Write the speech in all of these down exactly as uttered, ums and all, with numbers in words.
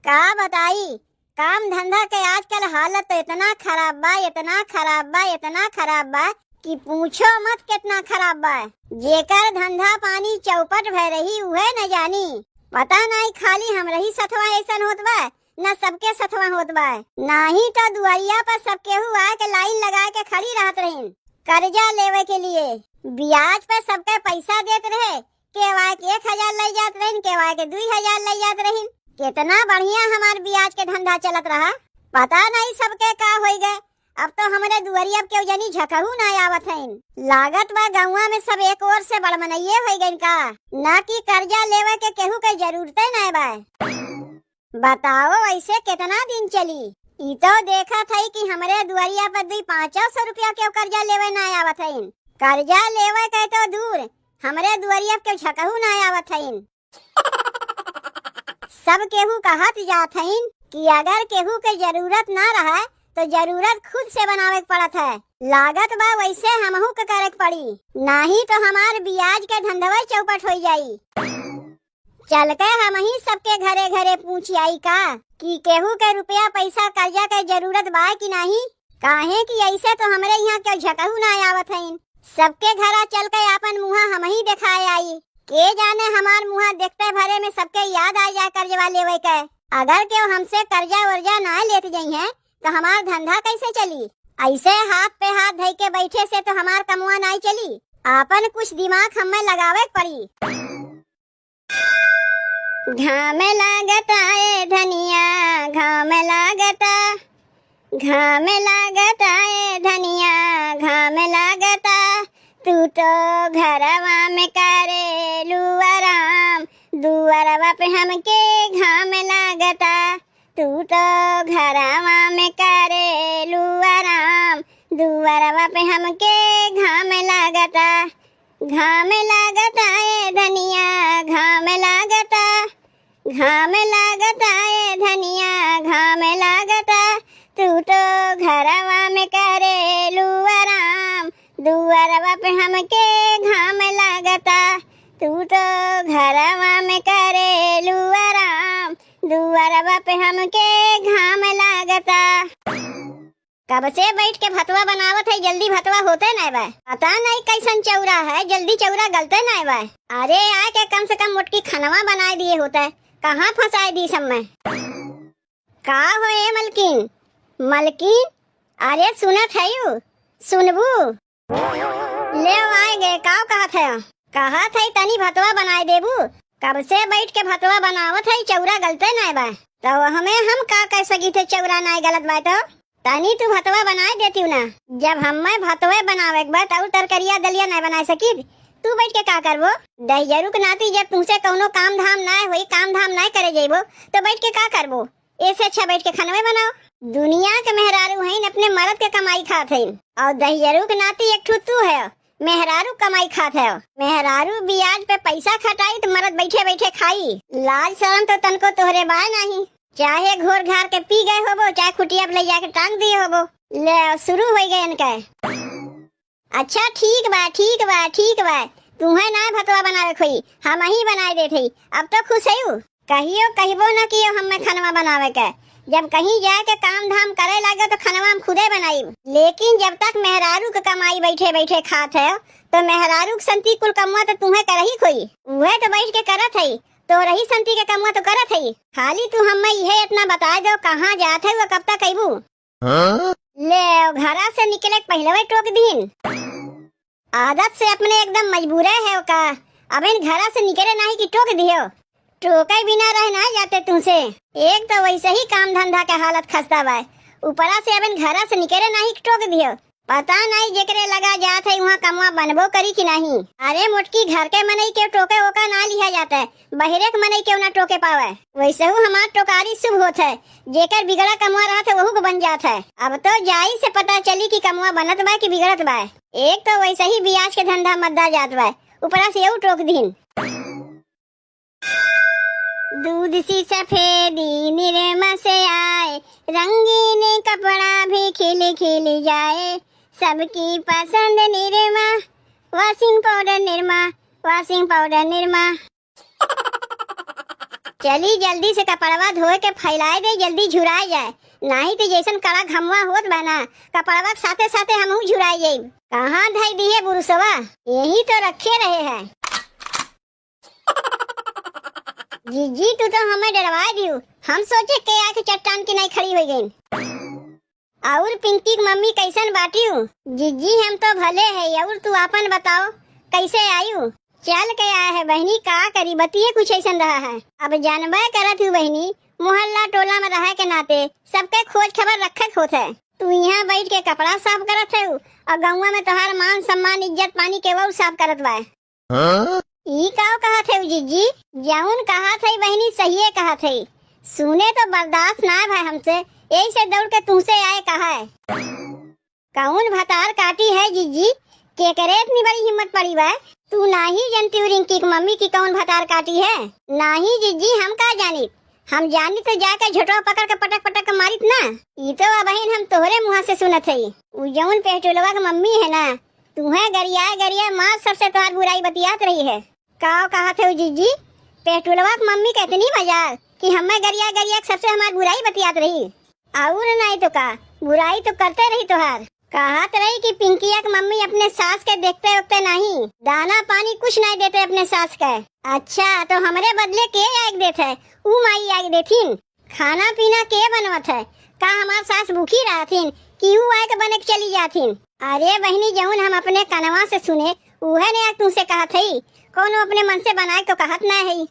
का बताई, काम धंधा के आजकल हालत तो इतना खराब बा, इतना खराब बा, इतना खराब बा कि पूछो मत कितना खराब बा। जेकर धंधा पानी चौपट भय रही उहे न जानी। पता नाई खाली हमरही सथवा ऐसन होत बा, न सबके सथवा होत बा। नाही तो दुआरिया पर सब केहू आए के लाइन लगा के खड़ी रहत रहिन कर्जा लेवे के लिए। ब्याज पर सबके पैसा देत रहे, केहू आए के एक हजार लई जात रहिन, केहू आए के दुई हजार लई जात रहिन। कितना बढ़िया हमार ब्याज के धंधा चलत रहा, पता नहीं सबके का होई गए। अब तो हमरे दुआरी अब केहू जनी झकहू ना आवत हइन। लागत बा गौवा में सब एक ओर से बड़मनइये होई गइन का, ना कि कर्जा लेवे के केहू के जरूरते ना बा। बताओ, ऐसे कितना दिन चली? ई तो देखत हई कि हमरे दुआरिया पर दुई पाँचो सौ रुपया केहू कर्जा लेवे ना आवत हइन। कर्जा लेवे के तो दूर, हमरे दुआरिया पर केहू झकहू ना आवत हइन। सब केहू कहत जात हइन कि अगर केहू के जरूरत ना रहे तो जरूरत खुद से बनावे के पड़त है। लागत बा वैसे हमहू के करे के पड़ी, नाही तो हमार बियाज के धंधवे चौपट होई जाई। चल के हमही सबके घरे घरे पूछ आई का कि केहू के रुपया पैसा कर्जा के जरूरत बा कि नाही, काहे कि ऐसे तो हमरे यहाँ केहू झकहू ना आवत हइन। सबके घरा चल के आपन मुँहा हमही देखाए आई। के जाने हमार मुँहा देखते भरे में सबके याद आ जाए कर्जवा लेवे के। अगर केहू हमसे कर्जा वर्जा ना लेत जइहें तो हमार धंधा कैसे चली? ऐसे हाथ पे हाथ धइ के बैठे से तो हमार कमवा नाई चली। आपन कुछ दिमाग हमें लगावे के पड़ी। घाम लागता ए धनिया, घाम लागता, घाम लागता ए धनिया, घाम लागता। तू तो घरवा में करेलू आराम, दुआरवा पे हमके घाम लागता। तू तो घरवा में करेलू आराम, दुआरवा पे हमके घाम लागता। घाम लागता ए धनिया, घाम लागता, घाम लागता ए धनिया, घाम लागता। तू तो घरवा में करेलू आराम, दुआरवा पे हमके घाम लागता। तू तो घरवा में करेलू आराम, दुआरवा पे हमके घाम लागता। कब से बैठ के भतवा बनावत है, जल्दी भतवा होते नाय बा। पता नहीं कैसन चौरा है, जल्दी चौरा गलते नाय बा। अरे आए के कम से कम मोटकी खनवा बनाए दिए होते, कहाँ फंसाए दी सब में। का हो ए मलकिन, मलकिन, अरे सुनत है यू, सुनबू? ले आए गे, का कहत है? कहत है तनी भतवा बनाए देबू। कब से बैठ के भतवा बनावत है, चौरा गलते नाय बा। तो हमें हम का कह सकी थे, चौरा नाय गलत बा तो? तनी तू भतवा बनाए देती ना। जब हमें भतवे बनावे के बा, तो तरकरिया दलिया नाय बनाए सकी, तू बैठ के का करबो? दहिजरू के नाती जब तुमसे कौनो काम धाम नाय होई, काम धाम नाय करे जेबो, तो बैठ के का करबो? ऐसे अच्छा बैठ के खनवे बनाओ। दुनिया के मेहरारू हईन, अपने मर्द के कमाई खात हईन, और दहिजरू के नाती एक ठू तू है, मेहरारू कमाई खात है। मेहरारू बियाज पे पैसा खटाई तो मर्द बैठे बैठे खाई। लाज शरम तो तनको तोहरे बाय नाही, चाहे घोर घार के पी गए होबो, चाहे खुटिया पे ले जाके टांग दिए होबो। ले शुरू हो गए इनका। अच्छा ठीक बा, ठीक बा, ठीक बा, तुहे ना भतवा बनावे खोई, हम ही बनाए देत हई। अब तो खुश हयू। कहियो कहिबो ना कियो हमें खनवा बनावे के। जब कहीं जाए के काम धाम करे लागे तो खनवा हम खुदे बनाई, लेकिन जब तक मेहरारू के कमाई बैठे बैठे खात है तो मेहरारू के संती कुल कमवा तो तुहे करही खोई। उहे तो बैठ के करत हई, तोरही संती के कमवा तो करत हई। खाली तू हमें इहे इतना बताए दो, कहाँ जात है वो, कब तक अइबू? हाँ? ले, घरा से निकले के पहिले वही टोक दीन। आदत से अपने एकदम मजबूरे है ओका। अब इन घरा से निकले नाही कि टोक दियो। टोके बिना रह ना जाते तुमसे। एक तो वैसे ही काम धंधा के हालत खस्ता बा, ऊपरा से अब इन घरा से निकले नाही कि टोक दियो। पता नहीं जेकरे लगा जात है वहाँ कमवा बनबो करी कि नहीं। अरे मोटकी, घर के मनई के टोके ओका ना लिहा जाता है, बहरे के मनई के ना टोके पावे। वैसे हूँ हमार टोकारी शुभ होत है, जेकर बिगड़ा कमवा रहत है, वहू के बन जात है। अब तो जाई से पता चली कि कमवा बनत बा कि बिगड़त बा। एक तो वैसे ही बियाज के धंधा मद्दा जात बा, ऊपरा से यहू टोक दीन। दूध सी सफेदी निरमा से आए, रंगीन कपड़ा भी खिल खिल जाए, सबकी पसंद निरमा, washing powder निरमा, washing powder निरमा। चली जल्दी से कपड़वा धोए के फैलाए दे, जल्दी झुराए जाए, नाहीं तो जैसन कड़ा घमवा होत बा ना, कपड़वा के साथे साथे हमहू झुराए जाइब। कहाँ धई दिए बुरुसवा, यही तो रखे रहे हैं। जीजी, तू तो हमें डरवाए दियो, हम सोचे के आके चट्टान की नहीं खड़ी हो गई। और पिंकी की मम्मी कैसन बाटियो? जीजी, हम तो भले है, और तू आपन बताओ, कैसे आयु? चल के आए है बहनी, का करी, बतिये कुछ ऐसन रहा है। अब जानबे करत हूँ बहनी, मोहल्ला टोला में रहे के नाते सबके खोज खबर रखे के होत है। तू यहाँ बैठ के कपड़ा साफ करत है और गौवा में तोहार मान सम्मान इज्जत पानी के वो साफ करत बा। हाँ? ई का कहत है जीजी? जौन कहत है बहनी सहिए कहत है। सुने तो बर्दाश्त ना भाई हमसे, यही से दौड़ के तुमसे आए कहा है। कौन भतार काटी है जीजी? केकरे इतनी बड़ी हिम्मत पड़ी बा? तू नाही जनती रिंकी की मम्मी की कौन भतार काटी है? नाही जीजी, हम का जानी, हम जानी तो जाके झोटवा पकड़ के पटक पटक के मारित ना। ई तो अबहिन हम तोहरे मुँह से सुनत हई। उ जौन पेटुलवा के मम्मी है ना, तुहे गरिया गरिया मार सबसे तोहार बुराई बतियात रही है। का कहत है जीजी? पेटुलवा के मम्मी के इतनी मजाल कि हमें गरिया गरिया के सबसे हमार बुराई बतियात रही। और नहीं तो का, बुराई तो करते रही तोहार। कहत रही कि पिंकिया के मम्मी अपने सास के देखते उखते नहीं, दाना पानी कुछ नहीं देते अपने सास के। अच्छा, तो हमरे बदले के आग देत है? ऊ माई आग देथिन? खाना पीना के बनवत है? का हमार सास भूखी रहथिन कि ऊ आए के बने के चली जाथिन? अरे बहिनी, जौन हम अपने कनवा से सुने, उहे ने आज तुमसे कहत हई, कौनो अपने मन से बनाए तो कहत ना हई।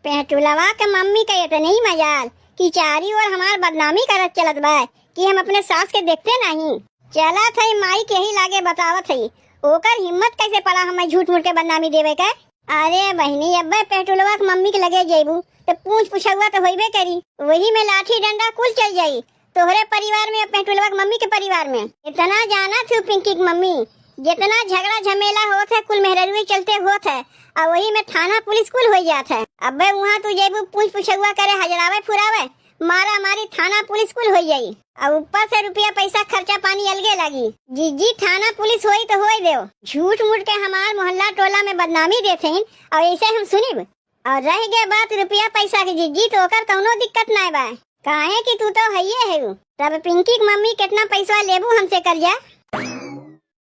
पेटुलवा के मम्मी के इतनी मजाल कि चारी ओर हमार बदनामी करत चलत बा कि हम अपने सास के देखते नहीं। चलत हई माई के ही लागे बतावत हई, ओकर हिम्मत कैसे पड़ा हमें झूठ मूठ के बदनामी देवे के? अरे बहिनी, अब्बे पेटुलवा के मम्मी के लगे जइबू तो पूछ पुछौआ तो होइबे करी, वही में लाठी डंडा कुल चल जाई। तोहरे परिवार में, अपने टोलवा के मम्मी के परिवार में। इतना जानत हूँ पिंकी के मम्मी, जितना झगड़ा झमेला होत है, कुल मेहररुए चलते होत है, और वही में थाना पुलिस कुल हो जात है। अबे वहाँ तू जेबू पूछ पुछौआ करे, हजरावे फुरावे, मारा मारी, थाना पुलिस कुल हो जाई। और ऊपर से रुपया पैसा खर्चा पानी अलगे लागी। जीजी, थाना पुलिस होई तो होई देव, झूठ मूठ के हमार मोहल्ला टोला में बदनामी देते हैं, और ऐसे हम सुनिब। और रह गया बात रुपया पैसा के जीजी, तो ओकर कौनो दिक्कत नाय बा, काहे कि तू तो हइये है। तब पिंकी के मम्मी, कितना पैसा लेबू हमसे कर्जा?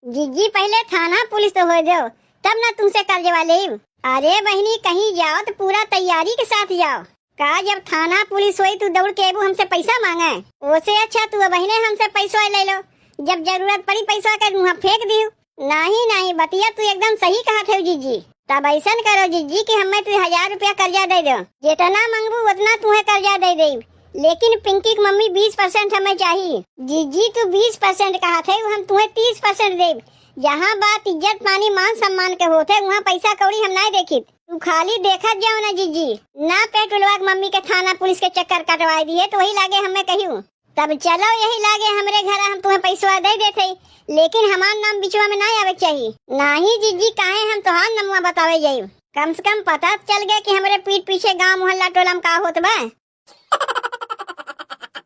जीजी, पहले थाना पुलिस तो होए दो, तब ना तुमसे कर्जवा लेब। अरे बहिनी, कहीं जाओ तो पूरा तैयारी के साथ जाओ। का जब थाना पुलिस होई, तू दौड़ के अबू हमसे पैसा मांगे? ओसे अच्छा तू बहिने हमसे पैसा ले लो, जब जरूरत पड़ी पैसा के मुँह फेंक दियो। नाही, नाही, बतिया तू एकदम सही कहत है जीजी। तब ऐसन करो जीजी कि हमें तू हजार रुपया कर्जा दे दो, जितना मांगबू उतना तुम्हें कर्जा दे देब, लेकिन पिंकी की मम्मी बीस परसेंट हमें चाही। जीजी, तू बीस परसेंट कहत है, हम तुम्हें तीस परसेंट देब। जहाँ बात इज्जत पानी मान सम्मान के होत है, वहाँ पैसा कौड़ी हम नाय देखित। तू खाली देखत जाओ ना जीजी, ना पेटुलवा के मम्मी के थाना पुलिस के चक्कर कटवाए दिए तो वही लागे हमें कहियो। तब चलो यही लागे हमरे घर, हम तुम्हें पैसवा दे देते, लेकिन हमार नाम बिचवा में ना आवे के चाहिए। नाही जीजी, काहे हम तोहार नमुआ बतावे जाई? कम से कम पता चल गया कि हमरे पीठ पीछे गांव मोहल्ला टोला में का होत बा।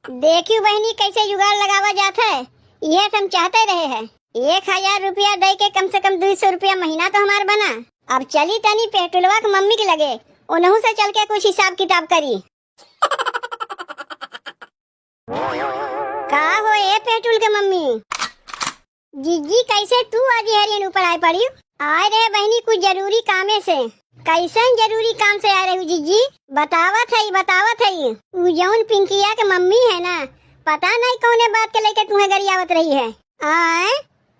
देखियो बहिनी, कैसे जुगाड़ लगावा जात है, यह तो हम चाहते रहे हैं। एक हजार रुपया दे के कम से कम दो सौ रुपया महीना तो हमार बना। अब चली तनी पेटुलवा के मम्मी के लगे, उनहू से चल के कुछ हिसाब किताब करी। का हो ए पेटुल के मम्मी? जीजी, कैसे तू आज हरियन ऊपर आए पड़ी? आए रहे बहिनी कुछ जरूरी कामे से। कैसन जरूरी काम से आए रहू जीजी? बतावत है, बतावत है। उ जौन पिंकिया के मम्मी है ना, पता नहीं कौने बात के लेके तुम्हें गरियावत रही है। आए,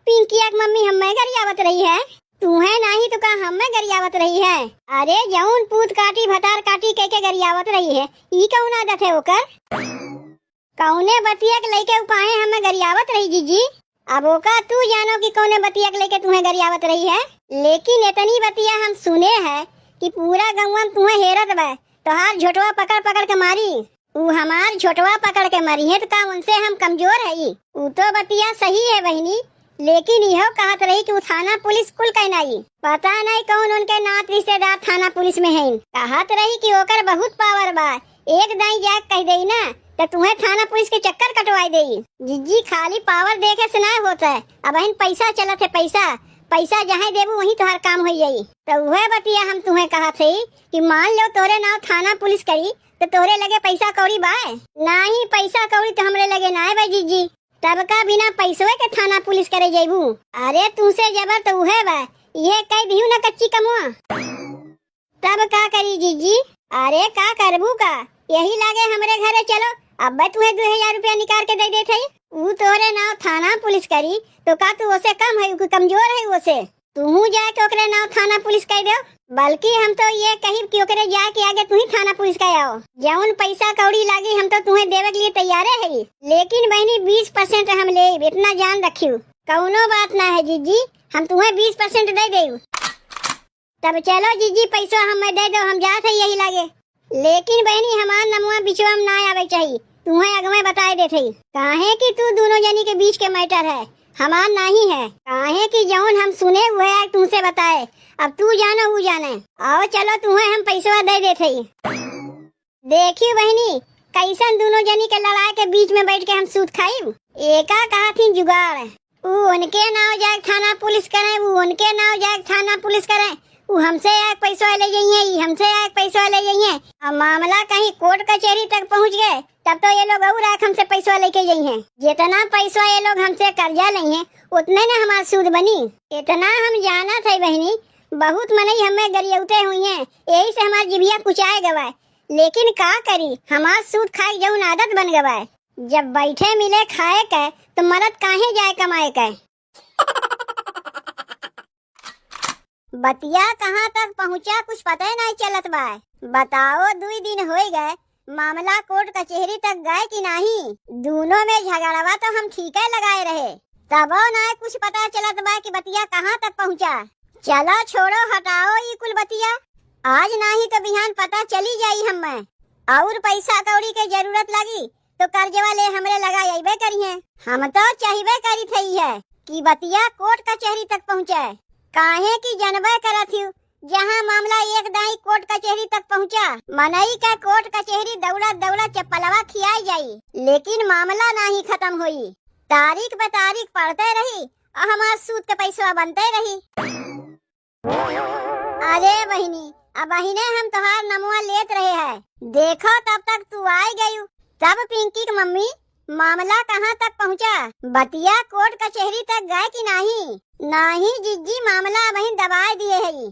पिंकिया के मम्मी हमें गरियावत रही है? तुम्हें नाही तो का हमें गरियावत रही है? अरे जौन पूत काटी भतार काटी कह के गरियावत रही है, ई कौन आदत है ओकर? कौने बतिया के लेके उ काहे हमें गरियावत रही जीजी? अब ओका तू जानो कि कौने बतिया के लेके तुम्हें गरियावत रही है, लेकिन इतनी बतिया हम सुने है कि पूरा गौवा में तुम्हें हेरत बा, तोहार झोटवा पकड़ पकड़ के मारी। उ हमार झोटवा पकड़ के मरी है तो का उनसे हम कमजोर हई? उ तो बतिया सही है बहिनी, लेकिन इहो कहत रही कि उ थाना पुलिस कुल कहनाई। पता नहीं कौन उनके नात रिश्तेदार थाना पुलिस में हैं। कहत रही कि ओकर बहुत पावर बा, एक दाई जाके कह देई ना तो तुम्हें थाना पुलिस के चक्कर कटवाई देई। जीजी, खाली पावर देखे से ना होत है, अबहिन पैसा चलत है, पैसा। पैसा जहाँ देबू वहीं तोहार काम होइ जाई। तो उहे बतिया हम तुहे कहत हई कि मान लो तोरे नाव थाना पुलिस करी तो तोरे लगे पैसा कौड़ी बाय? नाही, पैसा कौड़ी तो हमरे लगे नाय बा जिज्जी। तब का बिना पैसवे के थाना पुलिस करे जइबू? अरे तुहसे जबर तो उहे बा, ये कह दिहू ना कच्ची कमुआ। तब का करी जिज्जी? अरे का करबू का? यही लागे हमरे घरे चलो, अब्बे तुहे दो हजार रुपया निकाल के दे देत हई। ऊ तोरे नाव थाना पुलिस करी तो का तू ओसे कम है, कोई कमजोर है ओसे? तुहू जाके ओकरे नाव थाना पुलिस कह दो, बल्कि हम तो ये कहिब कि ओकरे जाके आगे तुही थाना पुलिस कह आओ। जौन पैसा कौड़ी लागी हम तो तुहे देवे के लिए तैयारे है, लेकिन बहनी बीस परसेंट हम लेब, इतना जान रखियो। कौनो बात ना है जिज्जी, हम तुहे बीस परसेंट दे देब। तब चलो जिज्जी, पैसा हमें दे दो, हम जात है यही लागे। लेकिन बहनी, हमार नमुआ बिचवा में ना आवे चाहिए, तुहे अगवे बताए देत हई। काहे कि तू दोनों जनी के बीच के मैटर है, हमार नाही है। काहे कि जौन हम सुने उहे आके तुमसे बताए, अब तू जानो ऊ जाने। आओ चलो, तुहे हम पैसवा दे देत हई। देखियो बहिनी, कैसन दुनो जनी के लड़ाई के बीच में बैठ के हम सूत खाइब। एका कहत ही जुगाड़। ऊ उनके नाव जाए थाना पुलिस करे, ऊ उनके नाव जाए थाना पुलिस करे। ऊ हमसे आए पैसा ले जइहे, ई हमसे आए पैसा ले जइहे। अब मामला कहीं कोर्ट कचहरी तक पहुँच गए, तब तो ये लोग और आके हमसे पैसा लेके जइहे। जितना पैसा ये लोग हमसे कर्जा लेइहे, उतने ने हमार सूद बनी। इतना हम जानत है बहिनी, बहुत मनई हमें गरियौते हुइहे, यही से हमार जिभिया कुचाए गवाए। लेकिन का करी, हमार सूद खाए जौन आदत बन गवाए। जब बैठे मिले खाए के, तो मरद काहे जाए कमाए के? बतिया कहाँ तक पहुँचा, कुछ पता ही नहीं चलत बा। बताओ, दुई दिन होई गए, मामला कोर्ट कचहरी तक गए कि नाही? दूनो में झगड़वा तो हम ठीके लगाए रहे, तबो ना कुछ पता चलत बा कि बतिया कहाँ तक पहुँचा। चलो छोड़ो, हटाओ ई कुल बतिया। आज नाही तो बिहान पता चली जाई हमें। और पैसा कौड़ी के जरूरत लगी तो कर्जवा ले हमरे लगा अइबे करिहे। हम तो चाहबे करी थई है कि बतिया कोर्ट कचहरी तक पहुँचे, काहे कि जनबे करत हिउ, जहाँ मामला एक दाई कोर्ट कचहरी तक पहुँचा, मनई का कोर्ट कचहरी दौड़ा दौड़ा चप्पलवा खियाई जाई, लेकिन मामला नाही खत्म होई। तारीख पे तारीख पड़ते रही और हमार सूद के पैसवा बनते रही। अरे बहिनी, अब बहिने हम तोहार नमुआ लेत रहे हैं, देखो तब तक तू आई गयू। तब पिंकी के मम्मी, मामला कहाँ तक पहुँचा? बतिया कोर्ट कचहरी तक गए कि नाही? नाही जिज्जी, मामला अबहिन दबाए दिए हई।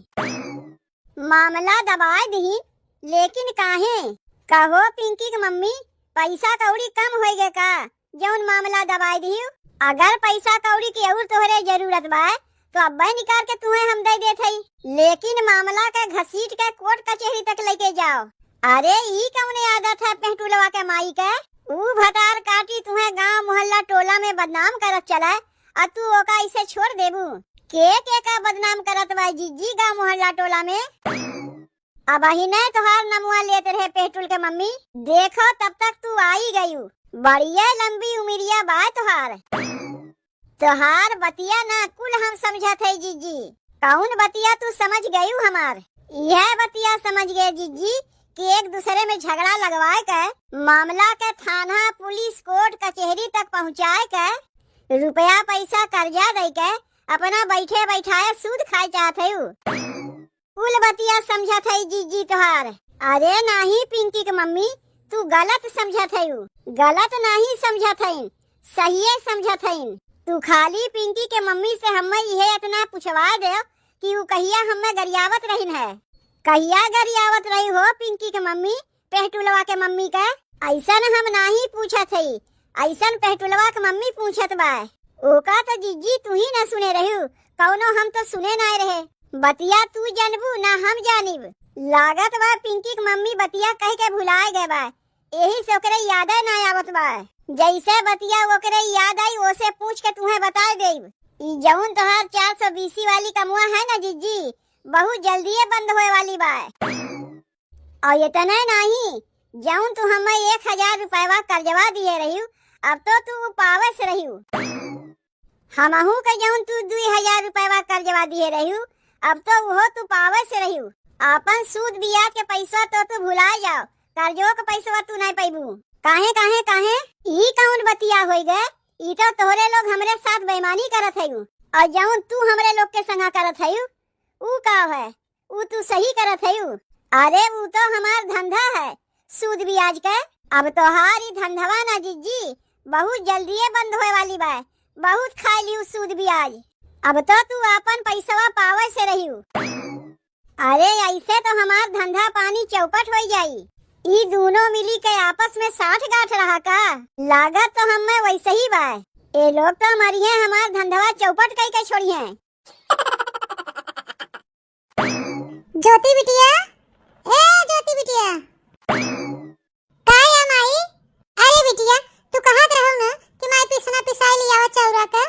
मामला दबाए दिही, लेकिन काहे? कहो पिंकी के मम्मी, पैसा कौड़ी कम होई गए का, जौन मामला दबाए दिही? अगर पैसा कौड़ी के और तोहरे जरूरत बा, तो अब्बे निकाल के तुहे हम दे देत हई, लेकिन मामला के घसीट के कोर्ट कचहरी तक लेके जाओ। अरे, ई कौने आदत है पेंटुलवा के माई के? ऊ भतार काटी तुहे गांव मोहल्ला टोला में बदनाम करत चले, आ तू ओका इसे छोड़ देबू? के, के का बदनाम करत बा जिज्जी गांव मोहल्ला टोला में? अबहिने तोहार नमुआ लेत रहे पेंटुल के मम्मी, देखो तब तक तू आई गयू। बढ़िया लंबी उमिरिया बा तोहार। तोहार बतिया ना कुल हम समझत है जिज्जी। कौन बतिया तू समझ गयू हमार? यह बतिया समझ गए जिज्जी कि एक दूसरे में झगड़ा लगवाए के मामला के थाना, पुलिस, कोर्ट, कचहरी तक पहुँचाए के रुपया पैसा कर्जा दे के अपना बैठे बैठाए सूद खाए चाहत है। कुल बतिया समझत हई जिज्जी तोहार। अरे नाही पिंकी के मम्मी, तू गलत समझत हई, गलत नाही समझत हई, सहिए समझत हई। तू खाली पिंकी के मम्मी से हमें इहे इतना पूछवा दे कि ऊ कहिया हमें गरियावत रहिन है, कहिया गरियावत रही हो पिंकी के मम्मी? पेहटुलवा के मम्मी के? ऐसन हम नाही पूछत हई, ऐसन पेहटुलवा के मम्मी पूछत बा। ओका तो जिज्जी तू ही ना सुने रहू, कौनो हम तो सुने नाय रहे। बतिया तू जानबू ना हम जानिब। लागत बा पिंकी के मम्मी बतिया कह के भुलाए गए बा, यही से ओकरे यादे ना आवत बा। जैसे बतिया ओकरे याद आई, ओसे पूछ के तुहे बताए देब। ई जौन तोहार चार सौ बीसी वाली कमुआ है ना जिज्जी, बहुत जल्दिए बंद होए वाली बा। और इतने नाही, जौन तू हमें एक हजार रुपयवा कर्जवा दिए रही, अब तो तू उ पावस रही। हमहू के जौन तू दुई हजार रुपयवा कर्जवा दिए रही, अब तो उहो तू पावस रही। आपन सूद बियाज के पैसा तो तू भुला जाओ, कर्जो के पैसवा तू नहीं पैबू। काहे, काहे, काहे? ई कौन बतिया होई गए? ई तो तोहरे लोग हमरे साथ बेईमानी करत हयू। और जौन तू हमरे लोग के संगा करत हयू, ऊ का है? ऊ तू सही करत हयू। अरे, ऊ तो हमार धंधा है, सूद बियाज के। अब तोहार ई धंधवा ना जिज्जी, बहुत जल्दिए बंद होए वाली बा। बहुत खाइ लियू सूद बियाज। अब तो तू आपन पैसवा पावे से रहियू। अरे, ऐसे तो हमार धंधा पानी चौपट होइ जाई। ई दूनो मिली के आपस में साठ गांठ रहा का? लागत तो हमें वैसे ही बा। ए लोग तो मरिहे, हमार धंधवा चौपट कई के छोड़िहे। ज्योति बिटिया, ए ज्योति बिटिया। का या माई? अरे बिटिया, तू कहत रहू न कि माई पिसना पिसाई लियावा चौरा के,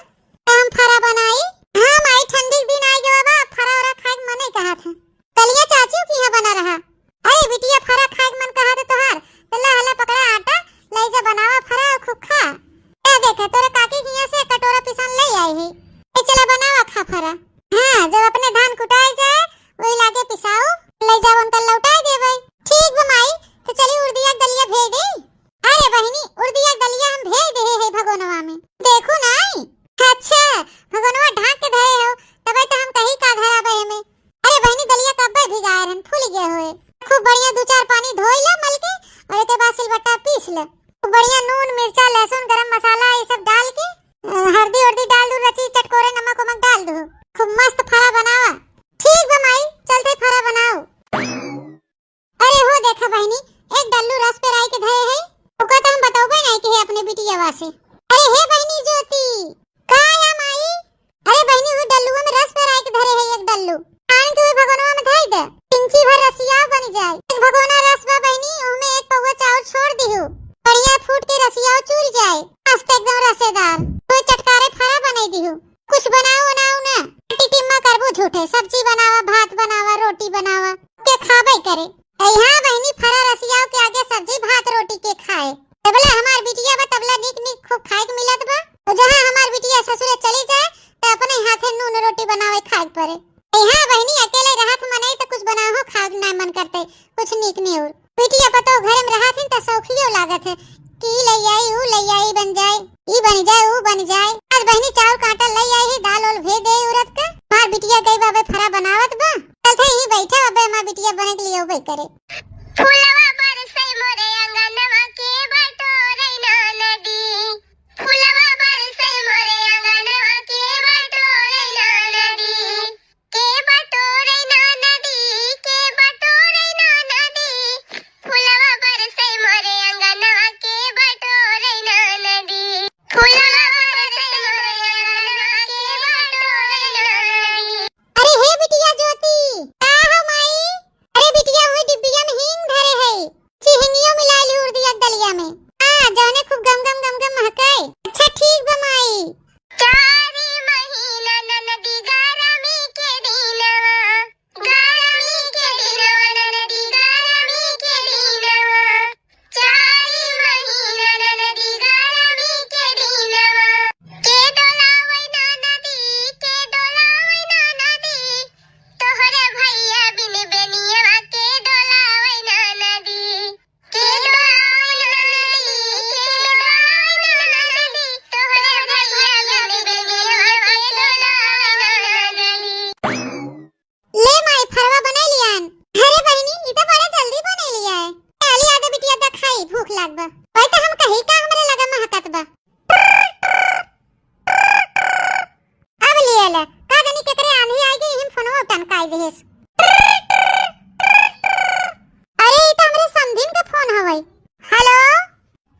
त हम फरा बनाई। हाँ माई, ठंडी के दिन आइ गवा बा, फरा ओरा खाए के मने कहत है। कलिया चाची के यहाँ बना रहा। अरे बिटिया, फरा खाए के मन कहत है तोहार, त ला हला पकड़ा आटा, लई जा बनावा फरा और खूब खा। ए देखे, तोरे काकी के यहाँ से कटोरा पिसान ले आई ही। ए चला बनावा खा फरा। हाँ, जब अपने धान कुटाए जाए, वही लागे पिसाऊ, ले जाओ उनका लौटाए देबे। ठीक बा माई, तो चली उर्दिया के दलिया भेज दे। अरे बहिनी, उर्दिया के दलिया हम भेज दे है भगोनवा में। देखू नाई। अच्छा, भगोनवा ढाक के धरे हो, तबे तो हम कहीं का धराबे हमें। अरे बहिनी, दलिया कब्बे भिगाए रहन, फूल गए होए। खूब बढ़िया दू चार पानी धोई ले मल के, और एक बाद सिलबट्टा पीस ले। खूब बढ़िया नून, मिर्चा, लहसुन, गरम मसाला, ये सब डाल के, अ, हरदी उर्दी डाल दू, रची चटकोरे नमक उमक डाल दू। खूब मस्त फरा बनावा। ठीक बा माई, चलते फरा बनाओ। अरे हो देखा बहिनी, एक डल्लू रस पेराई के धरे है, ओका तो हम बतौबे नहीं के है अपने बिटियावा से। अरे हे बहिनी ज्योति, का या माई? अरे बहिनी, वो डल्लुआ में रस पेराई के धरे है एक डल्लू, आन के वो भगोनवा में धई दे। इंची भर रसियाव बन जाए। एक भगोना रस बा बहिनी, ओमे एक पौवा चाउर छोड़ दिहू, बढ़िया फूट के रसियाव चूर जाए, मस्त एकदम रसेदार। कोई चटकारे फरा बनाई दिहू। कुछ बनाओ ना, ना। टिटिम्मा करबू झूठे, सब्जी बनावा, भात बनावा, रोटी बनावा, के खाबे करे। अइहाँ बहिनी, फरा रसियाव के आगे सब्जी, भात, रोटी के खाए। तबला हमार बिटिया बा, तबला नीक नीक खूब खाए के मिलत बा। और जहाँ हमार बिटिया ससुरे चली जाए, त अपने हाथे नून रोटी बनावे खाए के पड़े। अइहाँ बहिनी, अकेले रहत मनई त कुछ बनाहो खाए के ना मन करते, कुछ नीक निउर। बिटिया पतोह घरे में रहत हिन त सौखियो लागत है कि ई लई आई, ऊ लई आई, बन जाए, ई बन जाए, ऊ बन जाए। आज बहिनी चाउर काटा लई आई ही, दाल ओल भेज दे उरत के। हमार बिटिया गई बाबे फरा बनावत बा। चलते ही बैठा अबे हमार बिटिया बने के लिए उबे करे। फुलवा बरसे मोरे अंगनवा के बटोरे ना नदी। फुलवा बरसे मोरे अंगनवा के बटोरे ना नदी। के बटोरे ना नदी, के बटोरे ना नदी। फुलवा बरसे मोरे अंगनवा के बटोरे ना नदी। फुलवा बरसे मोरे अंगनवा के बटोरे ना नदी। अरे हे बिटिया ज्योति, का हो माई? अरे बिटिया, वही डिब्बिया में हींग धरे है, चिहिंगियो मिला ली उर्दिया के दलिया में। हाँ, जौने खूब गम गम गम गम महके। अच्छा ठीक बा माई। चारी महीना ननदी गरमी के दिनवा, गरमी के दिनवा, ननदी गरमी के दिनवा। चारी महीना ननदी गरमी के दिनवा। के डोलावै ननदी, के डोलावै ननदी। तोहरे भैया बिन बेनियवा के डोलावै ननदी। के डोलावै ननदी, के डोलावै ननदी। तोहरे भैया बिन बेनियवा के डोलावै ननदी। ले माई, फरवा बनाई लियान। अरे बहिनी, ई त बड़ा जल्दी बनाई लिया है। चली आगे बिटिया, देखाई, भूख लाग बा। वही त हम कही का हमरे लगे महकत बा। अब लियाला, का जानी केकरे आंधी आई गई, हम फोनवा टनकाई देहेस। अरे, ई त हमरे समधिन का फोन हवई। हेलो।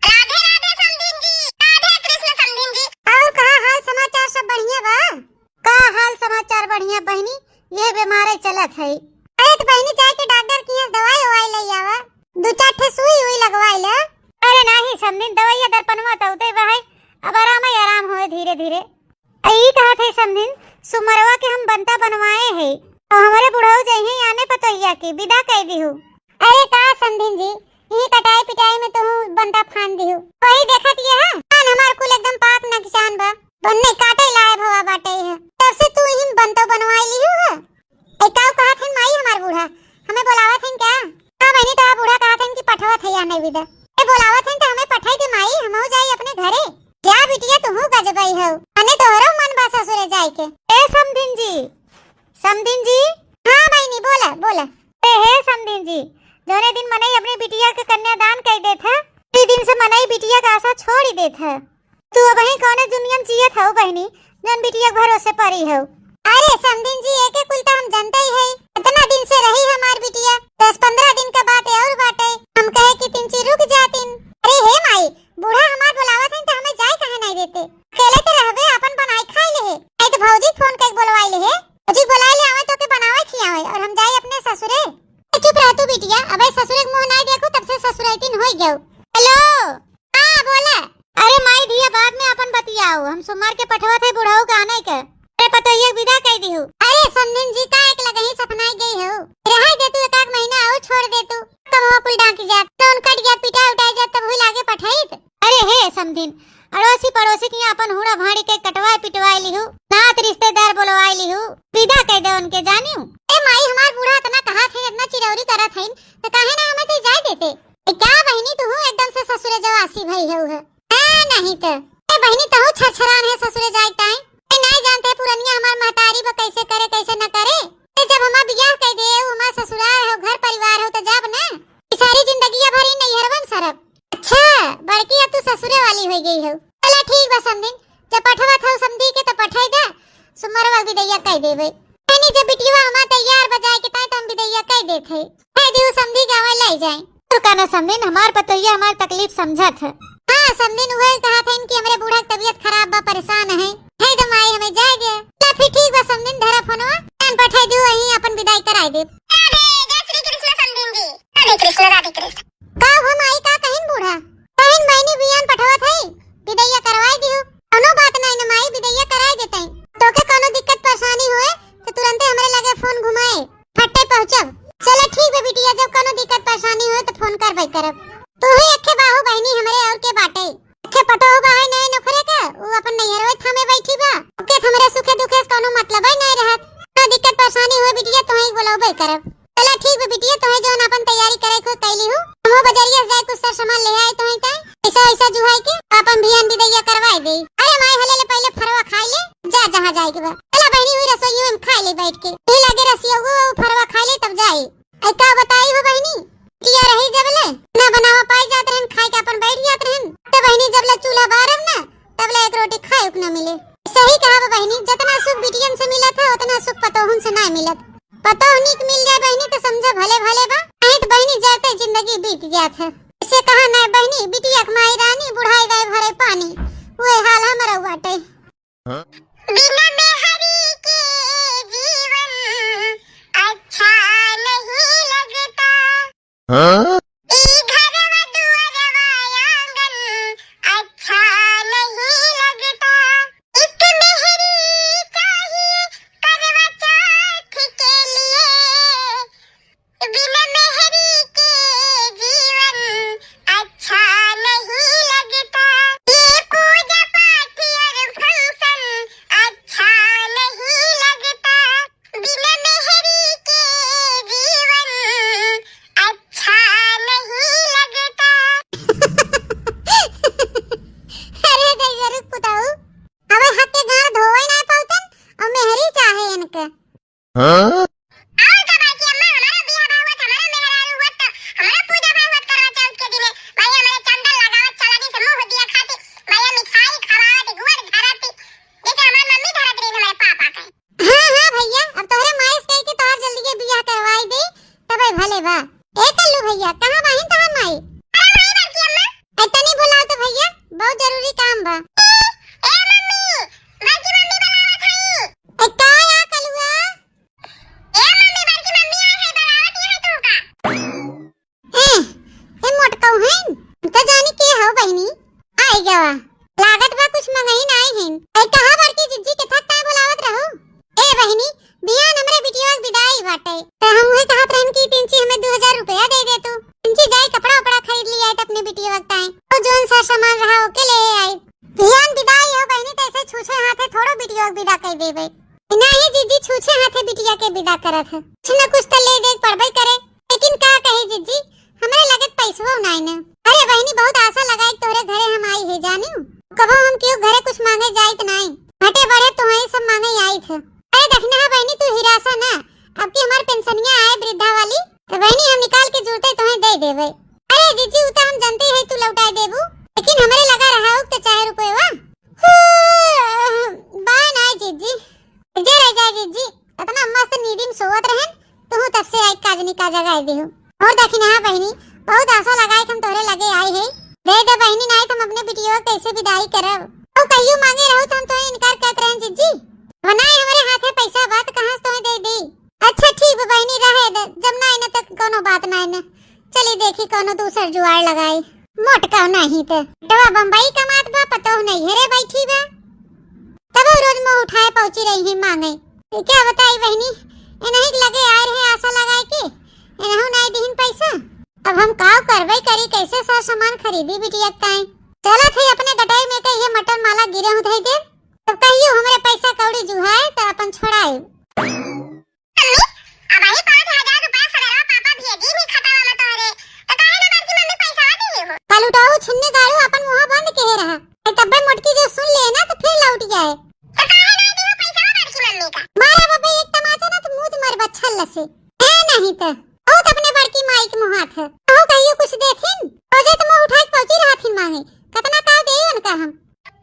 राधे राधे समधिन जी, राधे कृष्ण समधिन जी। और का हाल समाचार, सब बढ़िया बा? का हाल समाचार बढ़िया बहिनी, ये बीमारे चलत है। अरे त बहिनी, जाके डॉक्टर के यहाँ दवाई ववाई ले आवा, दो चार ठे सुई उई लगवाई ले। अरे नाही समधिन, दवाइया दर्पणवा तो उते बा है, अब आराम ही आराम होए धीरे धीरे। आ ई कहत है समधिन, सुमरवा के हम बनता बनवाए है, तो हमरे बुढ़ऊ जइहे आने पतोहिया के विदा कई दिहू। अरे का समधिन जी, ई कटाई पिटाई में तुहू बनता फान दिहू। वही देखत ये है, कान हमार कुल एकदम पाक नकसान बा। बन्ने काटे लाए भवा बाटे है। तब से तू ही बनतो बनवाई लिहू है। ए काऊ कहत है माई हमार बूढ़ा, हमें बोलावत है क्या? हाँ बहिनी, तो बूढ़ा कहत है कि पठवत है या नहीं विदा। ए बोलावत है तो हमें पठाई दे माई, हमहू जाई अपने घरे। जा बिटिया, तुहू गजबई हऊ, अने तोहरो मन बा ससुरे जाए के। ए समधिन जी, समधिन जी। हाँ बहिनी, बोला, बोला। ए हे समधिन जी, जौने दिन मनई अपनी बिटिया के कन्यादान कइ देत ह, उही दिन से मनई बिटिया के आशा छोड़ ही देत ह। तू अबहीं कौने दुनिया में जियत हऊ बहिनी, जौन बिटिया के भरोसे परी हऊ? अरे समधिन जी, एके कुल त हम जनते ही हई, इतना दिन से रही हमार बिटिया, दस पन्द्रह दिन का बात और बाटे। हम कहे कि तिनची रुक जातिन। अरे हे माई, बूढ़ा हमार बोलावत हईन त हमें जाए काहे नाहीं देते? अकेले त रहबे, आपन बनाई खाई लेहे। नाहीं त भौजी फोन कइके बोलवाई लेहे। भौजी बोलाई ले आवे, तोके बनावे खियावे और हम जाई अपने ससुरे। ए, चुप रह तू बिटिया, अबे ससुरे के मुँह नाहीं देखू, तब से ससुरैतिन होई गऊ। हेलो। हाँ, बोला। अरे माई धिया, बाद में अपन बतियाओ, हम सोमवार के पठवत है बुढ़ऊ के आने के। अरे पतोहिया के विदा कइ दिहू। अरे समधिन जी, का एक लगही सपनाई गई हो? रहे दे तू, एक आध महीना और छोड़ दे तू, कमवा कुल डांक जात, जौन कट जात, पिटाई उटाई जात, तब हुई लागे पठाइत। अरे हे समधिन, अड़ोसी पड़ोसी के यहाँ अपन हूड़ा भाड़ी के कटवाए पिटवाए लिहू, नात रिश्तेदार बोलवाए लिहू, विदा कइ दे उनके जानियो। ए माई, हमार बूढ़ा इतना कहत है, इतना चिरौरी करत है, त काहे ना हमें तो जाए देते? ए, का बहिनी, तुहू एकदम से ससुरे जवासी भई हऊ है? हाँ, नहीं तो। ए बहिनी, तहू छरछरान है ससुरे जाए टाइम। ए, नहीं जानते पुरनिया हमार महतारी बा, कैसे करे, कैसे न करे। ए, जब हमार बियाह कइ दे, उ हमार ससुरार हो, घर परिवार हो, तो जाब ना। ई सारी जिंदगी भरी नैहरवन सरब। अच्छा, बड़की अब तू ससुरे वाली हो गई हो। चला ठीक बा समधिन, जब पठवत हो समधी के तो पठाई दे, सुमरवा बिदैया कइ देबे। बहिनी, जब बिटिया हमार तैयार बा जाए के ताई, तो हम बिदैया कइ देत है। है दियो समधी गावे लाई जाए। तो का ना समधिन, हमार पतोहिया हमार तकलीफ समझत है। हाँ समधिन, उहे कहत है कि हमरे बूढ़ा के तबीयत खराब बा, परेशान है। है तो माई हमें जाए दे। ला फिर ठीक बा समधिन, धरा फोनवा, जान पठाई दियो, वहीं अपन विदाई कराई दे। राधे, जय श्री कृष्ण समधिन जी। राधे कृष्ण, राधे कृष्ण। का हो माई, का कहिन बूढ़ा? कहिन बहिनी बियान पठवत है, बिदैया करवाई दियो। कोनो बात नहीं न माई, बिदैया कराई देते हैं। तोके कोनो दिक्कत परेशानी होए तो तुरंते हमरे लगे फोन घुमाए। फट्टे पहुँचब। चला ठीक बा बिटिया, जब कौनो दिक्कत परेशानी होए तो फोन करबे करब। तू ही अखे बाहू बहिनी हमरे, और के बाटे? अखे पतोहू बा है नए नोखरे के, उ अपन नैहरवे थामे बैठी बा। ओके हमरे सुखे दुखे से कौनो मतलबे नहीं रहत। कौनो दिक्कत परेशानी होए बिटिया, तोहे बोलबे करब। चला ठीक बा बिटिया, तोहे जौन अपन तैयारी करे को कैली हूँ, हमहू बजरिया से जाए कुछ सर सामान ले आए तोहे ताई। ऐसा ऐसा जुहाई के अपन बियान बिदैया करवाई दे। अरे माई हले ले पहले फरवा खाई ले, जा जहाँ जाए के बा। चला बहिनी हुई रसोई में खाई ले बैठ के। यही लगे रसिया वो फरवा खाई ले तब जाए। ऐ का बताई हो बहिनी, किया रही जब ले ना बनावा पाई जात रहन, खाए के अपन बैठ जात रहन। तो बहिनी जब ले चूल्हा बारब ना, तब ले एक रोटी खाए के ना मिले। सही कहा बा बहिनी, जितना सुख बिटियन से मिला था, उतना सुख पतोहन से ना मिलत। पतोह नीक मिल जाए बहिनी तो समझो भले भले बा, नहीं तो बहिनी जाते जिंदगी बीत जात है। इसे कहा ना बहिनी, बिटिया के माई रानी, बुढ़ाई गए भरे पानी, वे हाल हमरो बाटे। हाँ? बिना मेहरी के जीवन अच्छा नहीं लगता। हाँ? ई घरवा दुआरवा आंगन अच्छा नहीं लगता। एक मेहरी चाहिए करवा चौथ के लिए। बिना मेहरी के जीवन अच्छा नहीं लगता। ये पूजा पाठ और function अच्छा नहीं लगता। बिना मेहरी के जीवन अच्छा नहीं लगता। अरे गई जरूर पुताऊ, अब हक के गांव धोवे ना पाउतन और मेहरी चाहे इनके। हाँ? और का बाकी अम्मा, हमारा बियाह बा हुआ, हमारा मेहरारू हुआ, तो हमारा पूजा बा हुआ करवा चौथ के दिने। भैया हमारे चंदन लगावत चला दी से मुंह दिया खाती, भैया मिठाई खवावत, गुड़ धरती, जैसे हमारी मम्मी धरत रही हमारे पापा के। हाँ, हाँ भैया, अब तोहरे माई से कह के तोहर जल्दी के बियाह करवाई दे, तबे भले बा। ए कल्लू भैया, कहाँ बाहिन तोहर माई? अरे माई बड़की अम्मा। ए तनी बुलाओ तो भैया, बहुत जरूरी काम बा। ए, ए मम्मी, बड़की मम्मी बुलावत हई। ए का या कलुआ? ए मम्मी, बड़की मम्मी आई है, बुलावत ही है तू का? ए, ए मोटकऊ हैं? हम तो जानी के हो बहिनी। आई गवा। लागत बा कुछ मंगही ना आई हैं। ए कहा बड़की जिज्जी के थक का बुलावत रहू? ए बहिनी, बिहान हमरे बिटिया के विदाई बाटे। त हम उहे कहत रहन कि टिंची हमें दो हजार रुपया दे दे तू। टिंची जाई कपड़ा उपड़ा खरीद लिया है अपने बिटिया के ताई। और जोन सा सामान रहा ओके ले आई। बिहान विदाई हो बहिनी, त ऐसे छूछे हाथे थोड़ो बिटिया के विदा कर देबे। नहीं जिज्जी, छूछे हाथे बिटिया के विदा करत है, कुछ न कुछ तो ले दे पड़बे करे। लेकिन का कहे जिज्जी, हमरे लगे पैसवो नाई न। अरे बहिनी, बहुत आशा लगाई तोहरे घरे हम आई है जानियो। कबो हम कह दिहु। और दखिनहा बहिनी, बहुत आसा लगाए कि हम तोहरे लगे आए है। दे दे बहिनी, नाहीं तो हम अपने बिटिया के कैसे विदाई करब। और कहियो मांगे रहू तो हम तोहे इनकार करत रहे जिज्जी। अब नाहीं हमरे हाथे पैसा बा त कहाँ से तोहे दे दी। अच्छा ठीक बा बहिनी, रहे दे, जब नाहीं न त कोनो बात नाहीं न। चली देखी कोनो दूसर जुआड़ लगाई। मोटका नाहीं त बेटवा बम्बई कमात बा, पतोह नैहरे बैठी बा। तब रोज मुँह उठाए पहुँची रही है मांगे। ये क्या बताई बहिनी, इन्हीं के लगे आए रहे आसा लगाए के, इन्हों नाहीं दिहिन पैसा। अब हम काव करबे करी, कैसे सर सामान खरीदी बिटिया के ताई। चलत है अपने गटाई में के ये मटर माला गिरे हूँ धई दे, तब कहियो हमरे पैसा कौड़ी जुहाए त अपन छोड़ाए। मम्मी, अबही पाँच हजार रुपया सवेरवा पापा भेजी ही खतावा में तोहरे, तो काहे ना बड़की मम्मी पैसा दे हो? कल उठाऊ छिन्नी गाड़ू अपन मुँह बंद के रहा। ए तब्बे मोटकी जो सुन ले ना तो फिर लौट जाए। तो काहे ना दे हो पैसा बड़की मम्मी का? मारा बब्बे एक तमाचा ना तो मुँह मर बच्छल से। ए नहीं तो। ओ तो अपने बड़की माई के मुँह हाथ है। कहू कहियो कुछ देथिन? रोजे तो मुँह उठाए के पहुँची रहा थिन मांगे। कतना का दे उनका हम।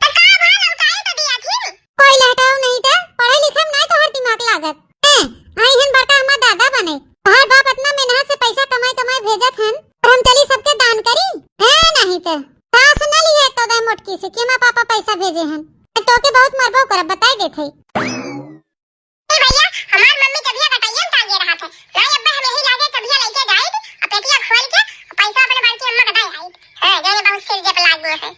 तो का भा लौटाई तो दिया थिन? कोई लहटाओ नहीं तो, पढ़े लिखे में नहीं तोहर दिमाग लागत। हैं, आई हन बड़का हमार दादा बने। तोहर बाप इतना मेहनत से पैसा कमाई कमाई भेजत हन, और हम चली सबके दान करी? हैं, नहीं तो। सास न लिए तो दे मोटकी से कि हमार पापा पैसा भेजे हन। तो के बहुत मरबो करब, बताई देत हई। ए भैया, हमार मम्मी चबिया गटैया में टांगे रहा थे। नहीं अब्बे हम यही लागे चबिया लेके जाई, और पेटिया खोल के पैसा अपने बड़की अम्मा के दे आई। हाँ, जाने बहुत सिर जे पे लाग गए हैं।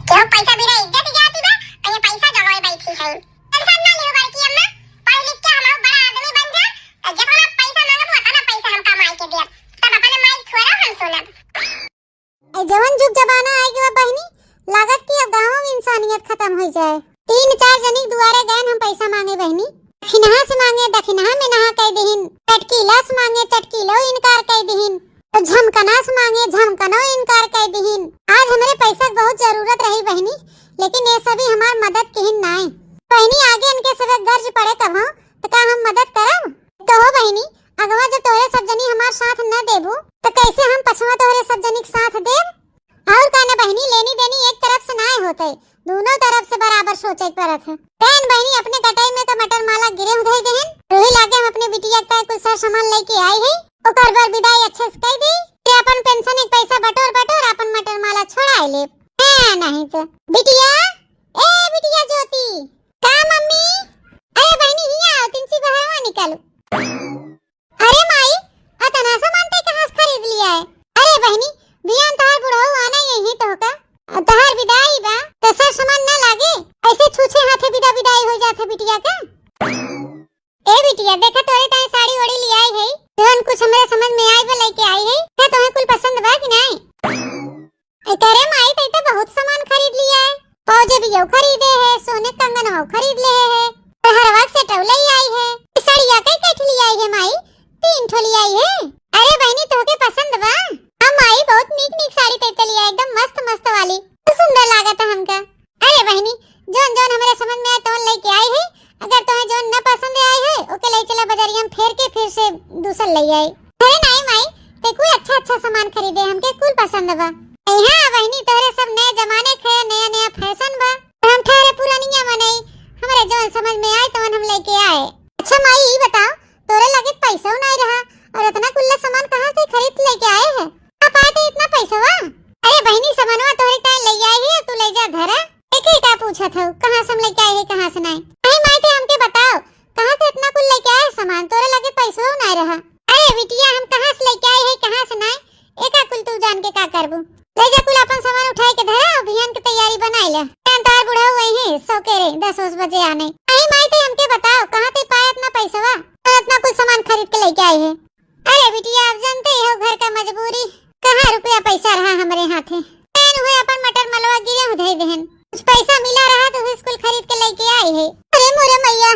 केहू पैसा बिना इज्जत जाती बा, और ये पैसा गवाए बैठी है। टेंशन ना लियो बड़की अम्मा, पढ़ लिख के हम बड़ा आदमी बन जा, तो जितना पैसा मांगबो उतना पैसा हम कमाई के देब, तब अपने माई थोड़ा हम सुनब। ए जवन जुग जमाना आइ गवा बहिनी, लागत कि अब गाँव में इंसानियत खतम होइ जाए। तीन चार जनी दुआरे गएन हम पैसा मांगे बहिनी, दखिनहा से मांगे, दखिनहा में नहा कह दिहिन, चटकीला से मांगे, चटकीलो इनकार कह दिहिन। तो झमकना से मांगे, झमकनो इनकार कह दिहिन। आज हमरे पैसा के बहुत जरूरत रही बहिनी, लेकिन ये सभी हमार मदद किहिन नाय। बहिनी आगे इनके सब गर्ज पड़े कभो, तो का हम मदद करब? कहो बहिनी, अगवा जब तोहरे सब जनी हमार साथ न देबू, तो कैसे हम पछवा तोहरे सब जनी के साथ देब? और का न बहिनी, लेनी देनी एक तरफ से नाय होते, दोनों तरफ से बराबर सोचे के पड़त है। बहन बहिनी अपने गटाई में तो मटर माला गिरे उधर देहन, वही लागे हम अपने बिटिया का कुल सर सामान लेके आई है, ओकर बर विदाई अच्छे से कह दी, फिर अपन पेंशन एक पैसा बटोर बटोर अपन मटर माला छोड़ाए ले। हाँ, नहीं तो। बिटिया, ए बिटिया ज्योति। का मम्मी? अरे बहिनी हिया आओ, तिनसी बहरवा निकालो। अरे माई, अतना सामान ते कहाँ से खरीद लिया है? अरे बहिनी, बिहान तहार बुढ़ऊ आना यही तो का? तहार विदाई बा, तो सर सामान ना लागे? ऐसे छूछे हाथे विदा विदाई हो जात है बिटिया का। ए बिटिया, देखा तोरे ताई साड़ी ओड़ी ले आई है, जवन कुछ हमरे समझ में आई बा लेके आई है। का तोहे कुल पसंद बा कि नाई? ए, करे माई, तई तो बहुत सामान खरीद लिया है। पाउजे भी यौ खरीदे है, सोने कंगन हौ खरीद ले है, और हरवा के सेटौ ले आई है। ई साड़िया कई कई ठो ले आई है माई? तीन ठो ले आई है। अरे बहिनी, तोहके पसंद बा? हाँ माई, बहुत नीक नीक साड़ी तई तो ले आई, एकदम मस्त मस्त वाली, बहुत सुंदर लागत है हमका। अरे बहिनी, जौन जौन हमरे समझ में आए तौन लेके आई है। अगर तोहे जौन न पसंद आए है, ओके ले चला बजरिया में फेर के फिर से दूसर ले आई। अरे नाई माई, ते कोई अच्छा अच्छा सामान खरीदे, हमके कुल पसंद बा। ए हाँ बहिनी, तोहरे सब नए जमाने के नया नया फैशन बा, और हम ठहरे पुरानिया मनई, हमरे जौन समझ में आए तौन हम लेके आए। अच्छा माई, ई बताओ, तोरे लगे पैसा नाई रहा और इतना कुल्ला सामान कहाँ से खरीद लेके आए है? कहाँ पाए थे इतना पैसा? अरे बहिनी, सामानवा तोरे ताई ले आई है, तू ले जा धरा। एके का पूछत हौ, कहाँ से हम लेके आए हैं, कहाँ से नाई? अरे माई, ते हमके बताओ, कहाँ से इतना कुल लेके आए सामान? तोरे लगे पैसो नाई रहा। अरे बिटिया, हम कहाँ से लेके आए हैं, कहाँ से नाई, एका कुल तू जान के का करबू? ले जा कुल अपन सामान उठाए के धरा, अभियान के तैयारी बनाई ले। टाइम तोहार बुढ़ऊ वही है, सौ के रे, दस उस बजे आने। अरे माई, ते हमके बताओ, कहाँ ते पाए इतना पैसवा? और इतना कुल सामान खरीद के लेके आए हैं। अरे बिटिया, आप जानते हो घर का मजबूरी, कहाँ रुपया पैसा रहा हमरे हाथे। एन हुए अपन मटर मलवा गिरे हूँ धई देहन। कुछ पैसा मिला रहा तो स्कूल खरीद के लेके आई है। अरे मोरे मैया,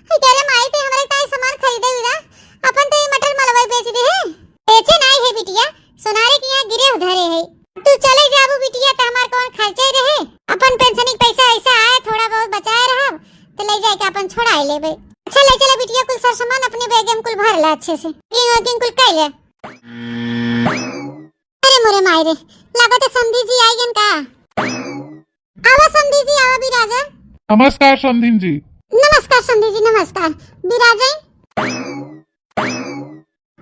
हे तेरे माई ते हमरे ताई सामान खरीदे बिना अपन तो ये मटर मलवा ही बेच दे है। बेचे नाई है बिटिया, सोनारे के यहाँ गिरे उधरे है। तू चले जाबू बिटिया तो हमार कौन खर्चे रहे? अपन पेंशन के पैसा ऐसा आए, थोड़ा बहुत बचाए रहब, तो ले जाके अपन छोड़ाए लेबे। अच्छा ले चला बिटिया, कुल सर सामान अपने बैग में कुल भर ला अच्छे से। पैकिंग वैकिंग कुल कर ले। अरे मोरे माई रे, लागत है समधी जी आई गन का? आवा समधी जी, आवा बिराजा। नमस्कार समधिन जी। नमस्कार समधी जी, नमस्कार। बिराजा।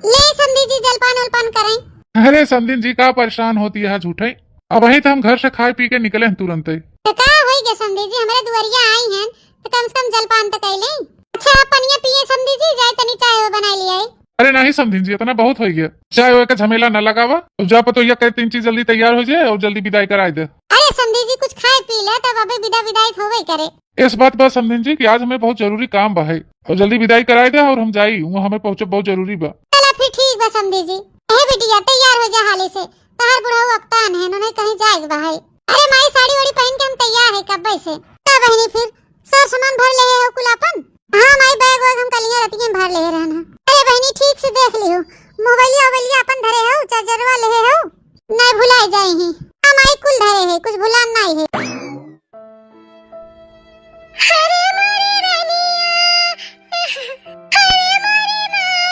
ले समधी जी, जलपान उलपान करें। अरे समधिन जी, का परेशान होती है झूठे? अबहीं तो हम घर से खाए पी के निकले हैं तुरंते। तो का होई गया समधी जी, हमरे दुआरिया आई हैं, तो कम से कम जलपान तो कर लें। अच्छा, आप पनिया पिए समधी जी, जाए तनी चाय वो बनाए ले आए। अरे नहीं समधिन जी, इतना बहुत हो गया, चाय वाय का झमेला न लगावा। अब जा पतोहिया कहे तीन चीज जल्दी तैयार हो जाए और जल्दी विदाई कराए दे। अरे समधी जी, कुछ खाए पी ले, तब अबे विदा विदाई होवे करे। इस बात बा समधिन जी कि आज हमें बहुत जरूरी काम बा है, और जल्दी विदाई कराए दे और हम जाई, वहाँ हमें पहुँचे बहुत जरूरी बा। चला फिर ठीक बा समधी जी। हे बिटिया, तैयार हो जा हाली से, तोहार बुढ़ऊ अकतान है, उन्हें कहीं जाए के बा है। अरे माई, साड़ी वाड़ी पहन के हम तैयार है कब्बे से। का बहिनी फिर, सर सामान भर ले हो कुल अपन? हाँ माई, बैग वैग हम कलिया रतिये में भर ले रहन है। अरे बहिनी, ठीक से देख लियो, मोबाइलिया ओबाइलिया अपन धरे हो, चार्जरवा ले हो, नहीं भुलाए जाए ही। हाँ माई, कुल धरे है, कुछ भुलान नहीं है। अरे मोरी रनिया, अरे मोरी माई,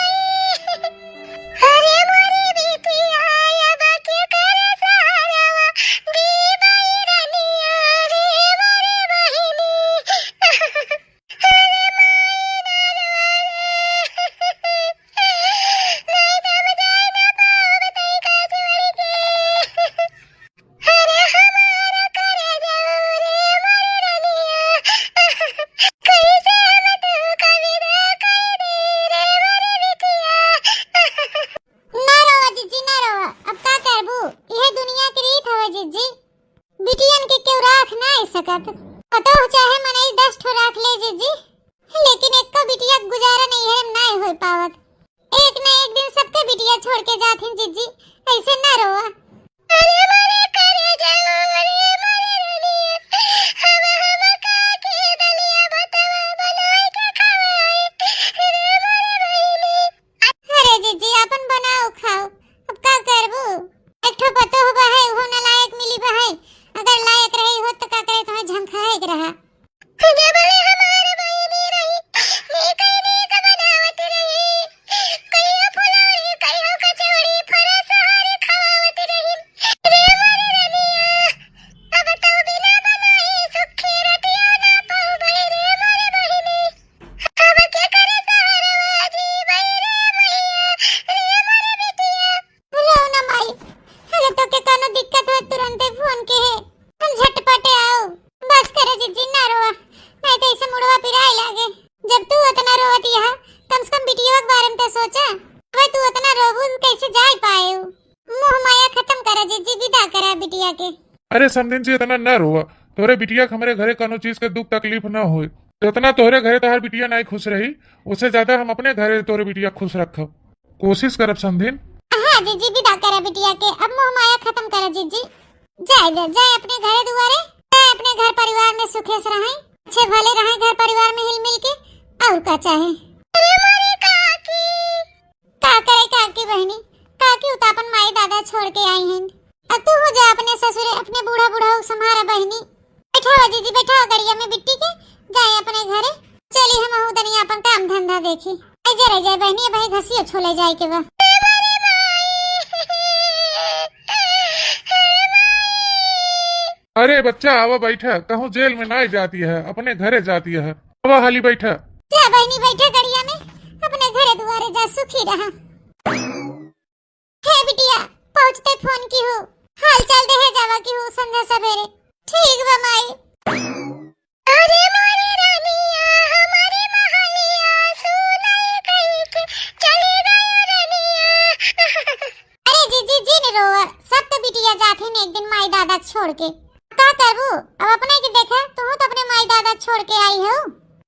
अरे मोरी बिटिया, अब के करे सहारावा, दी बाई रनिया, रे मोरी बहिनी। अरे माई डरवा रे, नहीं तो हम जाए ना पाओ बताई का छोड़ के। अरे हमारा करे जाओ रे मोरी रनिया, कैसे हम तू कविता कह दे रे मोरी बिटिया। ना रोवा जिज्जी, ना रोवा, अब का करबू, यह दुनिया की रीत हवे जिज्जी। बिटियन के केहू राख ना सकत, पतोह चाहे मनई दस ठो राख ले जिज्जी, लेकिन एक्को बिटिया के गुजारा नहीं है, ना हो पावत। एक न एक दिन सबके बिटिया छोड़ के जाथिन जिज्जी, ऐसे ना रोवा। अरे मोरे करे जाओ रे मोरे रनिया, हम हम का के दलिया भतवा बनाए के खवाए रे मोरे बहिनी। अरे जिज्जी, अपन बनाओ खाओ, अब का करबू? एक ठो पतोह बा है, उहो नालायक मिली बा है, अगर लायक रही हो तो का करे, तुम्हें झंखाए के रहा। जबले हमार बहिनी रही, नीक नीक बनावत रही। कहियो फुलौरी, कहियो कचौड़ी, फरसहारी खवावत रही। रे मोर रनिया, अब तौ बिना बनाई सुखी रतियो ना पउबे रे मोर बहिनी। अब के करे सहारवा जीबै रे मैया, रे मोर बिटिया। लो ना माई, अगर तोके कौनो दिक्कत हो तुरंते फोन के है, हम झटपटे आओ। बस करे जिज्जी, ना रोवा, नहीं तो इसे मुड़वा पिराए लागे। जब तू उतना रोवत यहाँ, कम से कम बिटिया के बारे में तो सोचा। वह तू उतना रोबू, कैसे जाए पाए? मोह माया खत्म करा जिज्जी, विदा करा बिटिया के। अरे समधिन जी, इतना ना रोवा, तोरे बिटिया के हमरे घरे कौनो चीज के दुख तकलीफ ना होए। जितना तोहरे घरे तोहार बिटिया नाई खुश रही, उससे ज्यादा हम अपने घरे तोरे बिटिया खुश रखब। कोशिश करब समधिन। हाँ जिज्जी, विदा करा बिटिया के, अब मोह माया खत्म करा जिज्जी। जाए दे, जाए अपने घरे दुआरे, जाए अपने घर परिवार में सुखे से रहें, अच्छे भले रहें, घर परिवार में हिल मिल के, और का चाहे। अरे मोरी काकी। का करे काकी बहिनी, काकी उ त अपन माई दादा छोड़ के आई हैं, अब तू हो जा अपने ससुरे, अपने बूढ़ा बूढ़ा संभारा बहिनी। बैठावा जीजी, बैठावा गड़िया में बिट्टी के, जाए अपने घरे। चली हम हूँ तनी अपन काम धंधा देखी। ऐ जे रह जाए बहिनी, भाई घसियो छोले जाए के बा। अरे बच्चा, आवा बैठा, कहूँ जेल में नाई जाती है, अपने घरे जाती है। आवा हाली बैठा। जा बहिनी, बैठा गड़िया में, अपने घरे दुआरे जा, सुखी रहा। हे बिटिया, पहुँचते फोन की हूँ, हाल चाल देहे जावा की हूँ संध्या सवेरे। ठीक बा माई। अरे मोरी रानिया, हमारी महलिया सुनाई कही के चली गई रनिया। अरे जीजी, जिन रोवा, सब तो बिटिया जाथिन एक दिन माई दादा छोड़ के। का करबू, अब अपने के देखा, तू तो अपने माई दादा छोड़ के आई हो।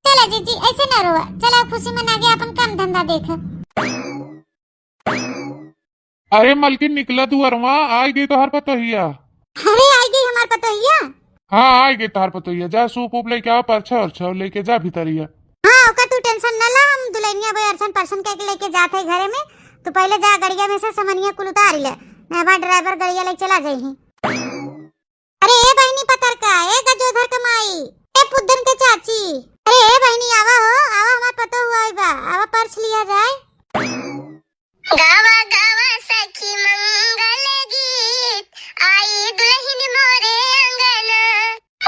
चला जीजी, ऐसे ना रोवा, चला खुशी मना के अपन काम धंधा देखा। अरे मलकिन, निकला दुअरवा, आइ गई तोहार पतोहिया। अरे आइ गई हमार पतोहिया। हाँ, आइ गई तोहार पतोहिया। जा सूप ऊप लेके आ, परछा उरछा लेके जा भीतरिया। हाँ, ओकर तू tension न ला, हम दुल्हनिया भाई अर्सन परसन के लेके जात है घरे में। तू पहले जा गड़िया में से समनिया कुल उतार ले, नहीं हमार driver गड़िया लेके चला जाई। अरे ए बहिनी पतरका, ए गजोधर के माई, ए पुद्दन के चाची, अरे ए बहिनी आवा हो, आवा हमार पतोहू आई बा, आवा पर्स लिया जाए। गावा गावा सखी मंगल गीत, आई दुल्हन मोरे अंगना।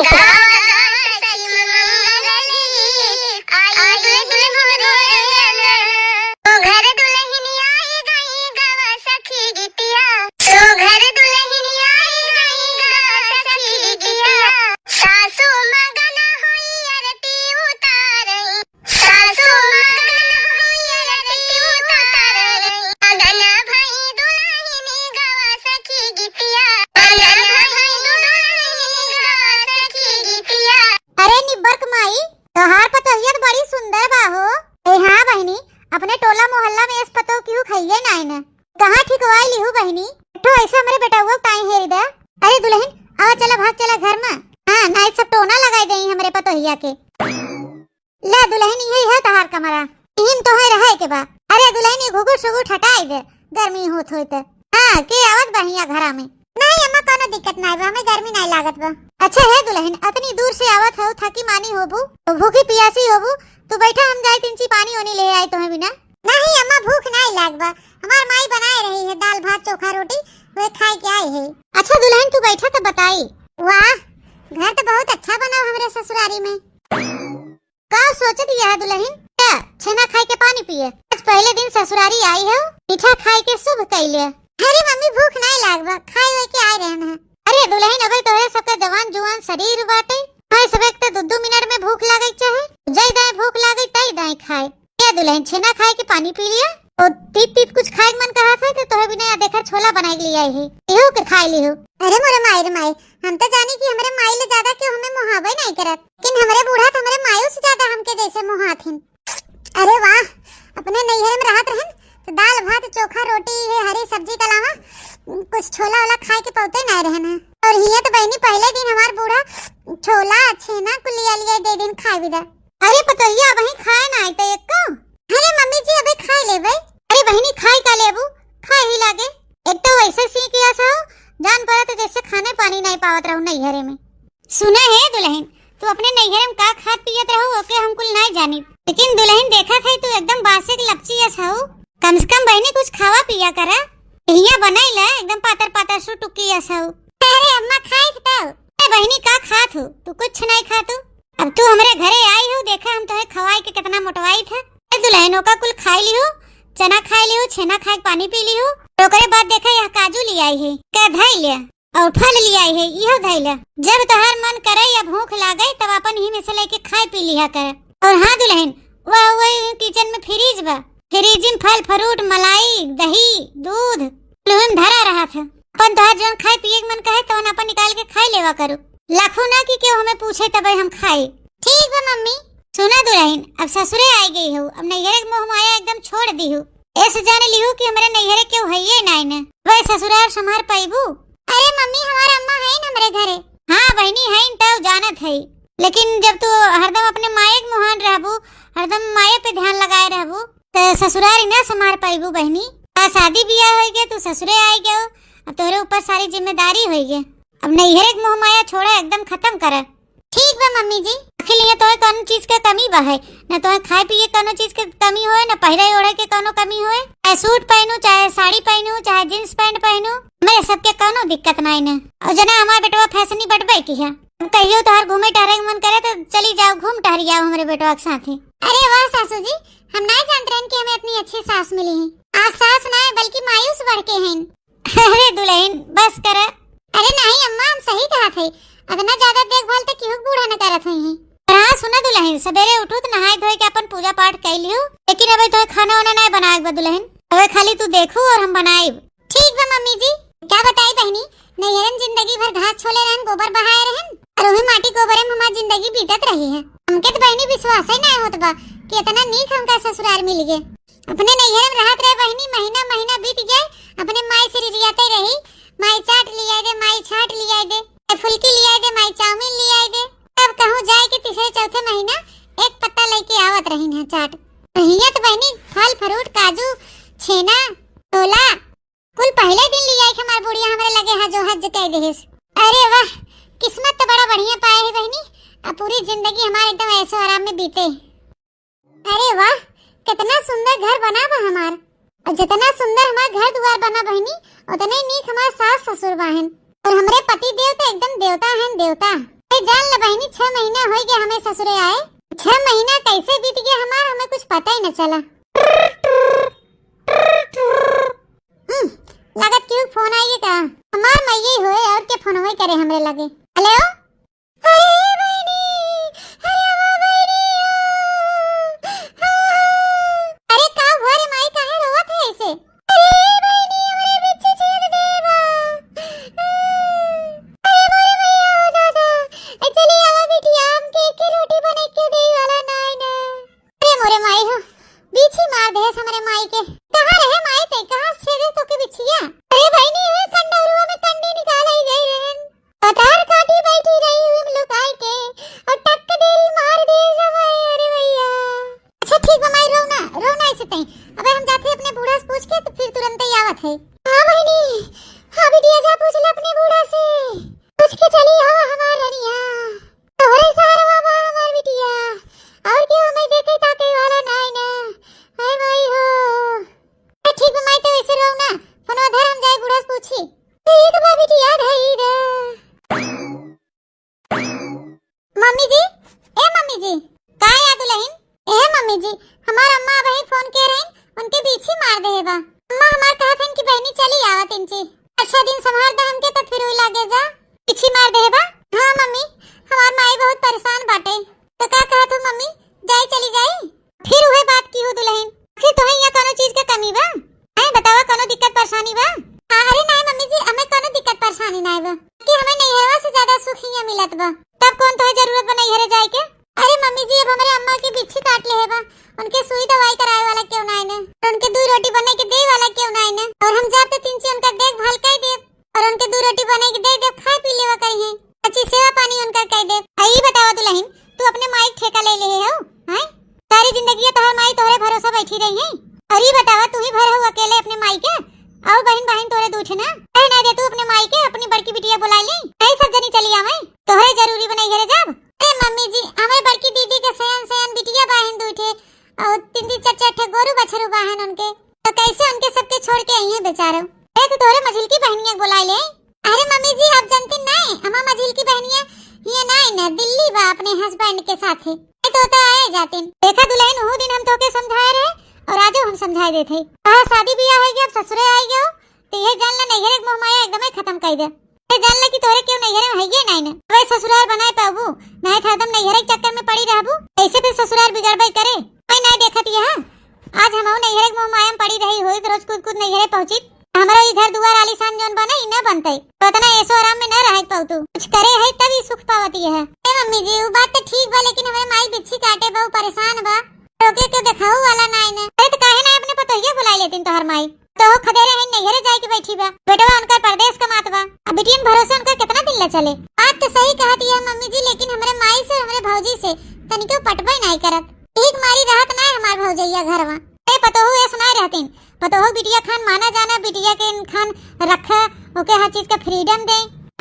गावा गावा सखी मंगल गीत, आई दुल्हन मोरे अंगना। ओ घर दुल्हन आई ए दुलहिन, आवा चला, भाग चला घर मा। हाँ, नाहीं सब टोना लगाई देई हमरे पतोहिया के। ले दुलहिन, इहै है तोहार कमरा, इही मा तोहैं रहै के बा। अरे दुलहिन, ई घुघुट सुघुट हटाई दे, गर्मी होत होई त। हाँ, के आवत बा हियाँ घरा में? नाहीं अम्मा, कौनो दिक्कत नाहीं बा, हमें गर्मी नाहीं लागत बा। अच्छा हे दुलहिन, अतनी दूर से आवत हौ, थकी मानी होबू, भूखी पियासी होबू, तू बैठा, हम जाई तिनची पानी ओनी ले आई तोहैं बिना। नाहीं अम्मा, भूख नाहीं लाग बा, हमार माई बनाए रही है दाल भात चोखा रोटी, वह खाए के आई है। अच्छा दुलहिन, तू बैठा तब बताई। वाह, घर तो बहुत अच्छा बना हमरे ससुरारी में। का सोचत यह दुलहिन? का छेना खाए के पानी पिए? आज पहले दिन ससुरारी आई है, मीठा खाए के शुभ कैले। अरे मम्मी, भूख नाहीं लाग बा, खाए हुए के आए रहन है। अरे दुलहिन, अबे तोहरे सबके जवान जुआन शरीर बाटे, भाई सबके तो दो दो मिनट में भूख लागे चाहे, जय दाएं भूख लागे तय दाएं खाए। ए दुलहिन, छेना खाए के पानी पी लिया, और तीत तीत कुछ खाए के मन कहा था तो तोहे बिना या देखा छोला बनाए के लिए आई है, इहो के खाए लिहो। अरे मोरे माई रे माई, हम तो जानी कि हमरे माई ले ज्यादा क्यों हमें मुहावे नहीं करत, लेकिन हमरे बूढ़ा तो हमरे मायू से ज्यादा हमके जैसे मुहात हिन। अरे वाह, अपने नैहर में रहत रहन तो दाल भात चोखा रोटी, ये हरी सब्जी के अलावा कुछ छोला वोला खाए के पौते नहीं रहन है। और हियाँ तो बहनी पहले दिन हमार बूढ़ा छोला छेना कुल लिया लिया दे दिन खाए बिदा। अरे पतोहिया, अबहीं खाए ना आई तो एको। अरे मम्मी जी, अबे खाए लेबे। अरे बहनी, खाए का लेबू, खाए ही लागे। एक तो वैसे सी किया सा हो, जान पड़ा तो जैसे खाने पानी नहीं पावत रहू नैहरे में। सुना हे दुलहिन, तू अपने नैहरे में का खात पियत रहू, ओके हम कुल नाई जानी। लेकिन दुलहिन देखत है, तू एकदम बासे के लपची अस हऊ। कम से कम बहिनी कुछ खावा पिया करा। हियाँ बनाई ला, एकदम पातर पातर सु टुकी अस हऊ। अरे अम्मा, खाई तब। ए बहिनी, का खात हो? तू कुछ नाई खात हो। अब तू हमरे घरे आई हो, देखा हम तोहे खवाई के कितना मोटवाई था। ए दुलहिन, ओका कुल खाई लिहू, चना खाई लिहू, छेना खाई के पानी पी लिहू। ओकरे बाद देखा, यह काजू ले आई है, का धाई लिया। और फल ले आई है, इहो धइला। जब तोहार मन करे या भूख लागे, तब अपन ही में से लेके खाए पी लिहा कर। और हाँ दुलहिन, वह, वह किचन में फ्रिज बा, फ्रिज में फल फ्रूट, मलाई, दही, दूध, लोहन धरा रहत है। अपन तोहार जौन खाए पिए के मन कहे, तौन अपन निकाल के खाए लेवा करू। लाखू ना कि केहू हमें पूछे तबे हम खाए। ठीक बा मम्मी। सुना दुलहिन, अब ससुरे आए गई हो, अब नैहरे के मोह माया एकदम छोड़ दी हो। ऐसे जाने लिहू कि हमरे नैहरे केहू हइये नाई न। वै ससुरार संभार पाइबू? अरे मम्मी, हमार अम्मा हईन हमरे घरे। हाँ बहिनी, हईन तउ जानत हई, लेकिन जब तू हरदम अपने माये के मुहान रहबू, हरदम माये पे ध्यान लगाए रहबू, त ससुरारी न संभार पाइबू बहिनी। आ शादी बियाह होई गए, तू ससुरे आए गयो, अब तोहरे ऊपर सारी जिम्मेदारी होई गए। अब नैहरे के मोह माया छोड़ा, एकदम खत्म कर। ठीक बा मम्मी जी। आखिर यहाँ तोहे कौनो चीज के कमी बा है, न तोहे खाए पिए कौनो चीज के कमी होए, न पहिरे ओढ़े के कौनो कमी होए। चाहे सूट पहनू, चाहे साड़ी पहनू, चाहे जींस पैंट पहनू, हमरे सबके कौनो दिक्कत नाई न। और जना हमार बेटवा फैशनी बटबे की है, अब कहियो तोहार घूमे टहरे के मन करे तो चली जाओ, घूम टहरी आओ हमरे बेटवा के साथे। अरे वाह सासू जी, हम नाई जानत रहन कि हमें इतनी अच्छी सास मिली है। आप सास नाई बल्कि मायूस बढ़ के हैं। अरे दुलहिन, बस करा। अरे नाहीं अम्मा, हम सही कहत हई, अतना ज्यादा देखभाल त केहू के बूढ़ा न करत होइहीं। पर हाँ सुना दुलहिन, सबेरे उठू त नहाए धोए के अपन पूजा पाठ कइ लिहू, लेकिन अबे तोहे खाना वाना नाहीं बनाए के बा दुलहिन, अबे खाली तू देखू और हम बनाइब। ठीक बा मम्मी जी। का बताई बहिनी, नैहरन जिंदगी भर घास छोले रहन, गोबर बहाए रहन, और वही माटी गोबरे में हमार जिंदगी बीतत रही है। हमके त बहिनी विश्वास ही नाहीं होत बा कि इतना नीक हमका ससुरार मिल गए। अपने नैहर में रहत रहे बहिनी, महीना महीना बीत जाए, अपने माई से रिरियाते रही, "माई चाट लियाई दे, माई छाट लियाई दे, ए फुलकी लियाई दे, माई चाउमीन लियाई दे।" तब कहूँ जाए के तीसरे चौथे महीना एक पत्ता लेके आवत रही ना चाट। हियाँ तो बहिनी फल फ्रूट, काजू, छेना, छोला, कुल पहले दिन लियाई के हमार बुढ़िया हमरे लगे हजो हज कह देहिस। अरे वाह, किस्मत तो बड़ा बढ़िया पाए है बहिनी, अब पूरी जिंदगी हमार एकदम ऐशो आराम में बीते। अरे वाह, कितना सुंदर घर बना बा हमार। और जितना सुंदर हमार घर दुआर बना बहिनी, उतने नीक हमार सास ससुर बाहन। और हमरे पति देव तो एकदम देवता हैं, देवता। ए जान ले बहिनी, छह महीना होई गए हमें ससुरे आए। छह महीना कैसे बीत गया हमार, हमें कुछ पता ही न चला। हम्म, लागत केहू फोन आई है का? हमार मइये होए और के फोन होए करे हमरे लगे। हेलो? अरे बहिनी, अरे ओ बहिनी, आ, आ, आ। अरे का हुआ रे माई, काहे रोवत है ऐसे? अरे बहिनी, हमरे बिच्छी छेद दे बा। आ, अरे मोरे भैया, ओ दादा, ए चली आवा बिटिया, हमके एक रोटी बना के दे वाला नाई ना। अरे मोरे माई हो, बिच्छी मार देहस हमरे माई के। कहाँ रहे माई ते, कहाँ से छेदे तोके बिच्छिया? अरे बहिनी, ए कंडौरुआ में कंडी निकाले गई रहन। ज्यादा सुख हियाँ मिलत बा। तब कौन तोहे जरूरत बा नैहरे जाए के? अरे मम्मी जी, अब हमरे अम्मा के बिच्छी काट लेहे बा, उनके सुई दवाई कराए वाला केहू नाई न, और उनके दुइ रोटी बनाए के दे वाला केहू नाई न, और हम जाब त तीन ची उनकर देखभाल कइ देब, और उनके दुइ रोटी बनाए के दे देब, खाए पी लेवा करिहैं, अच्छी सेवा पानी उनकर कइ देब। आ ई बतावा दुलहिन, तू अपने माई के ठेका ले लेहे हो, हैं? सारी जिंदगी तोहर माई तोहरे भरोसा बैठी रही है, और ई बतावा तू ही भर हो अकेले अपने माई के, और बहिन बहिन तोहरे दू ठे ना, कहे ना दे तू अपने माई के, अपनी बड़की बिटिया बुलाइ ले, यही सब जनी चली आवे, तोहरे जरूरी बा नैहरे जाब। अरे मम्मी जी, हमरे बड़की दीदी के सयान सयान बिटिया बाहिन दू ठे, और तीन तीन चार चार ठे गोरू बछरू बाहिन उनके, तो कैसे उनके सबके छोड़ के अइहैं बेचारो? ए, तो तोहरे मझिलकी बहनिया के बुलाइ ले। अरे मम्मी जी, आप जानती नाई, हमार मझिलकी बहनिया हियाँ नाई न, दिल्ली बा अपने husband के साथे। ए, तो, तो आए जातिन। देखा दुलहिन, उहू दिन हम तोहके समझाए रहे और आजो हम समझाए देत हई। कहा शादी बियाह होइ गया, अब ससुरे आइ गयो, तो यह जान ला नैहरे के मोह माया एकदमे खतम कइ दे। ते जान ले कि तोहरे केहू नैहरे में हइये नाई न। अबे ससुरार बनाए पाबू, नाई त हरदम नैहरे के चक्कर में पड़ी रहबू। कैसे फिर ससुरार बिगड़बे करे? कोई नाई देखत यह। आज हमहू नैहरे के मोह माया में पड़ी रही होई, तो रोज कूद कूद नैहरे पहुँची। हमरो ई घर दुआर आलीशान जौन बना, ई न बनतई। तो इतना ऐसो आराम में न रह पाऊ तू। कुछ करे है तब ई सुख पावत यह। ए मम्मी जी, उ बात तो ठीक बा, लेकिन हमरे माई बिच्छी काटे बा, उ परेशान बा। रोके के देखाऊ वाला नाई न। अरे तो काहे ना अपने पतोहिया बुलाइ लेतिन तोहर माई? तो खदेरे है नैहरे जाए के बैठी बा, बेटवा उनकर परदेस कमात बा। अब बिटियन भरोसे उनकर कितना दिन ले चले? बात तो सही कहत यह मम्मी जी, लेकिन हमरे माई से, हमरे भौजी से तनिको पटबे नाई करत। ठीक मारी रहत नाई हमार भौजैया घरवा। ए पतोहू ए सुनाए रहतिन, पतोहू बिटिया खान माना जाना, बिटिया के खान रखे, ओके हर चीज का freedom दे।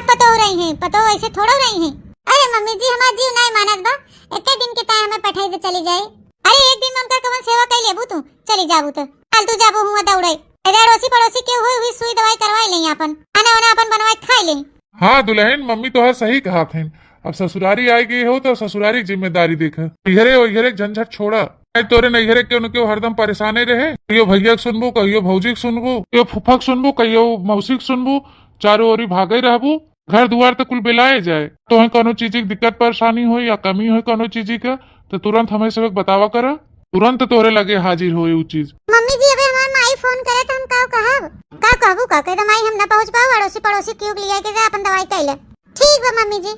पतोहू रही है, पतोहू ऐसे थोड़ो रही है। अरे मम्मी जी, हमार जीव नाई मानत बा, एके दिन के ताई हमें पठाई दे चली जाए। अरे एक दिन में उनका कवन सेवा कइ लेबू तू? चली जाबू त। फालतू जाबू हुआ दौड़े। इधर अड़ोसी पड़ोसी के हुई हुई सुई दवाई करवाई लें आपन। खाना वाना आपन बनवाई खाई लें। हाँ दुलहिन, मम्मी तोहार सही कहत हइन। अब ससुरारी आइ गई हो तो ससुरारी के जिम्मेदारी देख। इहरे ओइहरे के झंझट छोड़ा। नाई तोरे नैहरे के उनके हरदम परेशाने रहे। कहियो भैया के सुनबू, कहियो भौजी के सुनबू, कहियो फूफा के सुनबू, कहियो मौसी के सुनबू, चारों ओरी भागे रहबू। घर दुआर त कुल बेलाए जाए, तोहे कौनो चीज की दिक्कत परेशानी होई या कमी होई कौनो चीज का, त तुरंत हमें सबके बतावा करा, तुरंत तोहरे लगे हाजिर होई उ चीज। मम्मी जी, अबे हमार माई फोन करे त हम का कहब? का कहबू का? कह दे माई हम ना पहुँच पाऊ, अड़ोसी पड़ोसी केहू के लिया के जा अपन दवाई कइले। ठीक बा मम्मी जी।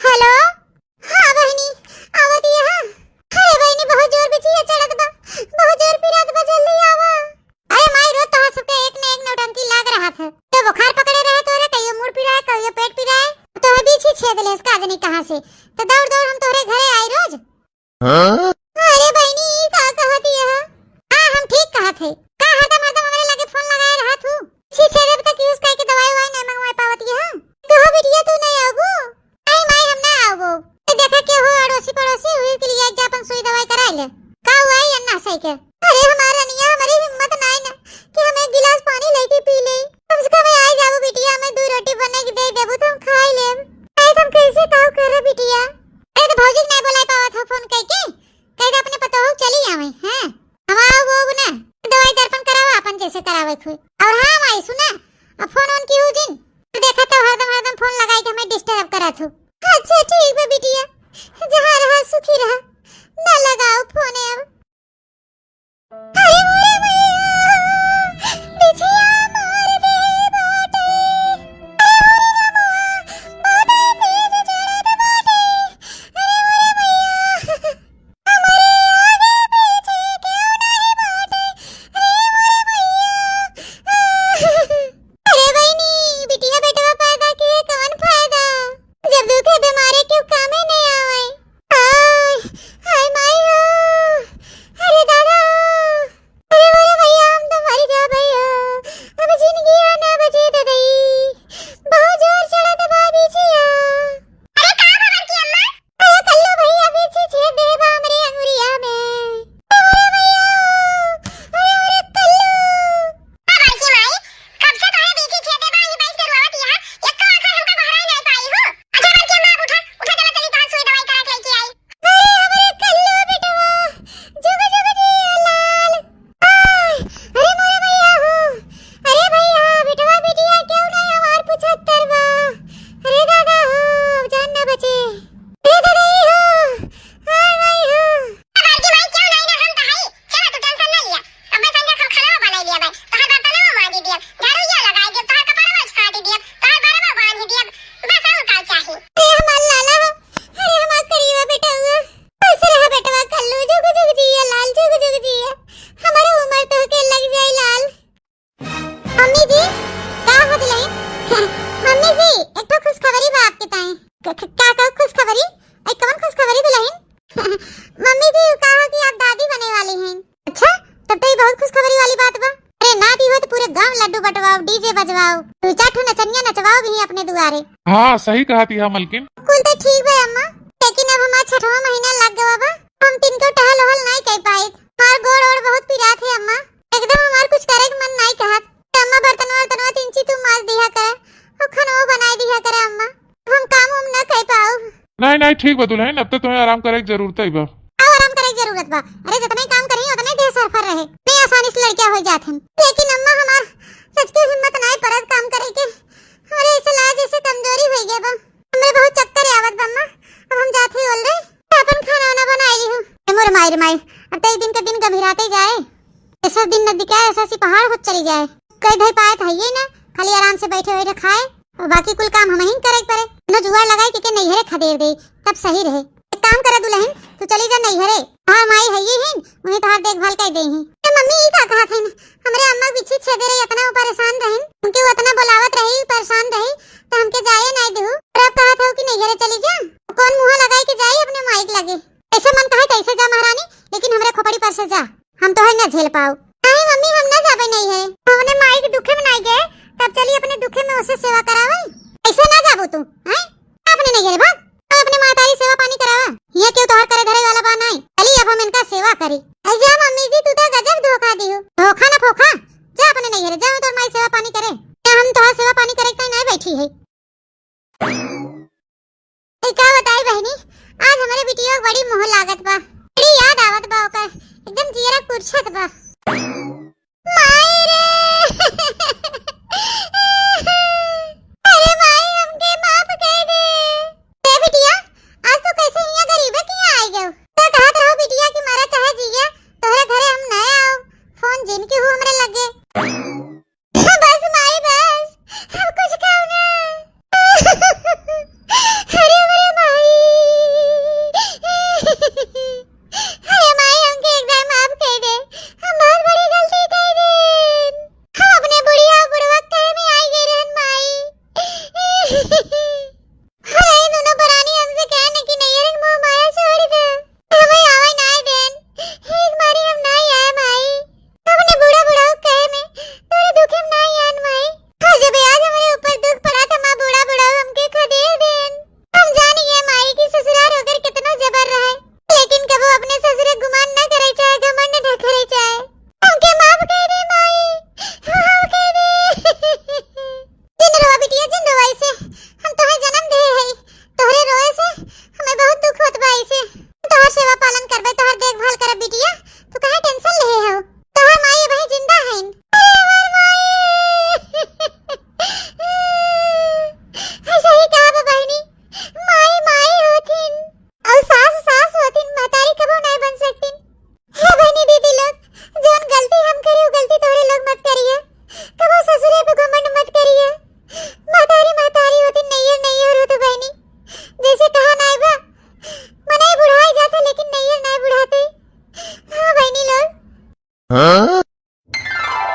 हेलो, हाँ बहिनी, आवत ही हाँ। अरे बहिनी, बहुत जोर बिछिया चढ़त बा, बहुत जोर पिरात बा, जल्दी आवा। अरे माई, रोज तोहर सबके एक न एक नौटंकी लाग रहत है। तो बुखार पकड़े रहे तोहरे, कहियो मुड़ पिराए, कहियो पेट पिराए। तोहरे बीछी छेद लेस का जनी कहाँ से। तो दौड़ दौड़ हम तोहरे घरे आई रोज। हाँ? अरे बहिनी, ई का कहत यह? हाँ, हम ठीक कहत है। का हरदम हरदम हमरे लगे फोन लगाए रहत हूँ? बीछी छेदे तक use कइके दवाई ववाई नहीं मंगवाए पावत यह। कहो बिटिया, तू नहीं आबू? आई माई, हम ना आवो। ए, देखा के हो अड़ोसी पड़ोसी हुई के लिए जा अपन सुई दवाई कराई ले। का हुआ है अन्ना सही के? अरे हमार रनिया, हमारी हिम्मत नाई ना कि हम एक गिलास पानी लेके पी ले। कम से कम आई जाबो बिटिया, हमें दो रोटी बने के दे देबो तो हम खाई लेब। नहीं तो हम कैसे काव करे बिटिया? अरे तो भौजी के नहीं बुलाई पावत हो फोन कइके? कह दे अपने पतोहू चली आवे, हैं? हम आओ वो ना, दवाई दर्पण करावा अपन जैसे करावे खुद। और हाँ माई सुना, अब फोन ऑन की हो जिन। देखा तो हरदम हरदम फोन लगाई के हमें disturb करत हो। अच्छा ठीक बा बिटिया, जहाँ रहा सुखी रहा, ना लगाओ फोन अब। अरे मोरे मैया, बिछिया मार दे बाटे। अरे मोरे रमवा, बाबे तेज चढ़त बाटे। अरे मोरे मैया, हमरे आगे पीछे केहू नाही बाटे। अरे मोरे मैया। अरे बहिनी, बिटिया बेटवा पैदा किए कवन फायदा? जब दुखे बीमारी केहू कामे नहीं आवे। आय, हाय माई हो। क-, का, का खुशखबरी? ऐ कवन खुशखबरी दुलहिन? मम्मी जी, कहा कि आप दादी बने वाली हैं। अच्छा, तब तो ये बहुत खुशखबरी वाली बात बा। अरे नाती हो तो पूरे गांव लड्डू बंटवाओ, डीजे बजवाओ, दू चार ठो नचनिया नचवाओ भी अपने दुआरे। हाँ, सही कहत हिया मलकिन। कुल तो ठीक बा अम्मा, लेकिन अब हमार छठवां महीना लग गवा बा, हम तिनको टहल वहल नाई कर पाइत। हमार गोड़ ओड़ बहुत पिरात है अम्मा, एकदम हमार कुछ करे के मन नाई कहत। अम्मा बर्तनवा वर्तनवा तिनची तू माज दिया करे, और खानवा बनाई दिया करे अम्मा, हम काम वाम न कर पाऊ। नहीं, नहीं, ठीक बा दुलहिन, अब तो तुम्हें आराम करे के जरूरत ही बा। और आराम करे के जरूरत बा? अरे जितना ही काम करी उतना ही देह सरफर रहे, नहीं आसानी से लड़कियां हो जात हैं। लेकिन अम्मा हमार सच के हिम्मत नाई परत काम करे के, हमरे ऐसे लाज ऐसे कमजोरी हो गया बा, हमरे बहुत चक्कर आवत बा अम्मा, अब हम जात ही बोल रहे, अपन खाना वाना बनाई ली हूँ। ए मोर माई रे माई, अब तो एक दिन के दिन गंभीराते जाए, ऐसा दिन न दिखाए, ऐसा सी पहाड़ होत चली जाए। कई भाई पाए तो है ही ना, खाली आराम से बैठे बैठे खाए और बाकी कुल काम हम ही करे के पड़े। न जुगाड़ लगाए के, के नैहरे खदेड़ दे, तब सही रहे। एक काम करे दुलहिन, तू चली जा नैहरे, तोहार माई है ही हिन, उन्हें तोहार देखभाल कर दे ही। ए मम्मी, ई का कहत हन? हमरे अम्मा बिच्छी छेदे रही, इतना वो परेशान रहिन, उनके वो इतना बुलावत रही, परेशान रही, तो हमके जाए नाई देहु। और अब कहत हो कि नैहरे चली जा, कौन मुंह लगाए के जाई अपने माई के लगे? ऐसे मन कहे तैसे जा महारानी, लेकिन हमरे खोपड़ी पर से जा, हम तोहे न झेल पाऊ। नहीं मम्मी, हम न जाबे नैहरे, हम अपने माई के दुखे में नाई गए, तब चली अपने दुखे में उसे सेवा करावे। ऐसे न जाबू तू, हैं? अपने नैहरे भाग, अब अपने मातारी सेवा पानी करावा। हियां क्यों तोहर करे धरे वाला बा नाई? चली अब हम इनका सेवा करी। ऐ जा मम्मी जी, तू तो गजब धोखा दिहु। धोखा ना फोखा, जा अपने नैहरे, जा तोर माई सेवा पानी करे। या हम तोहर सेवा पानी करे के नाई बैठी है। ए, का बताई बहिनी, आज हमरे बिटिया के बड़ी मोह लागत बा, बड़ी याद आवत बा ओकर, एकदम जियरा कुरछत बा। माई रे! अरे माई, हमके माफ कर दे। ए बिटिया, आज तो कैसे हियां गरीबे के हियां आई गयो। तो कहत रहो बिटिया कि मरा चाहे जिया, तोहरे घरे हम नए आओ, फोन जिन के हो हमरे लगे। बस माई बस, अब कुछ खाओ ना। अरे मेरे माई, अरे माई, हमके एक बार माफ कर दे, हम बहुत बड़ी गलती कर देन। हम अपने बुढ़िया बुढ़वा कहे में आई गए रहन माई। अरे दोनों परानी हमसे कहने की नहीं है, मोह माया छोड़ दे। हमें आवे नाय देन, एक बारी हम नाय आए माई। अपने बूढ़ा बुढ़ाऊ कहे में तोरे दुखे में नाय आन माई। और जब आज हमरे ऊपर दुख पड़ा त माँ बूढ़ा बुढ़ाऊ हमके खदेड़ देन। हम जानी है माई कि ससुरार होकर कितना जबर रहे, लेकिन कबो अपने ससुरे गुमान न करे चाहे, घमंड न करे चाहे। हमके माफ कर दे माई, माफ कर दे। जिन रोवा बिटिया, जिन रोवा ऐसे। हम तोहे जन्म दे हई, तोहरे रोए से हमें बहुत दुख होत बा ऐसे। तोहर सेवा पालन करबे, तोहर देखभाल करब बिटिया, तू काहे tension लेहे हो? तोहर माई अबहीं जिंदा हईन। अरे हमार माई। ऐसा ही कहा बा बहिनी, माई माई होथिन। और सास सास होथिन, महतारी कबो नहीं बन सकतीन। हे बहिनी दीदी लोग, जौन गलती हम करी, वो गलती तोहरे लोग मत करिए। कबो ससुरे पे घमंड मत करिए। महतारी महतारी होती, नैयर नैयर होती बहिनी। जैसे कहा नाय बा, मनई बुढ़ाई जाता, लेकिन नैयर नाय बुढ़ाती। हाँ बहिनी लोग। हाँ?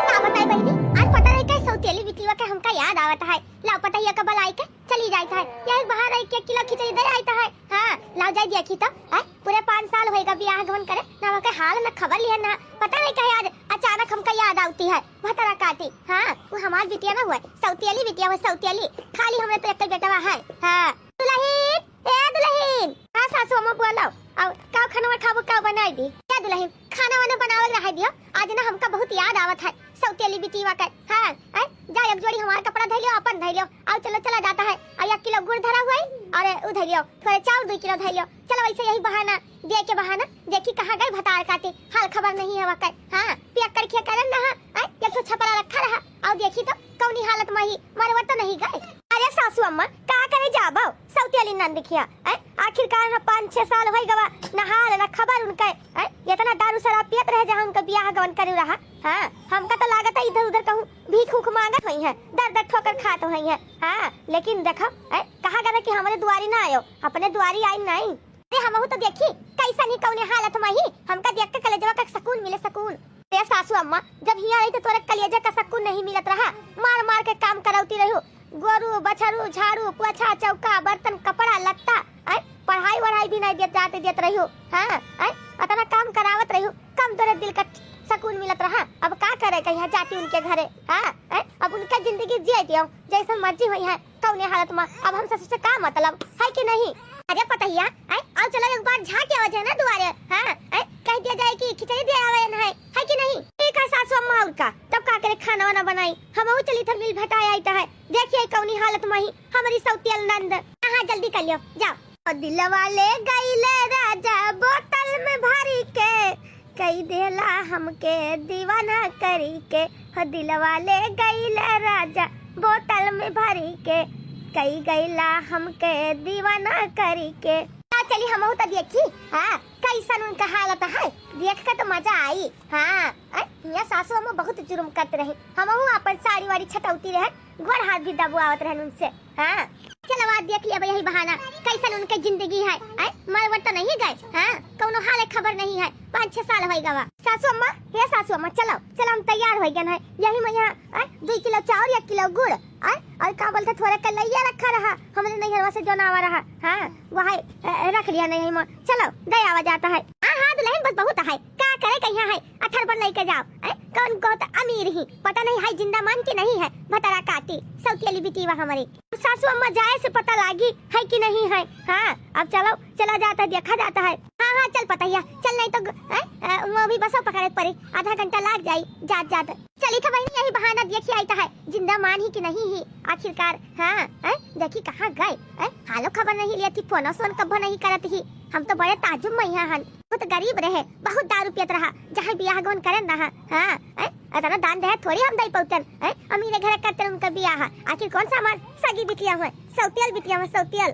का बताई बहिनी, आज पता रहे का सौतेली बिटिया के हमका याद आवत है। लाओ पता ही कब लाई के चली जाइत है। यही बाहर रह के किलो खिचड़ी दे आइत है। हाँ, लाओ जाई देखी तो। हैं? पूरे पाँच साल होएगा बियाह गवन करे, ना वके हाल ना खबर लिहे ना। पता नहीं कहे आज अचानक हमका याद आवती है। भतरा काटी। हाँ, वो हमार बिटिया ना हुआ, सौतेली बिटिया हुआ, सौतेली। खाली हमरे तो एक बेटवा है। हाँ। दुलहिन, ए दुलहिन। हाँ सासू अम्मा बोलो। अब का खाना खाबो, का बनाई दी? क्या दुलहिन? खाना वाना बनावल रहे दियो, आज ना हमका बहुत याद आवत है सौतेली बिटिया के। हाँ, हैं? जा एक जोड़ी हमार कपड़ा धइ लियो, अपन धइ लियो, और चलो चला जाता है। और एक किलो गुड़ धरा हुआ है, और उ धइ लियो, थोड़े चाउर दो किलो धइ लियो। चलो वैसे यही बहाना, दे के बहाना, देखी कहाँ गए भतार काटी, हाल खबर नहीं है वकर। हाँ, पियक्कड़ खिया करन रहा, हैं? एक ठो छपरा रखा रहा, और देखी तो कौनी हालत में ही, मरवा तो नहीं गए। अरे सासू अम्मा, का करे जाबो सौतेली नंद खिया, हैं? आखिरकार ना पाँच छह साल होई गवा, ना हाल ना खबर उनके, हैं? इतना दारू शराब पियत रहे जहाँ उनका बियाह गवन करे रहा। हाँ, हमका तो लागत है इधर उधर कहूँ भीख उख मांगत होई है, दर दर ठोकर खात होई है। हाँ, लेकिन देखो, हैं? कहा गया कि हमरे दुआरी ना आयो, अपने दुआरी आई नहीं। अरे हमहू तो देखी कैसन ही कौने हालत में ही, हमका देख के कलेजवा का सकून मिले, सकून। अरे सासू अम्मा, जब हियाँ रही तो तोरे कलेजा का सकून नहीं मिलत रहा, मार मार के काम करौती रहू। गोरू, बछरू, झाड़ू, पोछा, चौका, बर्तन, कपड़ा, लत्ता, आय, पढ़ाई वढ़ाई भी नहीं देत, जाते देत रहियो, हाँ, आय, अतना काम करावत रहियो, कम तोरे दिल का सकून मिलत रहा। अब का करे कहिया जाती उनके घरे, हाँ, आय, अब उनका जिंदगी जिए दियो, जैसे मर्जी होई है, कौने हालत में, अब हमसे, से का मतलब है कि नहीं? अरे पतहिया, आय, आओ चलो एक बार झाँक आवा जाए ना दुआरे, हाँ, आय, कह दिया जाए कि खिचड़ी दे आवे न है, है कि नहीं? ठीक है सासू अम्मा, और का, तब का करे खाना वाना बनाई, हमहू चली था मिल भटाए आई तो है, देखिए कौनी हालत में ही हमारी सौतियल नंद। हाँ, हाँ, जल्दी कर लियो, जाओ। ओ दिलवा ले गईले राजा बोतल में भरी के, कई देला हमके दीवाना करी के। हो दिलवा ले गईले राजा बोतल में भरी के, कई गईला हमके दीवाना करी के। आ चली हमहू तो देखी, हाँ, कैसन उनका हालत है, देख के तो मजा आई। हाँ, अ, हियाँ सासू अम्मा बहुत जुर्म करत रही, हमहू अपन साड़ी वाड़ी छटौती रहे, गोड़ हाथ भी दबवावत रहन उनसे। हाँ, चलो आज देख लिया यही बहाना, कैसन उनके जिंदगी है। आय, मरवट तो नहीं गए, हाँ, कौनो हाल खबर नहीं है, पाँच छह साल होई गवा। सासू अम्मा, हे सासू अम्मा, चलो, चलो हम तैयार हो गए हैं, यही में यहाँ, आय, दो किलो चाउर, एक किलो गुड़, आय, और का बोलते थोड़ा कलैया रखा रहा, हमरे नैहरवा से जोनावा रहा, हाँ, वही, अ, रख लिया नहीं में, चलो, दे आवा जाता है। हाँ, हाँ, दुल्हन बस बहुत है, का करे कहिया है, अठर पर लेके जाओ, आय, कौन बहुत अमीर ही, पता नहीं है जिंदा मान के नहीं है, भतरा काटी, सौतियली बिटिया हमारी। सासू अम्मा जाए से पता लागी है कि नहीं है। हाँ, अब चलो, चला जाता है, देखा जाता है। हाँ, हाँ, चल पतैया, चल नहीं तो ग-, हैं? अ, वो भी बसो पकड़े के पड़ी, आधा घंटा लाग जाई जात जात। चली था बहनी, यही बहाना देखी आई तो है, जिंदा मान ही कि नहीं ही आखिरकार। हाँ, हैं? देखी कहाँ गए, हैं? हालो खबर नहीं लिया थी, फोन सोन कब नहीं करत ही। हम तो बड़े ताजुब में यहाँ हन। बहुत गरीब रहे, बहुत दारू पियत रहा, जहाँ बियाह गवन करन रहा। हाँ, हैं? इतना दान दहेज थोड़ी हम दई पौतन, हैं? अमीरे घरे करते उनका बियाह, आखिर कौन सा हमार सगी बिटिया हुए, सौतियल बिटिया हुए, सौतियल।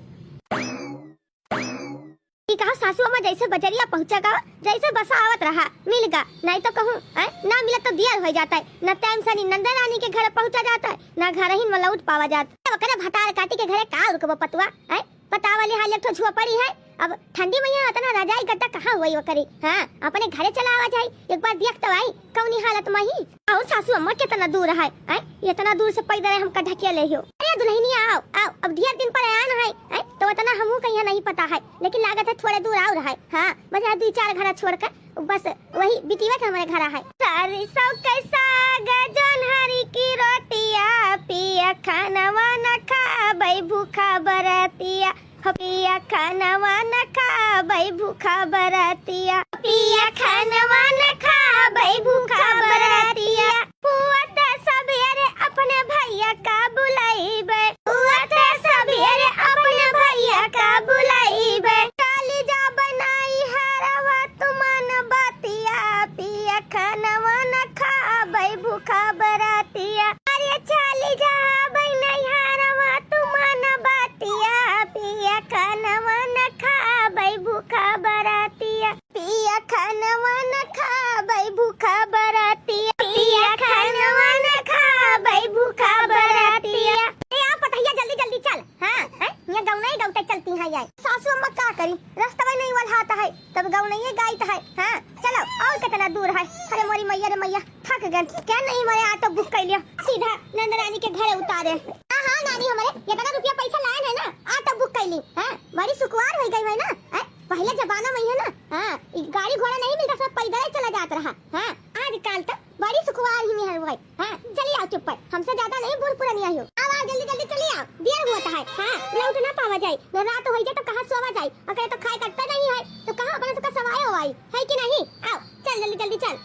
ई कहा सासू अम्मा जैसे बजरिया पहुँचा गा, जैसे बसा आवत रहा, मिल गा, नहीं तो कहूँ, हैं? ना मिलत तो दियर हो जाता है, ना टाइम से नंदा रानी के घरे पहुँचा जाता है, ना घर ही में लौट पावा जाता है। अब ओकरे भतार काटी के घरे का रुकबो पतुआ, हैं? बतावा ले, हाल एक ठो झोपड़ी है। अब ठंडी में यहाँ इतना रजाई गद्दा कहाँ हुई ओकरी? हाँ, अपने घरे चला आवा जाई, एक बार देख तो आई कौनी हालत में ही। और सासू अम्मा कितना दूर है, आय, इतना दूर से पैदल हमका ढकेले हो। अरे दुल्हनिया आओ, आओ, अब ढेर दिन पर आया ना है, आय, तो इतना हमहू कहिया नहीं पता है, लेकिन लागत है थोड़े दूर और है। हाँ, बस यहाँ दो चार घर छोड़ के बस वही बिटिया के हमारे घर है। सरसों के साग जोन्हरी की रोटिया, पिया खानवा न खाबै भूखा बरतिया। हो पिया खानवा न खाबै भूखा बरतिया। पिया खानवा न खाबै भूखा बरतिया। पुआ त सबेरे अपने भैया का बुलाइबे। पुआ त सबेरे अपने भैया का बुलाइबे। चली जाबै नैहरवा तू मान बतिया, पिया खानवा न खाबै भूखा बरतिया। अरे चली जाबै नैहरवा तू मान बतिया, पिया खानवा न खाबै भूखा बरतिया। पिया खानवा न खाबै भूखा बरतिया, पिया खानवा न खाबै भूखा बरतिया। ए आ पतहिया जल्दी जल्दी चल। हाँ, हैं? ये गौनई गौते चलती हैं ये। सासू अम्मा का करी, रस्तवा नहीं वल्हात है, तब गौनई गाइत है। हाँ, चलो, और कितना दूर है? अरे मोरी मैया रे मैया, थक गन। क्या नहीं मोरे auto book कर लिया, सीधा नंद रानी के घरे उतारे। हाँ, हाँ, नानी हमारे इतना रुपया पैसा लायन है ना, auto book कर ली। हाँ, बड़ी सुकुवार हो गई है ना। हैं? पहले जमाना में है ना, हाँ, ई गाड़ी घोड़ा नहीं मिलता, सब पैदल ही चला जात रहा। हाँ, आजकल तो बड़ी सुखवार ही मेहर हुई। हाँ, चली आओ चुप पर, हमसे ज्यादा नहीं, बूढ़ पुरानी आई हो। आओ, आओ, जल्दी जल्दी चली आओ, देर हुआ है। हाँ, लौट ना पावा जाए, न रात हो जाए तो कहाँ सोवा जाए, अगर तो खाए कटता नहीं है तो कहाँ अपना सबका सवाए हो आई है कि नहीं? आओ, चल जल्दी जल्दी चल।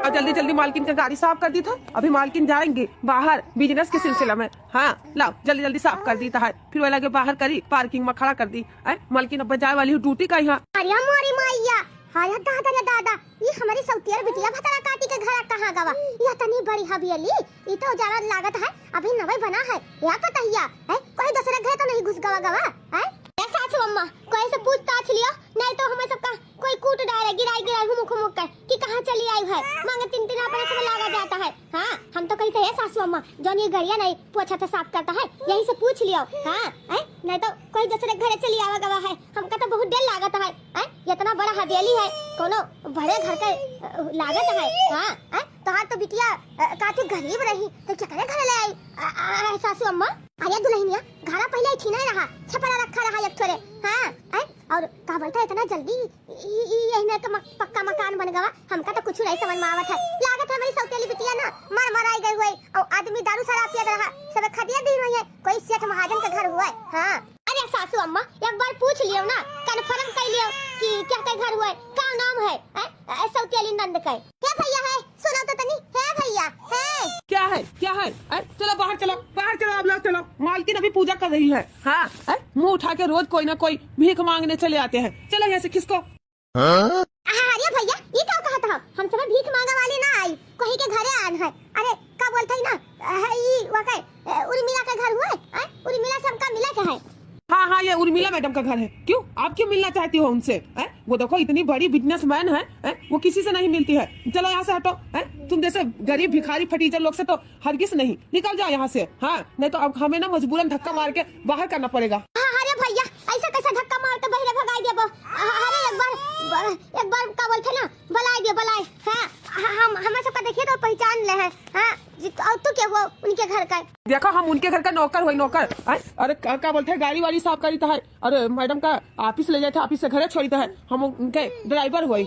और जल्दी जल्दी मालकिन का गाड़ी साफ कर दी था, अभी मालकिन जाएंगे बाहर business के सिलसिला में। हाँ, लाओ जल्दी जल्दी साफ कर दी था, फिर वह लगे बाहर करी, parking में खड़ा कर दी। ऐ, मालकिन अब जाए वाली हो duty का यहाँ। अरे मोरी मैया, अरे दादा रे दादा, ये हमारी सौतियर बिटिया भतरा काटी के घर कहाँ गवा? यह तनी बड़ी हवेली, ये तो उजाला लागत है, अभी नवे बना है। या पतहिया है, कोई दूसरे घर तो नहीं घुस गवा गवा है? ए सासू अम्मा, कोई से पूछताछ लियो, नहीं तो हमें सबका कोई कूट डाले, गिराई गिराई हुमुक हुमुक के कि कहाँ चली आई है, मांगे तीन तीन अपने सब लागा जाता है। हाँ, हम तो कही थे, "ए सासू अम्मा, जौन ये गरिया नहीं पोछा था, साफ करता है, यहीं से पूछ लियो।" हाँ, हैं? नहीं तो कोई दूसरे घरे चली आवा गवा है, हमका तो बहुत डर लागत है। हैं? इतना बड़ा हवेली है, कोनो बड़े घर के, अ, लागत है। हाँ, हैं? तोहार तो बिटिया, अ, काफी गरीब रही, तो केकरे घर ले आई, अ, अ, सासू अम्मा? अरे दुलहिनिया, घरा पहिले ठीक नहीं रहा, छपरा रखा रहा एक ठोरे। हाँ, हैं? और का बोलता है इतना जल्दी ई, ई, ई, यही में के मक-, पक्का मकान बन गवा? हमका तो कुछ नहीं समझ में आवत है। लागत है मेरी सौतेली बिटिया ना मर मराई गई हुई, और आदमी दारू शराब पियत रहा, सब खदिया दी हुई है, कोई सेठ महाजन का घर हुआ है। हाँ। अरे सासू अम्मा, एक बार पूछ लियो ना, confirm कर लियो कि केकर घर हुआ है, का नाम है, हैं? ए, सौतेली नंद का। क्या भैया है? सुनो तो तनी, है भैया, है। क्या है, क्या है? अरे चलो बाहर चलो, बाहर चलो, आप लोग चलो। मालकिन अभी पूजा कर रही है। हाँ, अरे मुंह उठा के रोज कोई ना कोई भीख मांगने चले आते हैं। चलो यहाँ से खिसको। हाँ? अरे भैया, ये का कहत हो? हम सब भीख मांगे वाली ना आई, कोई के घरे आन है। अरे का बोलत ही ना, अ, ई वके, अ, उर्मिला के घर हुआ है, हैं? उर्मिला से हमका मिला के है। हाँ, हाँ, ये उर्मिला मैडम का घर है। क्यों, आप क्यों मिलना चाहती हो उनसे, हैं? वो देखो, इतनी बड़ी businessman है, हैं? वो किसी से नहीं मिलती है। चलो यहाँ से हटो, हैं? तुम जैसे गरीब भिखारी फटीचर लोग से तो हरगिज नहीं। निकल जाओ यहाँ से, हाँ, नहीं तो अब हमें ना मजबूरन धक्का मार के बाहर करना पड़ेगा। हाँ, अरे भैया, ऐसा कैसे धक्का मार के बहरे भगाई देबो? अरे एक बार, एक बार का बोलते ना, बुलाए दियो, बुलाए। हाँ, हम, हमें सबका देखिए तो पहचान ले हैं। हाँ, जी, तो, और तू क्या हुआ उनके घर का? देखो, हम उनके घर का नौकर हुई, नौकर। हैं? अरे का, का बोलते हैं, गाड़ी वाड़ी साफ करी तो है। अरे मैडम का office ले जाए थे, office से घरे छोड़ी तो है। हम उनके driver हुई।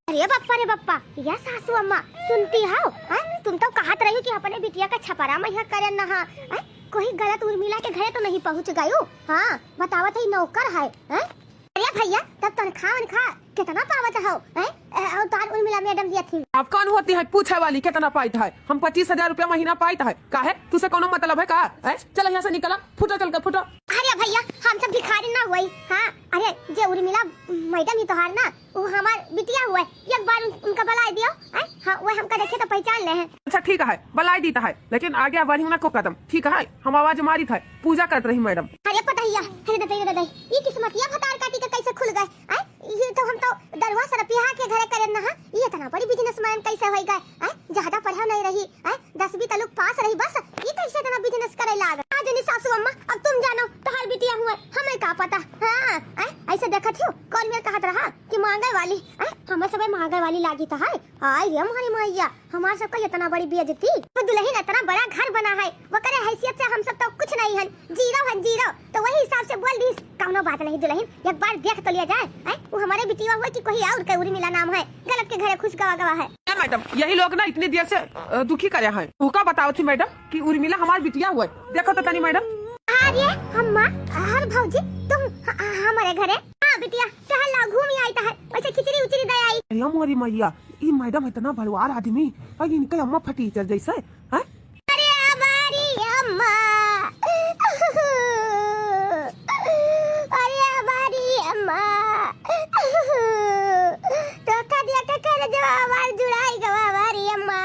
अरे बप्पा रे बप्पा, या सासू अम्मा, सुनती हो? हैं? तुम तो कहत रही कि अपने बिटिया का छपरा में यहाँ करे ना, हाँ? हैं? कोई गलत उर्मिला के घरे तो नहीं पहुँच गयो? हाँ, बतावत है नौकर है, हैं? अरे भैया, तब तनख्वाह वनख्वाह कितना पावत हो, हैं? ए, और तार उर्मिला मैडम दिया थी। आप कौन होती है पूछे वाली कितना पाइत है? हम पच्चीस हजार रुपया महीना पाइत है। काहे? तुसे कोनो मतलब है का? हैं? चलो यहाँ से निकला, फुटो चल के, फुटो। अरे भैया, हम सब भिखारी ना हुई, हाँ? अरे जे उर्मिला मैडम ही तोहार ना, वो हमार बिटिया हुआ है, एक बार उन, उनका बुलाए दियो, हैं? हाँ, वो हमका देखे तो पहचान ले हैं। अच्छा ठीक है, बुलाए दीत है, लेकिन आगे बढ़ी ना को कदम, ठीक है? हम आवाज मारित है, पूजा करत रही मैडम। अरे पतहिया, अरे ददई, ददई, ये किस्मतिया भतार काटी के कैसे खुल गए? आय, ये तो हम तो दरुआ सरपिया के घरे करे ना, हाँ? ये इतना बड़ी businessman कैसे होई गए? आय, ज्यादा पढ़ा नहीं रही, आय, दसवीं तलुक पास रही बस, ये कैसे इतना business करे लाग? आज नहीं सासू अम्मा, अब तुम जानो, तोहार बिटिया हुए, हमें का पता? हाँ, आय, ऐसे देखत हो, कौन मेर कहत रहा कि मांगे वाली, आय, हमें सबे मांगे वाली लागी तो है। आय रे हमारी मैया, हमार सबका इतना बड़ी बेइज्जती। वो दुल्हन इतना बड़ा घर बना है, वकरे हैसियत से हम सब तो कुछ नहीं हन, zero हन, zero। तो वही हिसाब से बोल दीस, कौनो बात नहीं दुल्हन, एक बार देख तो लिया जाए, हैं? वो हमारे बिटिया हुआ कि कोई और के उर्मिला नाम है, गलत के घरे खुश गवा गवा है। ए मैडम, यही लोग ना इतनी देर से, अ, दुखी करे हैं। तू का बताओ थी मैडम कि उर्मिला हमार बिटिया हुआ है? देखो तो तनी मैडम। अरे अम्मा, अरे भौजी, तुम ह-, ह-, हमारे घरे? हाँ बिटिया, टहल लाओ, घूम आई तो है, वैसे खिचड़ी उचड़ी दे आई। अरे मोरी मैया, ई मैडम इतना बड़वार आदमी, और इनके अम्मा फटीचर जैसे, हैं? अरे हमारी अम्मा, अरे हमारी अम्मा, धोखा दिया के कर जवा हमार जुड़ाई गवा हमारी अम्मा,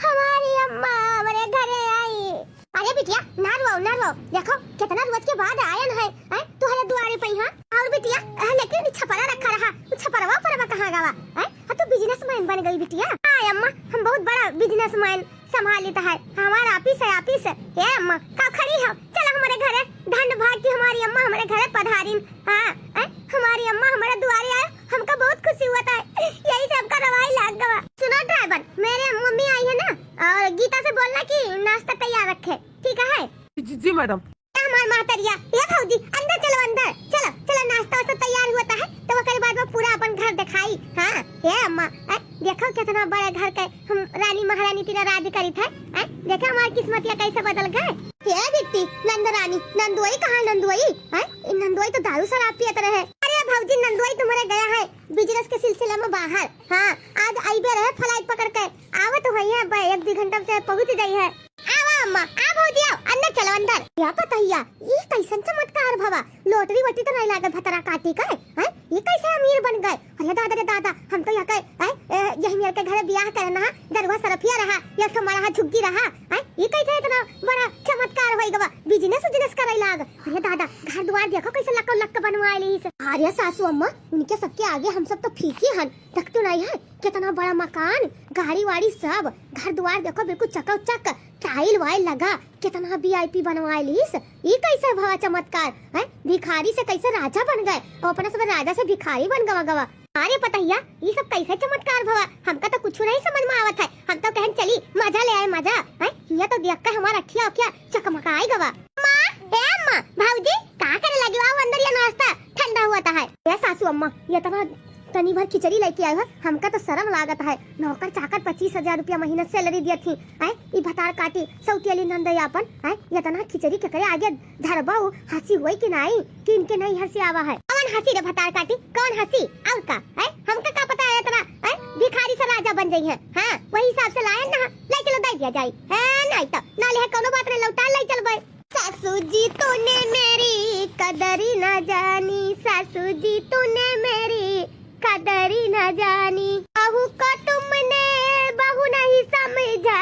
हमारी अम्मा हमारे घरे आई। अरे बिटिया, ना रोवाओ, ना रोवाओ। देखो, कितना रोज के बाद आयन है, हैं? तुहरे दुआरे पे, हाँ? और बिटिया, अ, लेकिन छपरा रखा रहा, उ छपरवा परवा कहाँ गवा, हैं? हाँ, तू businessman बन गई बिटिया। हाँ अम्मा, हम बहुत बड़ा businessman संभालित है, हमारा office है, office। ए अम्मा, का खड़ी हो? चला हमारे घरे, धन भाग की हमारी अम्मा हमारे घरे पधारिन। हाँ, हैं? हमारी अम्मा हमारे दुआरे आए, हमका बहुत खुशी हुआ था, यही से हमका रवाई लाग गवा। सुनो driver, मेरे मम्मी आई है ना, और गीता से बोलना कि नाश्ता तैयार रखे, ठीक है? जी, जी मैडम। हमार महतरिया, ए भौजी, अंदर चलो, अंदर चलो, चलो, नाश्ता वास्ता तैयार हुआ है, तो ओकरे बाद में पूरा अपन घर दिखाई। हाँ, ए अम्मा, ए, देखो कितना बड़ा घर के हम रानी महारानी तीना राज करी थे। ए, देखो हमार किस्मतिया कैसे बदल गए। ए बिट्टी, नंद रानी, नंदोई कहाँ है, नंदोई? ए, नंदोई तो दारू शराब पियत रहे। अरे भौजी, नंदोई तुम्हारे गया है business के सिलसिले में बाहर। हाँ, आज आइबे रहे flight पकड़ के, आवत होई है, अब एक दो घंटा से पहुँच जाई है। आवा अम्मा, आ भौजी आओ, अंदर चलो अंदर। या पतहिया, ई कैसन चमत्कार भवा? Lottery वोटरी तो नहीं लागल भतरा काटी के, हैं? ई कैसे अमीर बन गए? अरे दादा रे दादा, हम तो यहाँ के, हैं? ए, यही मेरे के घरे बियाह करना है, दरुआ सरफिया रहा, या तो मरहा झुग्गी रहा, हैं? ई कैसे इतना बड़ा चमत्कार होई गवा? Business उजनेस करे लाग। अरे दादा, घर द्वार देखो कैसे लक्को लक्क बनवाए लीस। अरे सासू अम्मा, उनके सबके आगे हम सब तो फीकी हन। देखते नहीं है, कितना बड़ा मकान, गाड़ी वाड़ी सब, घर द्वार देखो बिल्कुल चकाचक, tile वाइल लगा, कितना VIP बनवाए लीस। ई कैसे भवा चमत्कार, हैं? भिखारी से कैसे राजा बन गए, और अपना सब राजा से भिखारी बन गवा गवा। अरे पतहिया, ई सब कैसे चमत्कार भवा? हमका तो कुछ नहीं समझ में आवत है। हम तो कहन चली मजा ले आए, मजा। हैं? हिया तो देख के हमार अखिया अखिया चकमकाई गवा। माँ, ए माँ, भौजी, का करे लगी? आओ अंदर, ये नाश्ता ठंडा हुआ था है। ए सासू अम्मा, ये तना तनी भर खिचड़ी लेके आए हो, हमका तो शर्म लागत है। नौकर चाकर पच्चीस हजार रुपया महीना सैलरी दियत ही, हैं? ई भतार काटी सौतेली नंदई आपन, हैं? ये तना खिचड़ी के करे आगे धरबा उ हंसी होई कि नाई, कि इनके नहीं हंसी आवा है। कौन हंसी रे भतार काटी, कौन हंसी? और का है? हमका का पता है इतना, है? भिखारी से राजा बन जाई है। हाँ, वही हिसाब से लायन ना, ले चलो दे दिया जाई। है, नहीं तो ना ले है, कोनो बात नहीं, लौटा ले चलबे। सासू जी तूने मेरी कदर ही ना जानी, सासू जी तूने मेरी कदर ही ना जानी। बहू को तुमने बहू नहीं समझा,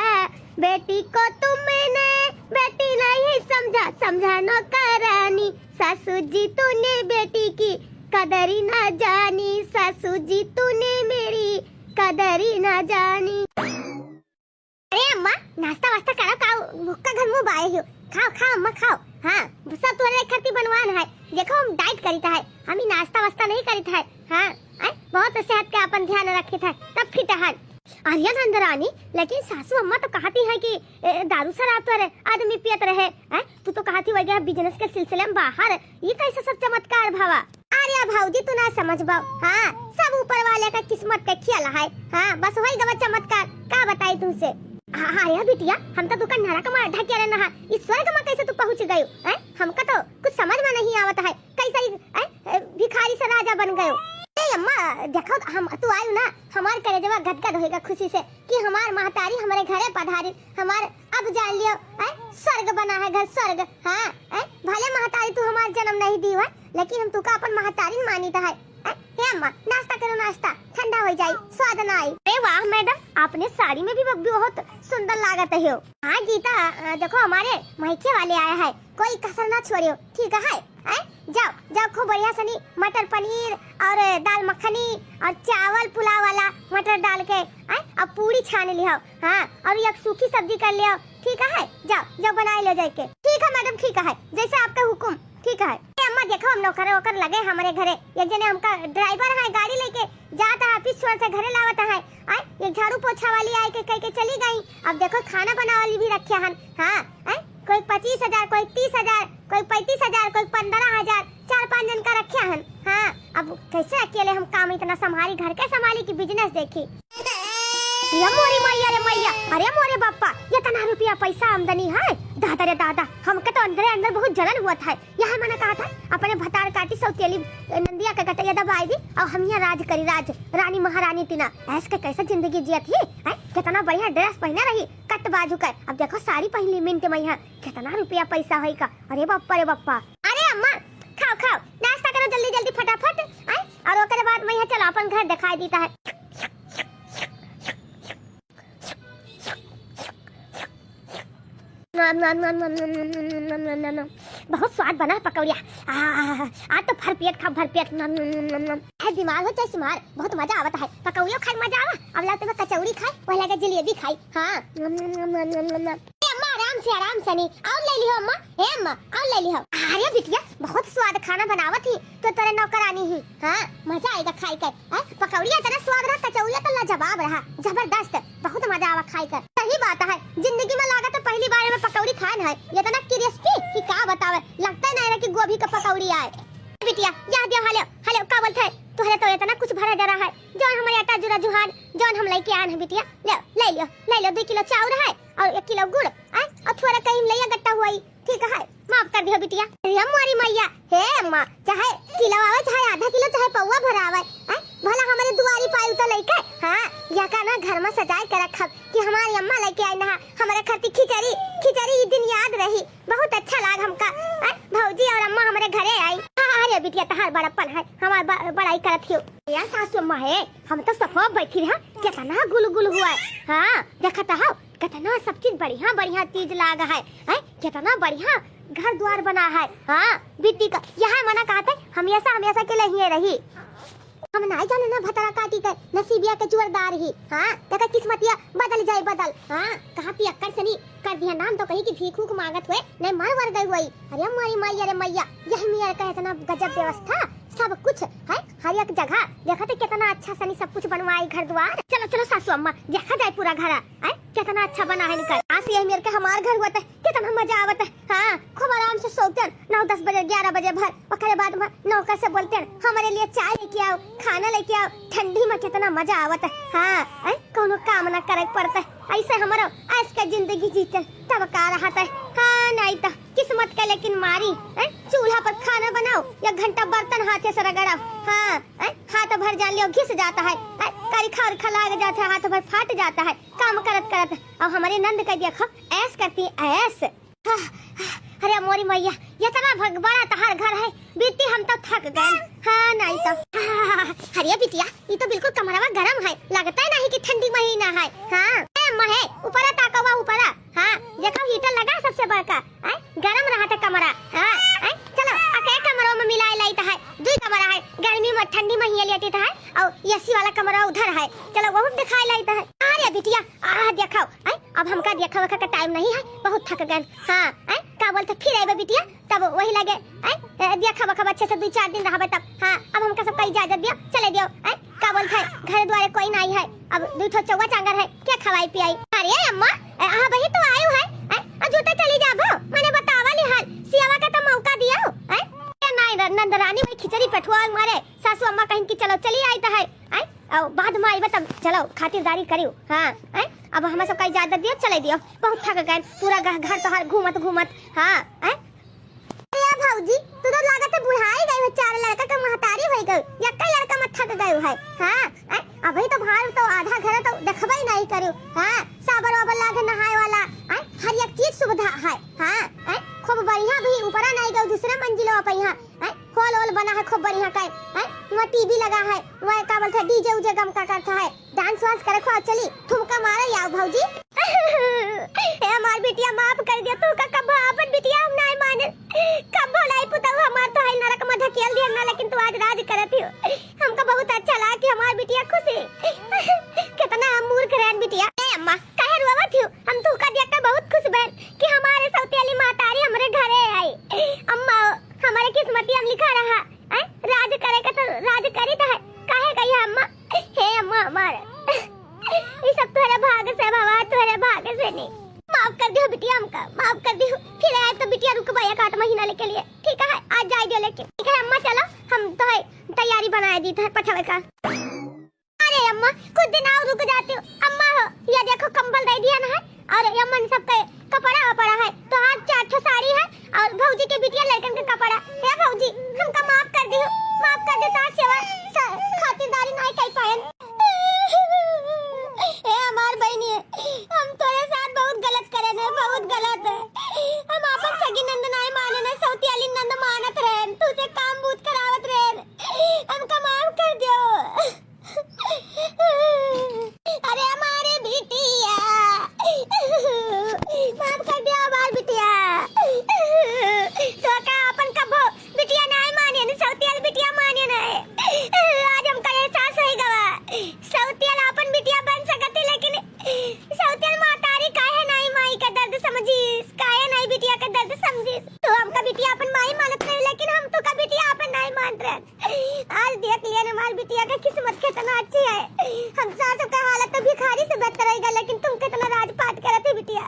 बेटी को तुमने बेटी नहीं समझा, समझा नौकरानी। सासू जी तूने बेटी की कदर ही ना जानी, सासू जी तूने मेरी कदर ही ना जानी। अरे अम्मा, नाश्ता वास्ता करो, का भुक्का घर मुंह बाए हो? खाओ, खाओ अम्मा, खाओ। हाँ, सब तोरे खातिर बनवान है। देखो, हम डाइट करित है, हम ही नाश्ता वास्ता नहीं करित है। हाँ, हैं? बहुत सेहत के अपन ध्यान रखित है, तब फिट हन। अरे नंदरानी, लेकिन सासू अम्मा तो कहती है कि, ए, दारू शराब तो रे, आदमी पियत रहे, हैं? तू तो कहती वही बिजनेस के सिलसिले में बाहर, ये कैसे सब चमत्कार भवा? अरे भौजी, तू ना समझ बाऊ, हाँ, सब ऊपर वाले का किस्मत के खेल है, हाँ, बस वही गवा चमत्कार, का बताई तुमसे? हाँ, हाँ, अरे बिटिया, हम तो तुका नरक में ढकेले रहा, इस स्वर्ग में कैसे तू पहुँच गयू, हैं? हमका तो कुछ समझ में नहीं आवत है, कैसे ही, ए, ए, भिखारी से राजा बन गयो। ए अम्मा, देखो हम, तू आयु ना, हमार करेजवा गदगद होएगा खुशी से कि हमार महतारी हमरे घरे पधारी, हमार अब जान लियो, ए, स्वर्ग बना है घर, स्वर्ग। हाँ, ए, भले महतारी तू हमार जन्म नहीं दी है, लेकिन हम तुका अपन महतारी मानित है। ए, हे अम्मा, नाश्ता करो, नाश्ता ठंडा हो जाई, स्वाद ना आई। अरे वाह मैडम, आपने साड़ी में भी बहुत सुंदर लागत हो। हाँ गीता, अ, देखो हमारे मायके वाले आए हैं, कोई कसर ना छोड़ियो, ठीक है? हैं? जाओ, जाओ, खूब बढ़िया सनी मटर पनीर और दाल मखनी और चावल पुलाव वाला मटर डाल के, हैं? और पूड़ी छान लिहो, हाँ, और एक सूखी सब्जी कर लिहो, ठीक है? जाओ, जाओ, बनाए लो जाके। ठीक है मैडम, ठीक है, जैसे आपका हुक्म, ठीक है। ए अम्मा, देखो, हम नौकर वोकर लगे हमरे घरे, एक जने हमका ड्राइवर है, गाड़ी लेके जात है, ऑफिस छोड़ के घरे लावत है, आय, एक झाड़ू पोछा वाली आए के कह के चली गई। अब देखो, खाना बनावली भी रखे हन, हाँ, आय, कोई पच्चीस हजार, कोई तीस हजार, कोई पैंतीस हजार, कोई पन्द्रह हजार, चार पाँच जन का रखे हन। हाँ, अब कैसे अकेले हम काम इतना संभाली, घर के संभाली कि बिजनेस देखी? ये मोरी मैया रे मैया, अरे मोरे बाप्पा, इतना रुपया पैसा आमदनी है, दादा रे दादा, हमके तो अंदरे अंदर बहुत जलन हुआ था। यह मना कहा था, अपने भतार काटी सौतेली नंदिया के गटैया दबाई दी और हम यहाँ राज करी, राज, रानी महारानी टीना। ऐस के कैसे जिंदगी जियत ही, हैं? कितना बढ़िया ड्रेस पहने रही, कट बाजू का। अब देखो साड़ी पहन ली मिंट में यहाँ, कितना रुपया पैसा होई का। अरे बप्पा रे बप्पा। अरे अम्मा, खाओ खाओ, नाश्ता करो जल्दी जल्दी फटाफट, हैं? और ओकरे बाद में यहाँ चलो अपन घर दिखाई देता है। नम, नम, नम। बहुत स्वाद बना है पकौड़िया। आ, आज तो भर पेट खा, भर पेट। नम, नम, नम, नम, नम। चाहे बीमार हो, चाहे सुमार, बहुत मजा आवत है। पकौड़ियो खाए मजा आवा, अब लगता है कचौड़ी खाए, वह लगे जलेबी खाई। हाँ। नम, नम, नम। ए अम्मा, आराम से, आराम से नहीं। और ले लिहो अम्मा। ए अम्मा, और ले लिहो। अरे बिटिया, बहुत स्वाद खाना बनावत ही, तो तोरे नौकरानी ही। हाँ, मजा आएगा खाई कर। हैं? पकौड़िया इतना स्वाद रहा, कचौड़िया तो लाजवाब रहा, जबरदस्त, बहुत मजा आवा खाई कर। सही बात है, जिंदगी में लागत है पहली बार में पकौड़ी खान है, इतना क्रिस्पी कि का बतावे, लगता ही नहीं रहा कि गोभी का पकौड़ी आए। बिटिया, या दिया, हेलो, हेलो, का बोलत है? तोहरे तो इतना कुछ भरा जरा है, जौन हमारे आटा जुरा जुहान, जौन हम लेके आन है बिटिया, ले, ले लियो, ले लियो, दो किलो चाउर है और एक किलो गुड़, आय, और थोड़ा कहीं लइया गट्टा हुआ ही, ठीक है, माफ कर दियो बिटिया। अरे मोरी मैया, हे अम्मा, चाहे किलो आवे, चाहे आधा किलो, चाहे पौवा भरा आवे, हैं? भला हमारे दुआरी पाई तो लइके, हाँ, या का ना घर में सजाए के रखब कि हमारी अम्मा लेके आई ना, हमारे खातिर खिचड़ी, खिचड़ी ई दिन याद रही, बहुत अच्छा लाग हमका, हैं? भौजी और अम्मा हमारे घरे आई। हाँ, अरे बिटिया, तहार बड़प्पन है, हमार ब-, बड़ाई करत हियो। या सासू अम्मा है, हम तो सफा बैठी रहा, कितना गुलगुल हुआ है। हाँ, देखत हो, कितना सब चीज बढ़िया, बढ़िया चीज लाग है, हैं? कितना बढ़िया घर द्वार बना है। हाँ, बिट्टी का यह मना कहते, हमेशा, हमेशा के लिए ही रही। हम ना जाने ना भतरा काटी के नसीबिया के जोरदार ही। हाँ, तक किस्मतिया बदल जाए, बदल। हाँ, कहाँ पियक्कड़ सनी कर दिया नाम तो कही कि भीख उख मांगत हुए, नहीं मर वर गई हुई। अरे मारी माई, अरे मैया, यह मियर का इतना गजब व्यवस्था। सब कुछ है, हर एक जगह। देखत है कितना अच्छा सनी सब कुछ बनवाई घर द्वार। चलो चलो सासू अम्मा, देखा जाए पूरा घर, है कितना अच्छा बना है इनका। आज यही मेर के हमार घर हुआ था, कितना मजा आवत है। हाँ, खूब आराम से सोते हैं नौ दस बजे, ग्यारह बजे भर। ओकरे बाद में नौकर से बोलते हैं, "हमारे लिए चाय लेके आओ, खाना लेके आओ।" ठंडी में कितना मजा आवत है। हाँ, हैं, कौनो काम ना करे के पड़ता है, ऐसे हमारा ऐस का जिंदगी जीते तब का रहत है। हाँ, नहीं तो किस्मत का लेकिन मारी, हैं, चूल्हा पर खाना बनाओ, एक घंटा बर्तन हाथे से रगड़ाओ। हाँ, हैं, हाथ भर जान लियो घिस जाता है, हैं, करिखा उरिखा लाग जाता है, हाथ भर फाट जाता है काम करत करत। अब हमारे नंद का देखो, ऐस करती है, ऐस। हाँ, अरे मोरी मैया, इतना भग-, बड़ा तहार घर है बिट्टी, हम तो थक गए। हाँ, नहीं तो। अरे बिटिया, ये तो बिल्कुल कमरवा गरम है, लगता है नहीं कि ठंडी महीना है। हाँ, ए महे, ऊपरा ताकवा ऊपरा। हाँ, देखो हीटर लगा सबसे बड़का, हैं? गरम रहत है कमरा। हाँ, हैं? चलो, अके कमरों में मिलाए लाइत है, दुई कमरा है, गर्मी में ठंडी में ही लेटित है, और एसी वाला कमरा उधर है। चलो, वहू दिखाए लाइत है। अरे बिटिया, आ देखो, हैं? अब हमका देखा वेखा का टाइम नहीं है, बहुत थक गए। हाँ, हैं? का बोलते फिर अइबे बिटिया, तब वही लगे, हैं? ए, देखा वेखा अच्छे से दुई चार दिन रहबे तब। हाँ, अब हमका सबका इजाजत दियो, चले दियो, हैं? का बोलते है, घर द्वारे कोई नहीं है, अब दुई ठो चौवा चांगर है, के खवाई पियाई? अरे अम्मा, ए, हाँ वही तो आयु है, हैं? आ जूता चली जाबो, मने बतावा लिहाल, सियावा का तो मौका दियो, हैं? ए, नहीं, न-, नंदरानी वही खिचड़ी पेठुआ मारे, सासू अम्मा कहिन कि चलो चली आइत है, हैं? और बाद में आइबे तब चलो खातिरदारी करियो, हाँ, हैं? अब हमें सबका इजाजत दियो, चले दियो, बहुत थक गए, पूरा घ-, घर तोहार घूमत घूमत, हाँ, हैं? ए भौजी, तू तो लागत है बुढ़ाई गई हो, चार लड़का का महतारी होई गई, यक्का लड़का में थक गई है, हाँ, हैं? अभी तो भार तो आधा घर तो देखबे ही नहीं करियो, हाँ, साबर वाबर लागे नहाए वाला, हैं? हर एक चीज सुविधा है, हाँ, हैं? खूब बढ़िया भी ऊपरा नहीं गई, दूसरे मंजिलो पे यहाँ, हैं? हॉल वॉल बना है खूब बढ़िया का, हैं? वहाँ टीवी लगा है, वहाँ का बोलते हैं डीजे उजे गम का करता है, डांस वांस करे, खूब चली ठुमका मारे आओ भौजी। ए हमार बिटिया माफ कर दियो, तू का कब्बो आपन बिटिया हम नाय माने, कब्बो नाय पुतऊ हमार तो है नरक में ढकेल दिया ना, लेकिन तू आज राज करत हो, हमका बहुत अच्छा लगा कि हमार बिटिया खुश है। कितना हम मूर्ख रहन बिटिया। ए अम्मा, काहे रोवत हो? हम तू का देख के बहुत खुश बहन कि हमारे सौतेली महतारी हमरे घरे आई। अम्मा, हमारे किस्मतिया में लिखा रहा, हैं? राज करे का तो राज करी तो है, काहे गई है अम्मा? हे अम्मा हमारे, ये सब तोहरे भाग से बाबा, तोहरे भाग से नहीं। माफ कर दियो बिटिया हमका, माफ कर दियो। फिर आए तो बिटिया रुकबा एक आध महीना लेके लिए, ठीक है? आज जाए दियो लेकिन, ठीक है अम्मा, चलो हम तो है तैयारी बनाए दी तो है पठवे का। अरे अम्मा, कुछ दिन और रुक जाती हो। अम्मा हो, ये देखो कंबल दे दिया ना है, और ये अम्मा ने सबके कपड़ा वपड़ा है, तो आज चार ठो साड़ी है और भौजी के बिटिया लड़कन के कपड़ा। हे भौजी, हमका माफ कर दियो, माफ कर दे, तार सेवा स-, खातिरदारी नहीं कर पाएन। ए हमार बहनी, हम तोरे साथ बहुत गलत करे ने, बहुत गलत। हम आपन सगी नंद नहीं माने ने, सौतियाली नंद मानत रहे, तू से काम बूत करावत रहे, हमका माफ कर दियो। अरे हमारे बिटिया, माफ कर दिया हमार बिटिया। तो का अपन कबो बिटिया नाय माने, न सौतियल बिटिया माने न। आज हमका एहसास होई गवा, सौतियल अपन बिटिया बन सकत है, लेकिन सौतियल महतारी काहे नाय माई का दर्द समझीस, काहे नाय बिटिया का दर्द समझीस। तो हमका बिटिया अपन माई मानत रहे, लेकिन हम तो का बिटिया अपन नाय मानत रहे। आज देख लिया ना, हमार बिटिया का किस्मत कितना अच्छी है। हम सास का हालत तो भिखारी से बेहतर रहेगा, लेकिन तुम कितना राजपाट करत हो बिटिया,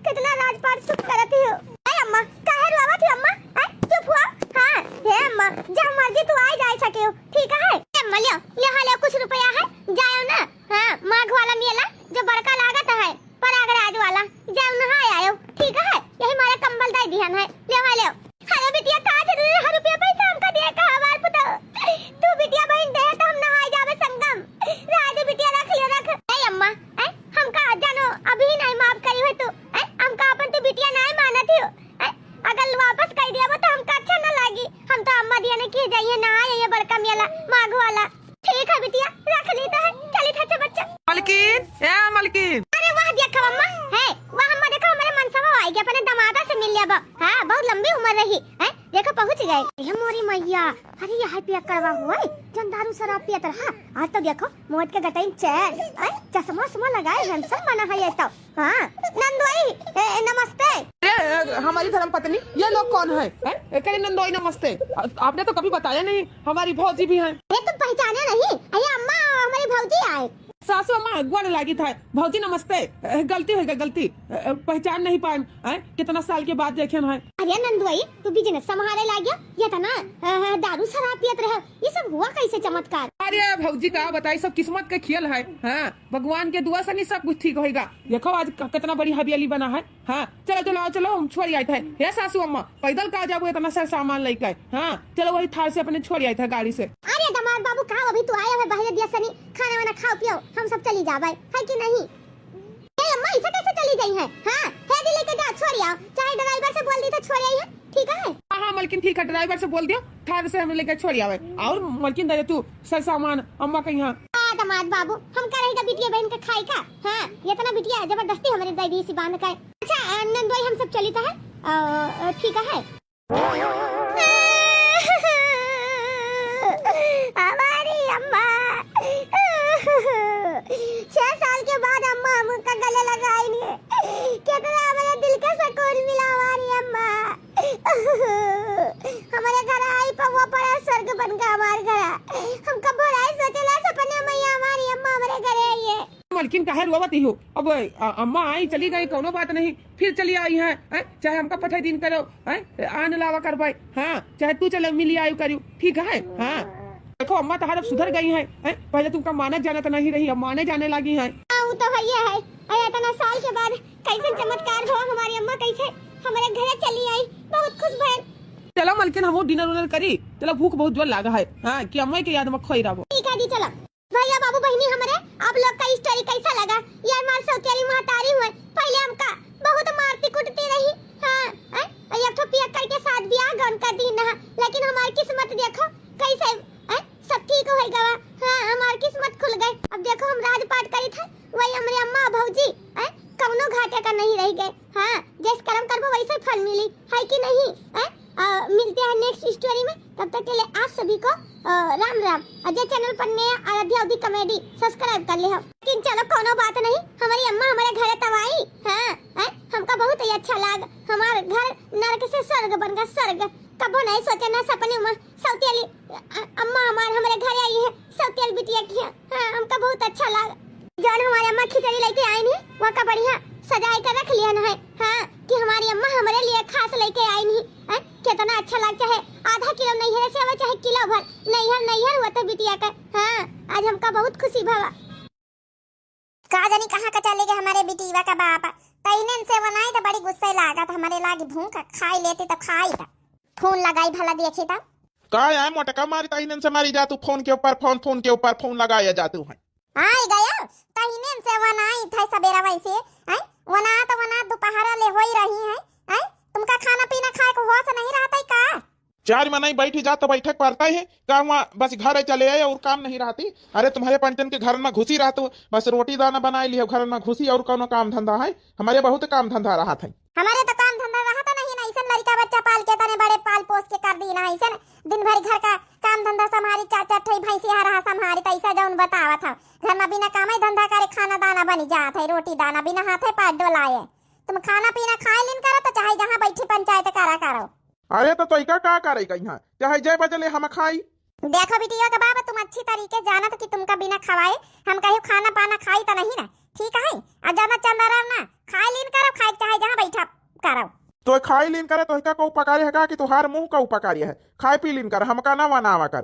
कितना राजपाट सुख करत हो। ए अम्मा, काहे रोवत हो अम्मा? हैं? चुप हुआ। हाँ, हे अम्मा, जब मर्जी तू आ जाए सके हो, ठीक है? ए अम्मा, लियो, लियो, हाँ, लियो, कुछ रुपया है, जाओ ना। हाँ, माघ वाला मेला जो बड़का लागत है, प्रयागराज वाला, जाओ नहाए आयो, ठीक है? यही मारे कंबल दे दिहन है, ले भाई ले। अरे बिटिया, का जरूरी है रुपया पैसा हमका दिए का हमार पुतो? तू बिटिया बहन दे तो हम नहाए जावे संगम। राज बिटिया रख ले, रख। ए अम्मा, ए, हमका जानो अभी नहीं माफ करी है तू, ए, हमका अपन तू बिटिया नहीं मानत हो, ए, अगर वापस कह दिया तो हमका अच्छा न लागी। हम तो अम्मा दिया ने किए जाइए नहाए ये बड़का मेला माघ वाला। ठीक है बिटिया, रख ली तो है, चली था अच्छा बच्चा। मलकिन, ए मलकिन। अरे वाह देखो अम्मा, है वाह अम्मा, देखो हमारे मनसवा आई गया, अपने दमादा से मिल ले बा, हाँ, बहुत लंबी उम्र रही, हैं? देखो, पहुँच गए। हे मोरी मैया, अरे, यह पियक्कड़वा हुआ है, जौन दारू शराब पियत रहा। आज तो देखो, मोट के गटई चैन, हैं? चश्मा उश्मा लगाए, handsome बना है ये तो। हाँ, नंदोई, ए, नमस्ते। ए, ए, हमारी धर्म पत्नी, ये लोग कौन है? हैं? ए, कहे, "नंदोई, नमस्ते। आ-, आपने तो कभी बताया नहीं, हमारी भौजी भी हैं।" अरे, तुम पहचाने नहीं? अरे अम्मा, हमारी भौजी आए। सासू अम्मा, गोड़ लागित है। भौजी, नमस्ते। ए, गलती हो गई, गलती। ए, पहचान नहीं पाए। हैं? कितना साल के बाद देखे हैं। अरे नंदोई, तू business संभाले लाग गया? ये तो ना, अ, दारू शराब पियत रहे। ये सब हुआ कैसे चमत्कार? अरे भौजी, का बताई, सब किस्मत के खेल है। हाँ, भगवान के दुआ से नहीं सब कुछ ठीक होएगा। देखो आज क-, कितना बड़ी हवेली बना है। हाँ, चलो, चलो, आओ, चलो, हम छोड़ आए थे। हे सासू अम्मा, पैदल का जाबो इतना सारा सामान लेके? हाँ, चलो, वही थार से अपने छोड़ आए थे गाड़ी से। अरे दामाद बाबू, का अभी तू आया है बहरे दिया सनी, खाना वाना खाओ पियो, हम सब चली जाबे, है कि नहीं? ए अम्मा, ऐसे कैसे चली जाई है? हाँ, हे जी लेके जा, छोड़ आओ, चाहे driver से बोल दी तो छोड़ आई है, ठीक है? हाँ, हाँ, मलकिन, ठीक है, driver से बोल दियो, थार से हम लेके छोड़ आवे। और मलकिन, दे दे तू सर सामान अम्मा के यहाँ। आ, दामाद बाबू, हम का रही बिटिया बहन के खाए का? हाँ, ये इतना बिटिया जबरदस्ती हमारे दे दी इसी बांध का। अच्छा, अ, नंदोई, हम सब चली तो है, अ, अ, ठीक है। हमारी अम्मा, छह साल के बाद अम्मा हमका गले लगाई है। कितना हमारे दिल का सुकून मिला हमारी अम्मा। हमारे घर आई, पौवा पड़ा, स्वर्ग बन गया हमारे घर। हम कबो नहीं सोचला सपने में ये हमारी अम्मा हमारे घर आई है। मलकिन, काहे रोवत ही हो? अब, अ, अम्मा आई, चली गई, कौनो बात नहीं, फिर चली आई हैं, हैं? चाहे हमका पठे दिन करो, हैं? आन लावा करबै, हाँ, चाहे तू चलो मिली आयु करियो, ठीक है, हाँ। देखो अम्मा तहार अब सुधर गई हैं, हैं? पहले तुमका मानत जानत नहीं रही, अब माने जाने लगी हैं। हाँ, वो तो है, ये है। अरे इतना साल के बाद कैसन चमत्कार हुआ हमारी अम्मा, कैसे हमारे घरे चली आई, बहुत खुश भइल। चलो मलकिन, हमहू dinner उनर करी, चलो भूख बहुत जोर लागा है, हाँ, कि अम्मा के याद में खोई रहबो। ठीक है जी, चलो। भैया बाबू बहिनी हमरे, आप लोग का story कैसा लगा? ये हमार सौतेली महतारी हुए, पहले हमका बहुत मारती कुटती रही। हाँ, हैं? और एक ठो पियक्कड़ के साथ बियाह गौन कर दी ना, लेकिन हमार किस्मत देखो कैसे, हैं? सब ठीक हो गवा। हाँ, हमार किस्मत खुल गए। अब देखो हम राजपाट करी थे, वही हमरे अम्मा भौजी, हैं? कौनो घाटे का नहीं रह गए। हाँ, जैसे कर्म करबो वैसे फल मिली, है कि नहीं? हैं? अ, मिलते हैं next story में, तब तक के लिए आप सभी को, अ, राम राम। और जे channel पर नया आराध्या उदी comedy subscribe कर ले हो। लेकिन चलो कौनो बात नहीं, हमारी अम्मा हमारे घर तब आई, हाँ, हैं? हमका बहुत ही अच्छा लाग, हमार घर नरक से स्वर्ग बन गया, स्वर्ग। कबो नहीं सोचे ना सपने में सौतेली, अ-, अम्मा हमार हमारे घर आई है, सौतेल बिटिया की है। हाँ, हमका बहुत अच्छा लाग। जौन हमारी अम्मा खिचड़ी लेके आई नहीं, वका बढ़िया सजाए के रख लिया है। हाँ, कि हमारी अम्मा हमारे लिए खास लेके आई नहीं। हैं? कितना अच्छा लाग, चाहे आधा किलो नैहर से आवे, चाहे किलो भर नैहर, नैहर हुआ तो बिटिया का। हाँ, आज हमका बहुत खुशी भवा। का जानी कहाँ का चले गए हमारे बिटिया का बाप। तैनेन से बनाई तो बड़ी गुस्से लागत, हमारे लागी भूख, खाई लेती तो खाई था। फोन लगाई भला देखी था। का आए मोटका मारी तैनेन से मारी जा तू, फोन के ऊपर फोन, फोन के ऊपर फोन लगाया जा तू है। आई गया, तैनेन से वनाई था सबेरा वैसे, हैं? वना तो वना दोपहर ले होई रही है, हैं? तुमका खाना पीना खाए को होश नहीं रहता है का? चार मनई बैठी जा तो बैठक पड़ता है, का हुआ बस घर चले आए और काम नहीं रहती? अरे तुम्हारे पंचन के घर में घुसी रहतू, बस रोटी दाना बनाए लियो घर में घुसी, और कौनो काम धंधा है? हमारे बहुत काम धंधा रहत है। हमारे तो काम धंधा रहत नहीं ना, ऐसन लड़का बच्चा पाल के तने बड़े पाल पोस के कर दी ना, ऐसन दिन भर घर का काम धंधा संभारी, चार चार ठई भैंसी हरहा संभारी, तो ऐसा जौन बतावत है, घर में बिना कामे धंधा करे खाना दाना बनी जात है, रोटी दाना बिना हाथे पैर डोलाए। तुम खाना पीना खाए लिन करो तो चाहे जहाँ बैठी पंचायत करा करो। अरे तो तोइका का करे कहिया, चाहे जय बजले हम खाई। देखो बिटिया के बाबा, तुम अच्छी तरीके जानत कि तुमका बिना खवाए हम कहीं खाना पाना खाई तो नहीं ना, ठीक है? आ ज्यादा चंदा रहो ना, खाए लीन करो, खाए के चाहे जहाँ बैठा करो। तो खाए लीन करे, तोहिका को उपकारी है का कि तोहार मुंह का उपकारी है? खाए पी लीन कर, हमका ना वनावा कर।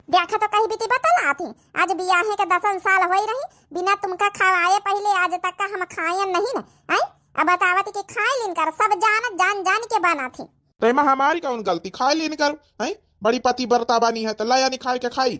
देखा तो कही बिटी बतलाती, आज बियाहे के दसन साल होई रही, बिना तुमका खवाए पहले आज तक का हम खायन नहीं ना, हैं? अब बतावत कि खाए लीन कर, सब जानत जान जान के बनाती। तो एमा हमारी कौन गलती? खाए लीन कर, हैं? बड़ी पतिव्रता बनी है, तो ला यानी खाए के खाई।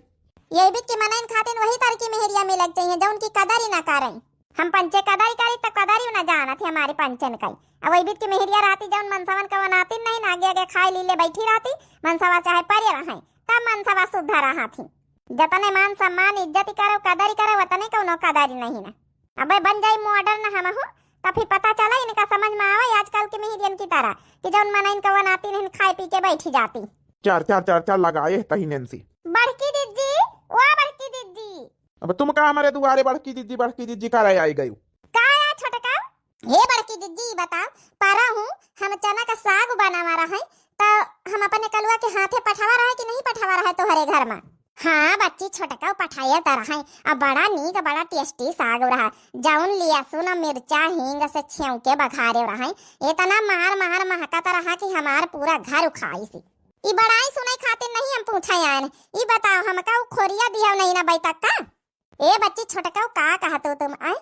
यही बीच के मनइन खातिन वही तरह की मेहरिया मिलक चाहिए, जौन की कदर ही ना करई। हम पंचे कदर ही करी, तो कदर ही ना जानत है हमारे पंचन का। अब वही बीच के मेहरिया रहती, जौन मनसवन का वनातिन नहीं ना, आगे आगे खाए लीले बैठी रहती, मनसवा चाहे परे रहे, तब मनसवा सुद्धा रहती। जतने मान सम्मान इज्जत ही करो, कदर ही करो, वतने कौनो कदर ही नहीं ना। अबे बन जाई modern हमहू, अब फिर पता चला इनका समझ में आवा आजकल के मेहरियन की तरह कि जौन मना इनका वनाती नहीं खाए पी के बैठी जाती। चार, चार, चार, चार लगाए तही नेंसी। बड़की दीदी, ओ बड़की दीदी। अब तुम का हमारे दुआरे बड़की दीदी, बड़की दीदी करे आई गई? का या छोटका? हे बड़की दीदी, बताओ, परा हूँ हम चना का साग बनावा रहे, तो हम अपने कलुआ के हाथे पठावा रहे कि नहीं पठावा रहे तोहरे घर में? हाँ बच्ची, छोटका पठाए त रहे, अब बड़ा नीक, बड़ा tasty साग रहा, जौन लहसुन, मिर्चा, हींग से छेव के बघारे रहे, इतना मार मार महकत रहा कि हमार पूरा घर उखाई सी। ई बड़ाई सुनाई खातिर नहीं हम पूछे आयन। ई बताओ, हमका उ खोरिया दिया नहीं ना बैठक का? ए बच्ची, छोटका का कहत हो तुम, आय?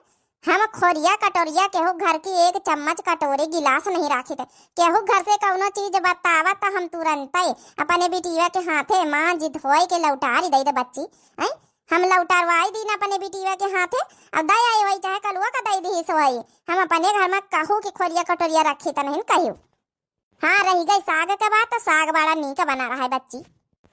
हम खोरिया कटोरिया केहू घर की एक चम्मच कटोरी गिलास नहीं राखी थे। केहू घर से कौनो चीज बतावा तो हम तुरंते अपने बिटिया के हाथे मांज धोए के लौटारी दे दे बच्ची। आय? हम लौटारवाई दी ना अपने बिटिया के हाथे, अब दे आई वही चाहे कलुआ का दे दी सोई। हम अपने घर में कहू कि खोरिया कटोरिया रखी तो नहीं कहू। हाँ, रही गई साग के बात, तो साग बड़ा नीक बना रहा है बच्ची।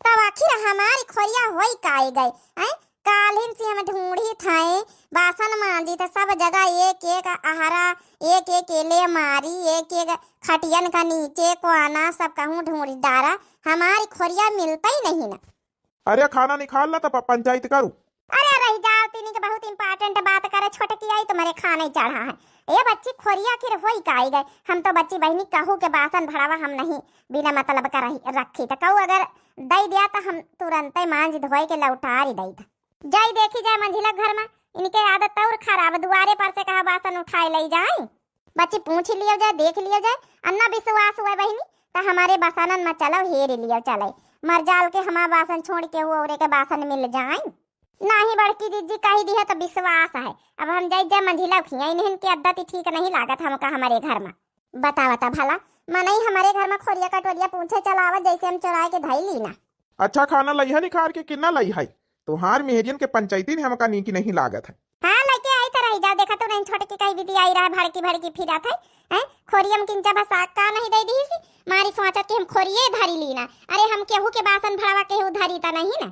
तब आखिर हमारी खोरिया होई काई गई, हैं? काल्हिन से हम ढूंढी थाए, बासन मांजी थे सब जगह, एक एक अहरा, एक एक एले मारी, एक एक खटियन का नीचे कोना, सब कहूँ ढूंढी डारा, हमारी खोरिया मिलता ही नहीं ना। अरे खाना निकाल ला तब पंचायत करू। अरे रह जाओ, तीनी के बहुत important बात करे, छोटकी आई तुम्हारे खाना ही चढ़ा है। ए बच्ची, खोरिया आखिर होई काई गए? हम तो बच्ची बहिनी कहू के बासन भड़ावा हम नहीं बिना मतलब का रही, रखी, तो कहू अगर दई दिया तो हम तुरंते मांज धोए के लौटारी दई था। जाई देखी जाए मंझिला घर में, इनके आदत और खराब, दुआरे पर से कहा बासन उठाए ले जाए। बच्ची पूछ लियो जाए, देख लियो जाए, अन्ना विश्वास हुआ बहिनी, तो हमारे बासनन में चलो हेर लियो चले, मर जाल के हमार बासन छोड़ के वो औरे के बासन मिल जाए। नाही बड़की दीदी कही दी है तो विश्वास है। अब हम जाई जा मंझिला खिया, इन्हन के आदत ही ठीक नहीं लागत हमका हमारे घर में। बता बता भला, मनई हमारे घर में खोरिया कटोरिया पूछे चलावत जैसे हम चोराए के धई ली ना। अच्छा खाना लइहा निखार के कितना लइहा? तोहार मेहरियन के पंचायती ने हमका नीक नहीं लागत है। हाँ लइके आई तो रही जाओ, देखा तो नहीं छोटकी कही दीदी आई रहा भड़की भड़की फिरत है। हैं? खोरिया में किंचा भसा का नहीं दे दी सी, मारी सोचत कि हम खोरिये धरी ली ना। अरे हम केहू के बासन भड़ावा केहू धरी तो नहीं ना।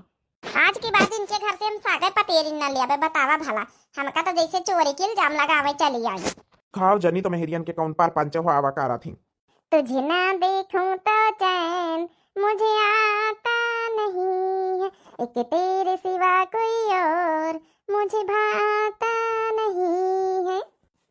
आज के बाद इनके घर से हम सागर पतेरी न लेबे, बतावा भला, हमका तो जैसे चोरी के इल्जाम लगावे चली आई। खाओ जनी तो मेहरियन के कौन पार पंच हो आवा कारा थी। तुझे ना देखूं तो चैन मुझे आता नहीं है, एक तेरे सिवा कोई और मुझे भाता नहीं है,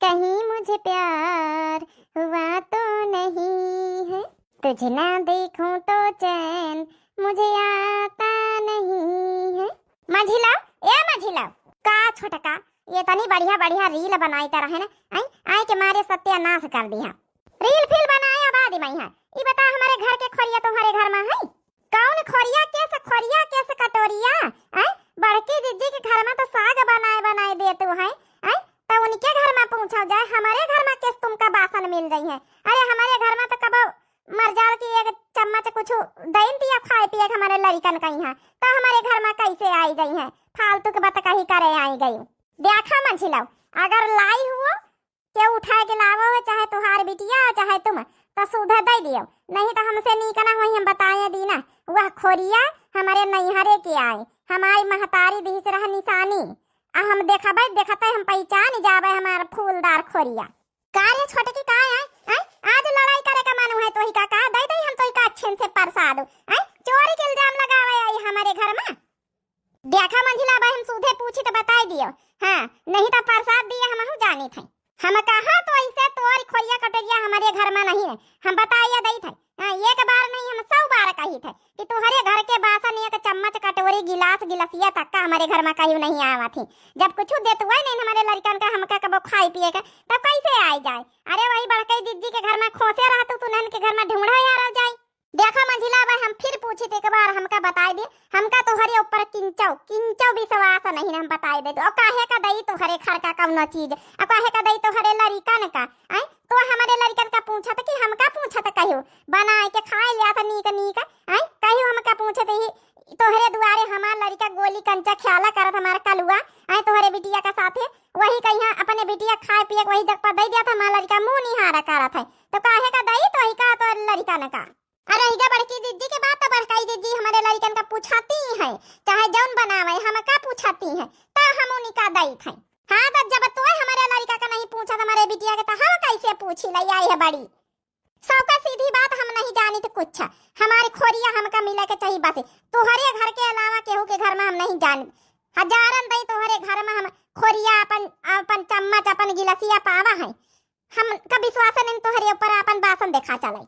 कहीं मुझे प्यार हुआ तो नहीं है, तुझे ना देखूं तो चैन मुझे आता नहीं है। मझिला, ए मझिला, का छोटका, ये तनी बढ़िया बढ़िया reel बनाई त रहे ना, आई आई के मारे सत्यानाश कर दिया। Reel फील बनाए आबादी में है, ई बता हमारे घर के खोरिया तुम्हारे घर में है? कौन खोरिया केस, खोरिया केस कटोरिया? हैं? बड़की जिज्जी के घर में तो साग बनाए बनाए देतू हैं, हैं? तो उनके घर में पूछा जाए, हमारे घर में केस तुमका बासन मिल जाई है? अरे हमारे घर में तो कबो मर जाल की एक चम्मच कुछ देन दिया खाए पिए के हमारे लड़िकन कहीं है, तो हमारे घर में कैसे आई गई है? फालतू के बात कही करे आई गई। देखा मंझिलव, अगर लाई हुओ के उठाए के लावो हो, चाहे तुहार बिटिया हो, चाहे तुम, तो सुधा दे दियो, नहीं तो हमसे नीक ना होई, हम बताए दी ना। वह खोरिया हमारे नैहरे के आए, हमारी महतारी दिहिस रह निशानी, आ हम देखबे, देखते हम पहचान जाबे हमार फूलदार खोरिया। का रे छोटकी, का है? हैं? आज लड़ाई करे का मन है तोही का? का दे दे हम तोही का अच्छे से प्रसाद? हैं? चोरी के इल्जाम लगावे आई हमारे घर में। देखा मंझिला, अब हम सूधे पूछी तो बताई दियो। हाँ, नहीं तो प्रसाद दिए हमहू जानी थे। हम कहा तो ऐसे तोरी खोरिया कटोरिया हमारे घर में नहीं है, हम बताइए दई थे। हाँ, एक बार नहीं, हम सौ बार कही थे कि तुम्हारे घर के बासन, एक चम्मच, कटोरी, गिलास, गिलसिया तक का हमारे घर में कहीं नहीं आवा थी। जब कुछ देत हुआ ही नहीं हमारे लड़कन का, हमका कबो खाए पिए का, तब कैसे आई जाए? अरे वही बड़कई दीदी के घर में खोसे रहतू, तुनहन के घर में ढूंढो यार जाए। देखा मंझिला, अब हम फिर पूछी तो एक बार हमका बताई दे, हमका तोहरे ऊपर किंचौ, किंचौ विश्वास नहीं, हम बताई दे। और काहे का दई तोहरे घर का कौनो चीज, और काहे का दई तोहरे लड़िकन का? आय, तो हमारे लड़िकन का पूछत कि हमका पूछत कहियो, बनाए के खाए लिया था नीक नीक, आय, कहियो हमका पूछत ही तोहरे दुआरे हमार लड़िका गोली कंचा ख्याला करत हमार कलुआ, आय, तोहरे बिटिया का साथे, वही कहिया अपने बिटिया खाए पिए के वही जग पर दे दिया था, हमार लड़िका मुंह निहारा करत है, तो काहे का दई तो ही का तो लड़िकन का? अरे इधर बड़की दीदी के बात तो बड़काई दीदी हमारे लड़िकन का पूछाती है, चाहे जौन बनावे, हम का पूछाती है, तो हम उनका दई थे। हाँ, तो जब तोय हमरे लड़िका का नहीं पूछत, हमरे बिटिया के, तो हम कैसे पूछी? लइ आई है बड़ी। सबका सीधी बात हम नहीं जानित कुछ। हमारी खोरिया हमका मिले के चाहिए बस। तोहरे घर के अलावा केहू के घर में हम नहीं जानित। हजारन दई तोहरे घर में हम खोरिया अपन, अपन चम्मच, अपन गिलसिया पावा है। हमका विश्वास नहीं तोहरे ऊपर अपन बासन देखा चलाई।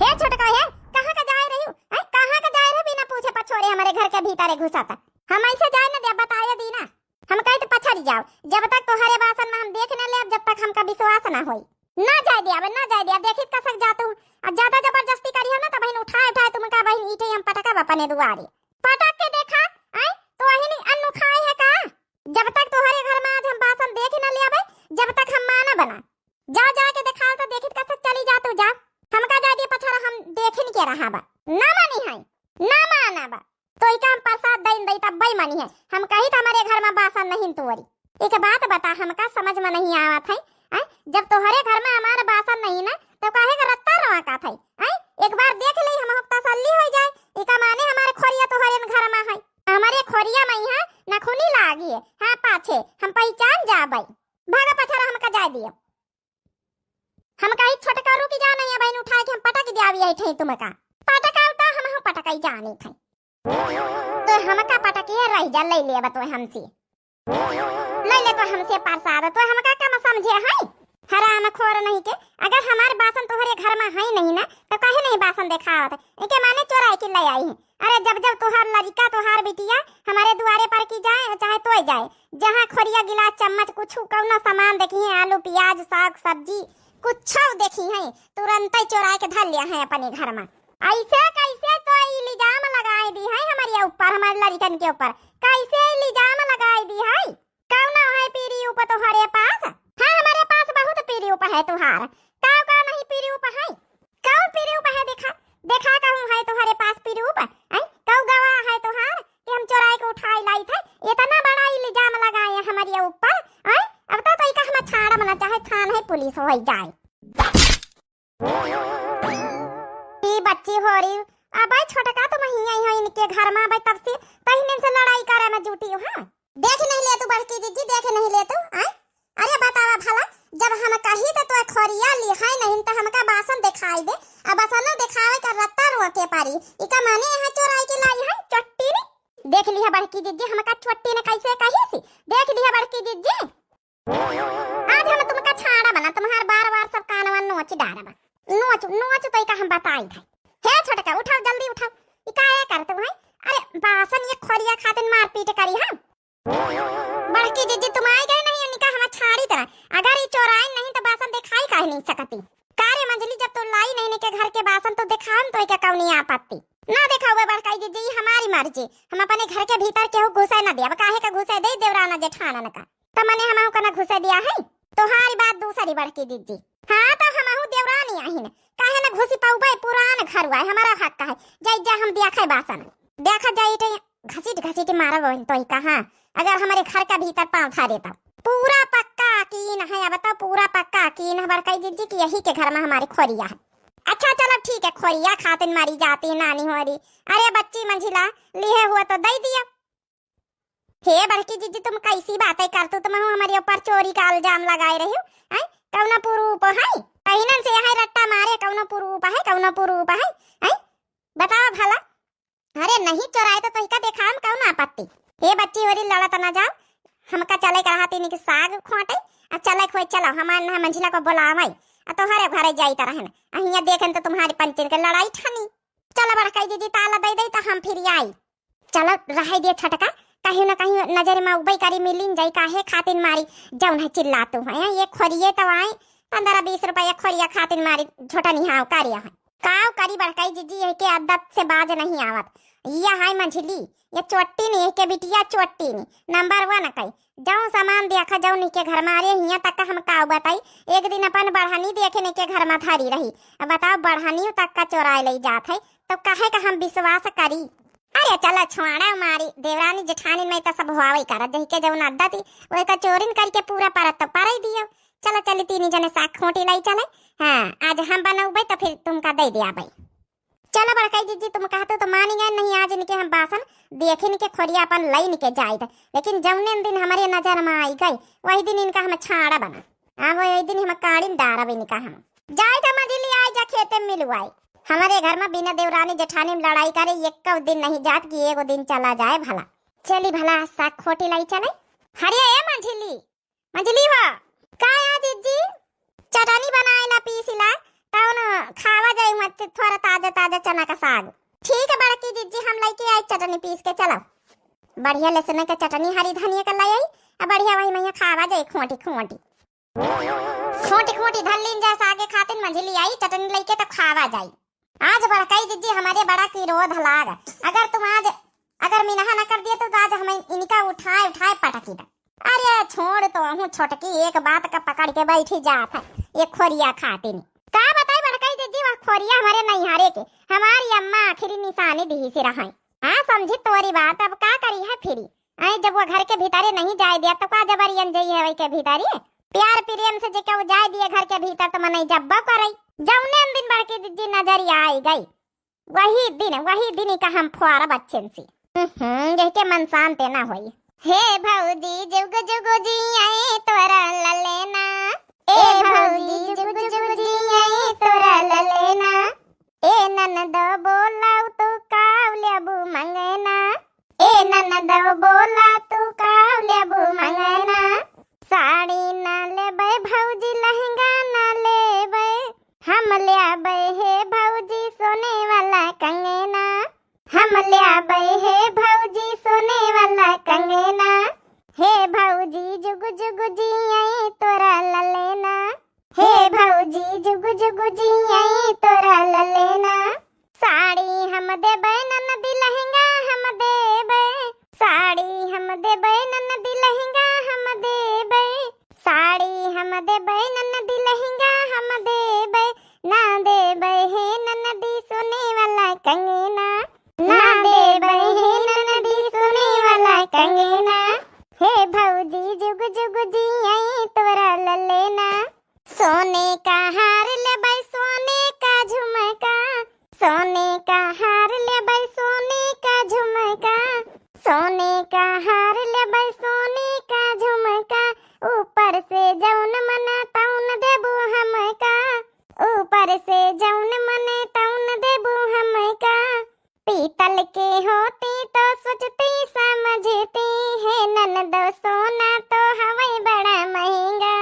हे छोटका, हे, कहाँ का जाए रही? हैं, कहाँ का जाए रही बिना पूछे पछोरे हमरे घर के भीतरे घुसत? हम ऐसे जाए न दे, बताए दी ना। हम कही तो पछड़ जाओ, जब तक तोहरे बासन में हम देख न लेब, जब तक हमका विश्वास ना होई। ना जाए दिया, ना जाए दिया, देखित कसक जातू। आ ज्यादा जबरदस्ती करियो ना, तो बहिन उठाए उठाए तुमका बहिन ईटे हम पटकब अपने दुआरे। पटक के देखा, आय, तो वही नहीं अन्न खाए है का? जब तक तोहरे घर में आज हम बासन देख न लेबे, जब तक हम मानब ना। जा, जा के देखाओ तो देखित कसक चली जातू जा। हमका जाए दिया पछाड़ा, हम देखिन के रहा बा। ना मानी है, ना माना बा। तो इका हम प्रसाद दइन दई तब बेईमानी है। हम कही त हमरे घर में बासन नहीं तोरी। एक बात बता, हमका समझ में नहीं आवत है, हैं? जब तोहरे घर में हमार बासन नहीं ना, तो काहे का रत्ता रोआ का थे, हैं? एक बार देख ले, हम तसल्ली हो जाए। इका माने हमारे खोरिया तोहरे घर में है, हमारे खोरिया में यहाँ नखुनी लागी है। हाँ, पाछे हम पहचान जाबे। भागा पछाड़ा, हमका जाए दियो। हम कही छोटका रुकी जा, नहीं बहिन उठाए के हम पटक दिया, अभी आई थे तुमका। पटकाओ तो हम पटकाई जानी थे। तो हमका पटकिए रह जा, ले ले अब तो हमसे। ले ले तो हमसे प्रसाद, तो हमका कम समझे है? हराम खोर नहीं के, अगर हमार बासन तोहरे घर में है नहीं ना, तो काहे नहीं बासन देखावत? इके माने चोराई के ले आई है। अरे जब जब तोहार लड़िका, तोहार बिटिया हमारे दुआरे पर की जाए, चाहे तोय जाए, जहाँ खोरिया गिलास चम्मच कुछ कौनो सामान देखी है, आलू प्याज साग सब्जी कुछ देखी है, तुरंत ही चोराए के धर लिया है अपने घर में। ऐसे कैसे तो इल्जाम लगाए दी है हमारे ऊपर, हमारे लड़िकन के ऊपर कैसे इल्जाम लगाए दी है? कौनो है proof तोहरे पास? हाँ, हमारे पास बहुत proof है तोहार। काउ का नहीं proof है? कौन proof है? देखा, देखा कहूँ है तोहरे पास proof? हैं? कौ गवाह है तोहार कि हम चोराए के उठाए लाई थे? इतना बड़ा इल्जाम लगाए हैं हमारे ऊपर, हैं? अब तो तोइका हम छाड़ब ना, चाहे थान है पुलिस हो जाए। ई बच्ची हो रही, अबे छोटका तुम ही आई हो इनके घर में, अबे तब से तहिने से लड़ाई करे में जुटी हो, हाँ? देख नहीं ले तू बड़की जिज्जी, देख नहीं ले तू, आय? अरे बतावा भला, जब हम कही तो तोय खोरिया ली है नहीं तो हमका बासन दिखाई दे, अब बासनो दिखावे का रत्ता रोके पारी, इका माने यहाँ चोराई के लाई है चोट्टी ने। देख लिया बड़की जिज्जी, हमका चोट्टी ने कैसे कही सी, देख लिया बड़की जिज्जी। आज हम तुमका छाड़ा बना, तुम्हार बार बार सब कानवा नोच डारबा। नोच, नोच तो इका हम बताई थे। हे छोटका, उठाओ, जल्दी उठाओ। ई काहे करत हो? अरे, बासन ये खोरिया खातिन मारपीट करी हम। बड़की जिज्जी, तुम आई गए नहीं, इनका हम छाड़ी तरह। अगर ये चोराइन नहीं तो बासन दिखाई काहे नहीं सकती? का रे मंझली, जब तू लाई नहीं इनके घर के बासन तो दिखाओ तो इका कौनी आपत्ति? ना दिखावे बड़काई जिज्जी, ई हमारी मर्जी। हम अपने घर के भीतर केहू घुसे ना दे। अब काहे का घुसे दे देवराना जेठानन का? त मने हमहू का ना घुसे दिया है? तोहारी बात दूसरी बड़की जिज्जी। हाँ, त हमहू देवरानी आहिन, काहे ना घुसी पाउबे? पुरान घर हुआ है, हमारा हक है। जाई जा, हम देखा है बासन, देखा जाई तो घसीट घसीट मारब वही तो ही कहाँ, अगर हमारे घर का भीतर पाँव थारे तब। पूरा पक्का यकीन है, अब तो पूरा पक्का यकीन है बड़काई जिज्जी कि यही के घर में हमारी खोरिया है। अच्छा चलो ठीक है, खोरिया खातिन मारी जाती नानी हो रही। अरे बच्ची मंझिला, लिहे हुआ तो दे दिया। हे बड़की जिज्जी, तुम कैसी बातें करतू? तुम हमारे ऊपर चोरी का इल्जाम लगाए रही हो, हैं? कौनो proof है? पहिनन से यहाँ रट्टा मारे, कौनो proof है? कौनो proof है? हैं? बताओ भला। अरे नहीं चोराए तो तोहिका देखा हम कौन आपत्ति? हे बच्ची, होरी लड़त ना जाओ, हमका चले के रहा तीन के साग खोटे, आ चले खोए चलो, हमारे ना मंझिला को बुलावे, आ तोहरे घरे जाई तरहन, आ हियाँ देखन तो तुम्हारी पंचन के लड़ाई ठानी। चलो बड़काई जिज्जी, ताला दे दे तो हम फिर आई। चलो रहे दे छोटका, कहीं ना कहीं नजर में उबई करी मिलिन जाई, काहे खातिन मारी जौन है चिल्लातू है, ये खोरिए तो आई, पन्द्रह बीस रुपया खोरिया खातिन मारी झोटा निहाव करिया है। काव करी बड़काई जिज्जी, यह के आदत से बाज नहीं आवत। यह है मंझली, ये चोट्टी नहीं, यह के बिटिया चोट्टी नहीं, number one कई। जौन सामान देखा जौन इनके घर में, अरे हियाँ तक का हम काव बताई, एक दिन अपन बढ़नी देखे नहीं के घर में धरी रही। अब बताओ बढ़नियों तक का चोराए ले जात है, तो काहे का हम विश्वास करी? अरे चलो छोड़ा मारी, देवरानी जेठानी में तो सब हुआवे करत, जही के जौन आदत ही, वही का चोरिन करके पूरा परत तो परई दियो। चलो चली तीनी जने साग खोटी लाई चले। हाँ, आज हम बनौबे तो फिर तुमका दे दिया भाई। चला बड़काई जिज्जी, तुम कहते तो मानी गए, नहीं आज इनके हम बासन देखिन के खोरिया अपन लई इनके जाइत, लेकिन जौने दिन हमरे नजर में आई गई, वही दिन इनका हम छाड़ा बना। हाँ, वही दिन हम काड़ी में डारब इनका हम। जाइत मंझिली, आई जा खेते में मिलवाई। हमरे घर में बिना देवरानी जेठानी में लड़ाई करे एक दिन नहीं जात कि एगो दिन चला जाए भला। चली भला साग खोटी लाई चले। हरे ए मंझिली, मंझिली हो, का या जिज्जी? चटनी बनाए ला पीसी ला, तौन खावा जाई मत थोड़ा ताजा ताजा चना का साग। ठीक है बड़की जिज्जी, हम लइके आई चटनी पीस के, चलो। बढ़िया लहसुन के चटनी, हरी धनिया का लाई आई, अब बढ़िया वही मइहाँ खावा जाई खोटी खोटी। खोटी खोटी धर लीन जा सागे खातिन मंझिली आई, चटनी लइके तो खावा जाई। आज बड़काई जिज्जी हमरे बड़ा क्रोध लाग। अगर तुम आज, अगर मिनहा न कर दिए तो, तो आज हम इनका उठाए उठाए पटकी दा। अरे छोड़ तो हूँ छोटकी, एक बात का पकड़ के बैठी जात है, ये खोरिया खातिन। का बताई बड़काई जिज्जी, वह खोरिया हमरे नैहरे के, हमारी अम्मा आखिरी निशानी दिहिस रहै। हाँ समझी तोरी बात, अब का करी है फिरी। आई जब वो घर के भीतरे नहीं जाए दिया तो का जबरियन जई है वही के भीतरे? प्यार प्रेम से जे केहू जाए दिए घर के भीतर तो मनई जब्बो करई। जौने दिन बड़की जिज्जी नजरिया आई गई, वही दिन, वही दिन का हम फुआरा बच्चन से। हम्म, यह के मन शांत ना होई। हे भौजी जुग जुग जिए तोरा ललेना, ए भौजी जुग जुग जिए तोरा ललेना, ए ननदो बोलाऊ तू काऊ लेबू मंगेना, ए ननदो बोला तू काऊ लेबू मंगेना। साड़ी ना लेबै भौजी, लहंगा ना लेबै, हम लेबै हे भौजी सोने वाला कंगना। हम लेबै हे भौजी सोने वाला कंगना। हे भौजी जुग जुग जिए तोरा ललेना। हे भौजी जुग जुग जिए तोरा ललेना। साड़ी हम देबै ननदी, लहंगा हम देबै। साड़ी हम देबै ननदी, लहंगा हम देबै। साड़ी हम देबै ननदी, लहंगा हम देबै। ना देबै हे ननदी सोने वाला कंगना। ना देबै हे ननदी सोने वाला कंगना। हे भौजी जुग जुग जिए तोरा ललेना। सोने का हार लेबै, सोने का झुमका, सोने का हार लेबै, सोने का झुमका, सोने का हार लेबै, सोने का झुमका। ऊपर से जौन मना तौन देबू हमका, ऊपर से जौन मने तौन देबू हमका। पीतल के होती तो सोचती समझती, हे ननदो सोना तो हवै बड़ा महंगा।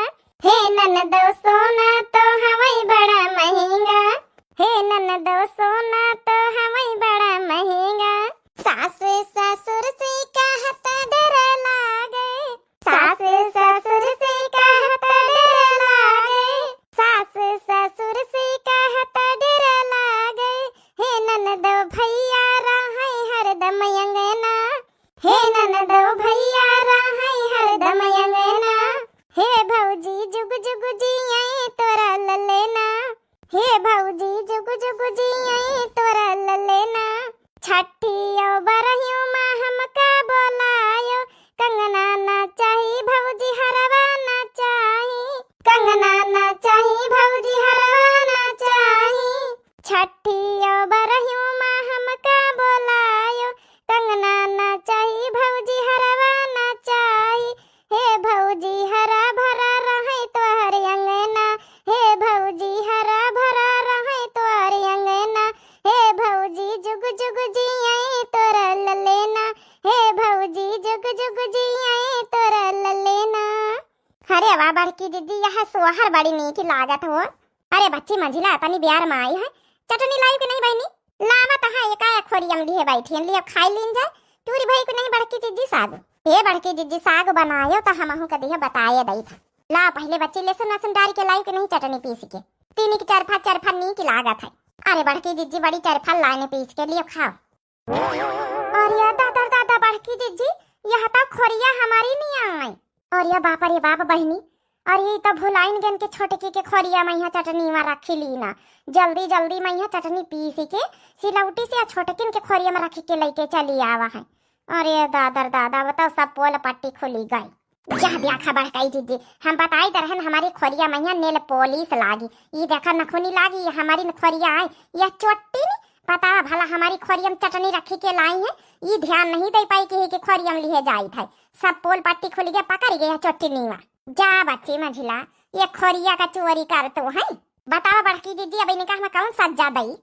हे ननदो सोना तो हवै बड़ा महंगा। हे ननदो सोना तो हवै बड़ा महंगा। सास ससुर से कहत डर लागे, सास ससुर से कहत डर लागे, सास ससुर से कहत डर लागे। हे ननदो भैया रहै हरदम अंगना, हे ननदो भैया रहै हरदम अंगना। हे भौजी जुग जुग जिए तोरा ललेना। हे भौजी जुग जुग जिए तोरा ललेना। छठी औ बरहियो माँ हमका बोलायो। कंगना ना चाही भौजी हरवा ना चाही। कंगना ना चाही भौजी हरवा ना चाही। छठी औ बरहियो माँ हमका बोलायो। कंगना ना चाही भौजी हरवा ना चाही। हे भौजी हरा भरा रहै तोहर अंगना। हे भौजी हरा भरा रहै तोहर अंगना। हे भौजी जुग जुग जिए तोरा ललेना। हे भौजी जुग जुग जिए तोरा ललेना। अरे वाह बड़की जिज्जी, यह सोहर बड़ी नीक लागत हो। अरे बच्ची मंझिला, तनी बियार में आई है, चटनी लाई कि नहीं बहिनी? लावत है, एका एक खोरिया में लिहे बैठी हैं, लिहे खाई लीन जाए। टूरी भाई को नहीं बड़की जिज्जी साग। ए बड़की जिज्जी साग बनायो तो हमहू के दिहे बताए दई था। ला पहले बच्ची लहसुन वहसुन डाल के लाई कि नहीं चटनी पीस के? तीन की चरफा, चरफा नीक लागत है। अरे बड़की जिज्जी बड़ी चरफा लाने पीस के, लियो खाओ। अरे दादा दादा बड़की जिज्जी, यह तो खोरिया हमारी नहीं आए। अरे बाप रे बाप बहिनी, अरे ई तो भुलाइन गन के छोटकी के खोरिया में यहाँ चटनी में रखी ली ना। जल्दी जल्दी में यहाँ चटनी पीस के सिलौटी से आ छोटकिन के खोरिया में रख के लेके चली आवा है। अरे दादर दादा, बताओ सब पोल पट्टी खुली गई। जा देखा बड़काई जिज्जी, हम बताई त रहन हमारी खोरिया में यहाँ नेल पॉलिश लागी। ई देखा नखुनी लागी, ये हमारी खोरिया आई, यह चोटी नी बतावा भला, हमारी खोरियम चटनी रखी के लाई है, ई ध्यान नहीं दे पाई कि, कि खोरियम लिहे जाइत है। सब पोल पट्टी खुल गए, पकड़ गए चोटनीवा। जा बच्ची मंझिला, ये खोरिया का चोरी कर तो है। बतावा बड़की जिज्जी, अब इनका हम कौन सज्जा दई?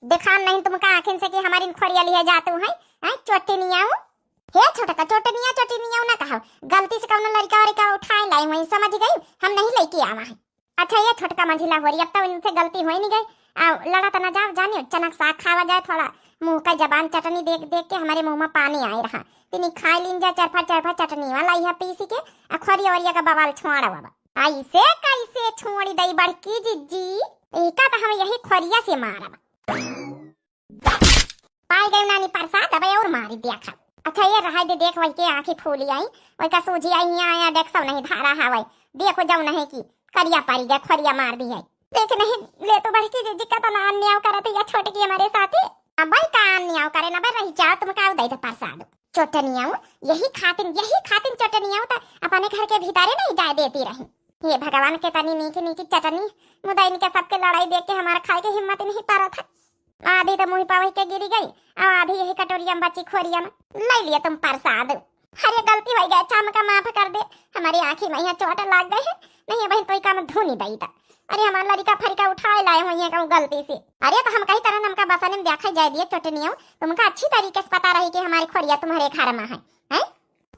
दिखान नहीं तुमका आँखिन से कि हमारी खोरिया लिहे जातू है, हैं चोटनियाऊ? हे छोटका, चोटनिया चोटनियाऊ ना कहो, गलती से कौनो लड़का वड़का उठाए लाए हुए, समझ गई, हम नहीं लेके आवा है। अच्छा ये छोटका मंझिला होरी, अब तो इनसे गलती हो ही नहीं गई। आ, लड़ा तना जाओ, जानियो चनक साग खावा जाए, थोड़ा मुँह का जबान चटनी देख देख के हमारे मुँह में पानी आए रहा। तिनी खाए लीन जाए, चरफा चरफा चटनी वाला यह पीसी के, आ खोरिया वरिया का बवाल छोड़ा बाबा। ऐसे कैसे छोड़ी दई बड़की जिज्जी? एका तो हम यही खोरिया से मारब। पाई गई नानी प्रसाद, अब और मारी दिया खा। अच्छा ये रहा दे, देख वही के आँखी फूली आई, वही का सूझी आई, यहाँ आया डेक्सो नहीं धारा हवाई। देखो जाऊ नहीं की करिया पारी गए, खोरिया मार दी है। देख नहीं ले तो बड़की जिज्जी का तो ना अन्याय करत है या छोटकी हमारे साथी। अब भाई का अन्याय करे ना भाई, रही जाओ तुम का दे दे प्रसाद। चोटनियाऊ, यही खातिन, यही खातिन चोटनियाऊ तो अपने घर के भीतरे नहीं जाए देती रही। हे भगवान, के तनी नीक नीक चटनी, मुदा इनके सबके लड़ाई देख के हमार खाए के हिम्मत नहीं परत है। आधी तो मुँह पावे के गिरी गई, और आधी यही कटोरिया में बची खोरिया में। ले लिए तुम प्रसाद। अरे गलती हो गया, अच्छा हमका माफ कर दे, हमारी आँखी में यहाँ चोट लाग गए है, नहीं बहन तो काम धुनी दई था। अरे हमार लड़का फरिका उठाए लाए हुई है कहूँ गलती से। अरे तो हम कही तरह हमका बसने में देखा जाए दिए चोटनियों, तुमका अच्छी तरीके से पता रही कि हमारी खोरिया तुम्हारे घर में है, हैं?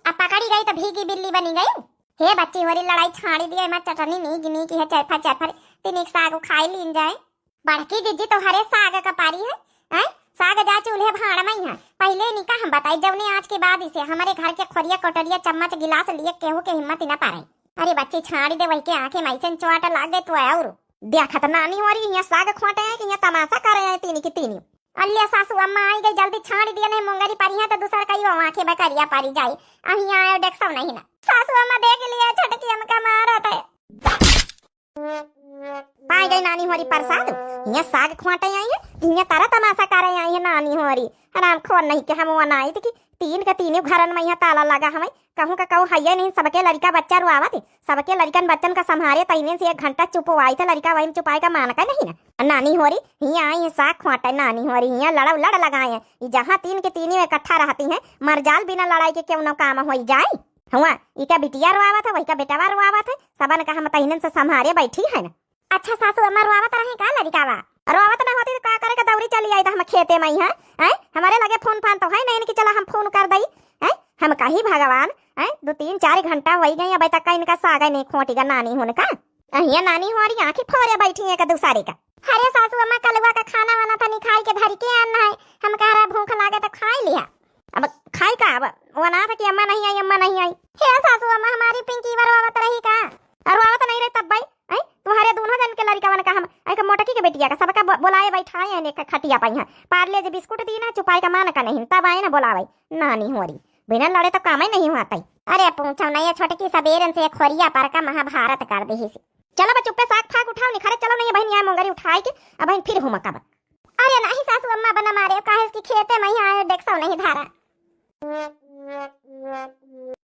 अब पकड़ी गई तो भीगी बिल्ली बनी गई। हे बच्ची होरी लड़ाई छाड़ी दिया, मैं चटनी नीक नीक है, चरफा चरफर, तीन एक साग खाई लीन जाए। बड़की जिज्जी तोहरे साग का पारी है, हैं? साग जा चूल्हे भाड़ में ही है। पहले इनका हम बताई, जौने आज के बाद इसे हमारे घर के खोरिया, कटोरिया, चम्मच, गिलास लिए केहू के हिम्मत ही ना पारे। अरे बच्ची छाड़ी दे, वही के आँखें में ऐसे चोट लाग गए तो और। देखत नानी होरी, यहाँ साग खोटे हैं कि यहाँ तमाशा करे हैं तीनी की तीनी। अल्ले सासू अम्मा आई गई, जल्दी छाड़ी दिया, नहीं मुंगरी पारी है तो दूसर कई वो आँखें में करिया पारी जाए। अही आयो डेक्सो नहीं ना। सासू अम्मा देख लिया, छोटकी हमका मारत है। पाई गई नानी होरी प्रसाद, यहाँ साग खोटे आई है, यहाँ तारा तमाशा करे आई है नानी होरी। हराम खोर नहीं के हम वनाई थी कि तीन के तीनों घरन में यहाँ ताला लगा हमें, कहूँ का कहूँ हइये नहीं, सबके लड़का बच्चा रुआवत है, सबके लड़कन बच्चन का संभारे तइने से एक घंटा चुप हुआई था, लड़का वही में चुपाए का मान का नहीं ना। नानी होरी, हियाँ आई है साग खोटे नानी होरी, हियाँ लड़ा लड़ लगाए हैं, ये जहाँ तीन के तीनों इकट्ठा रहती हैं, मरजाल बिना लड़ाई के केवनो काम होई जाए। हुआ, ई का बिटिया रोआवत है, वही का बेटवा रोआवत है, सबन का हम तहिनन से संभारे बैठी है ना। अच्छा सासू अम्मा रोआवत रहे का लड़िकावा? रोआवत ना होती तो का करे का दौरी चली आई तो हम खेते में ही है, हैं? हमारे लगे फोन फान तो है नहीं कि चला हम फोन कर दई, हैं? हम कही भगवान, हैं? दो तीन चार घंटा होई गई, अबे तक का इनका सागे नहीं खोटी का नानी होन का। अहिया नानी होरी आँखी फोरे बैठी है एक दूसरे का। अरे सासू अम्मा कलुआ का खाना वाना था नहीं खाई के धरी के आना है, हम कह रहा भूख लागे तो खाई लिया। अब खाई का, अब वो ना था कि अम्मा नहीं आई, अम्मा नहीं आई। हे सासू अम्मा, हमारी पिंकी रोआवत रही का? रोआवत नहीं रही तब भाई, हैं? तुम्हारे दोनों जन के लड़िकावन का हम, ऐ का मोटकी के बेटिया का सबका ब-, बोलाए बैठाए हैं एक खटिया पर यहाँ। पार्ले जी बिस्कुट दी ना, चुपाई का मान का नहीं, तब आए ना बोलावे। नानी होरी, बिना लड़े तो कामे नहीं हुआ तई। अरे पूछो नहीं, ये छोटकी सबेरन से खोरिया पर का महाभारत कर दी ही। चलो बच्चों पे साग फाग उठाओ, निखरे चलो नहीं बहन, यहाँ मुंगरी उठाए के अब बहन फिर हुमकब। अरे नहीं सासू अम्मा बना मारे, काहे कि खेते में ही आए डेक्सो नहीं धारा।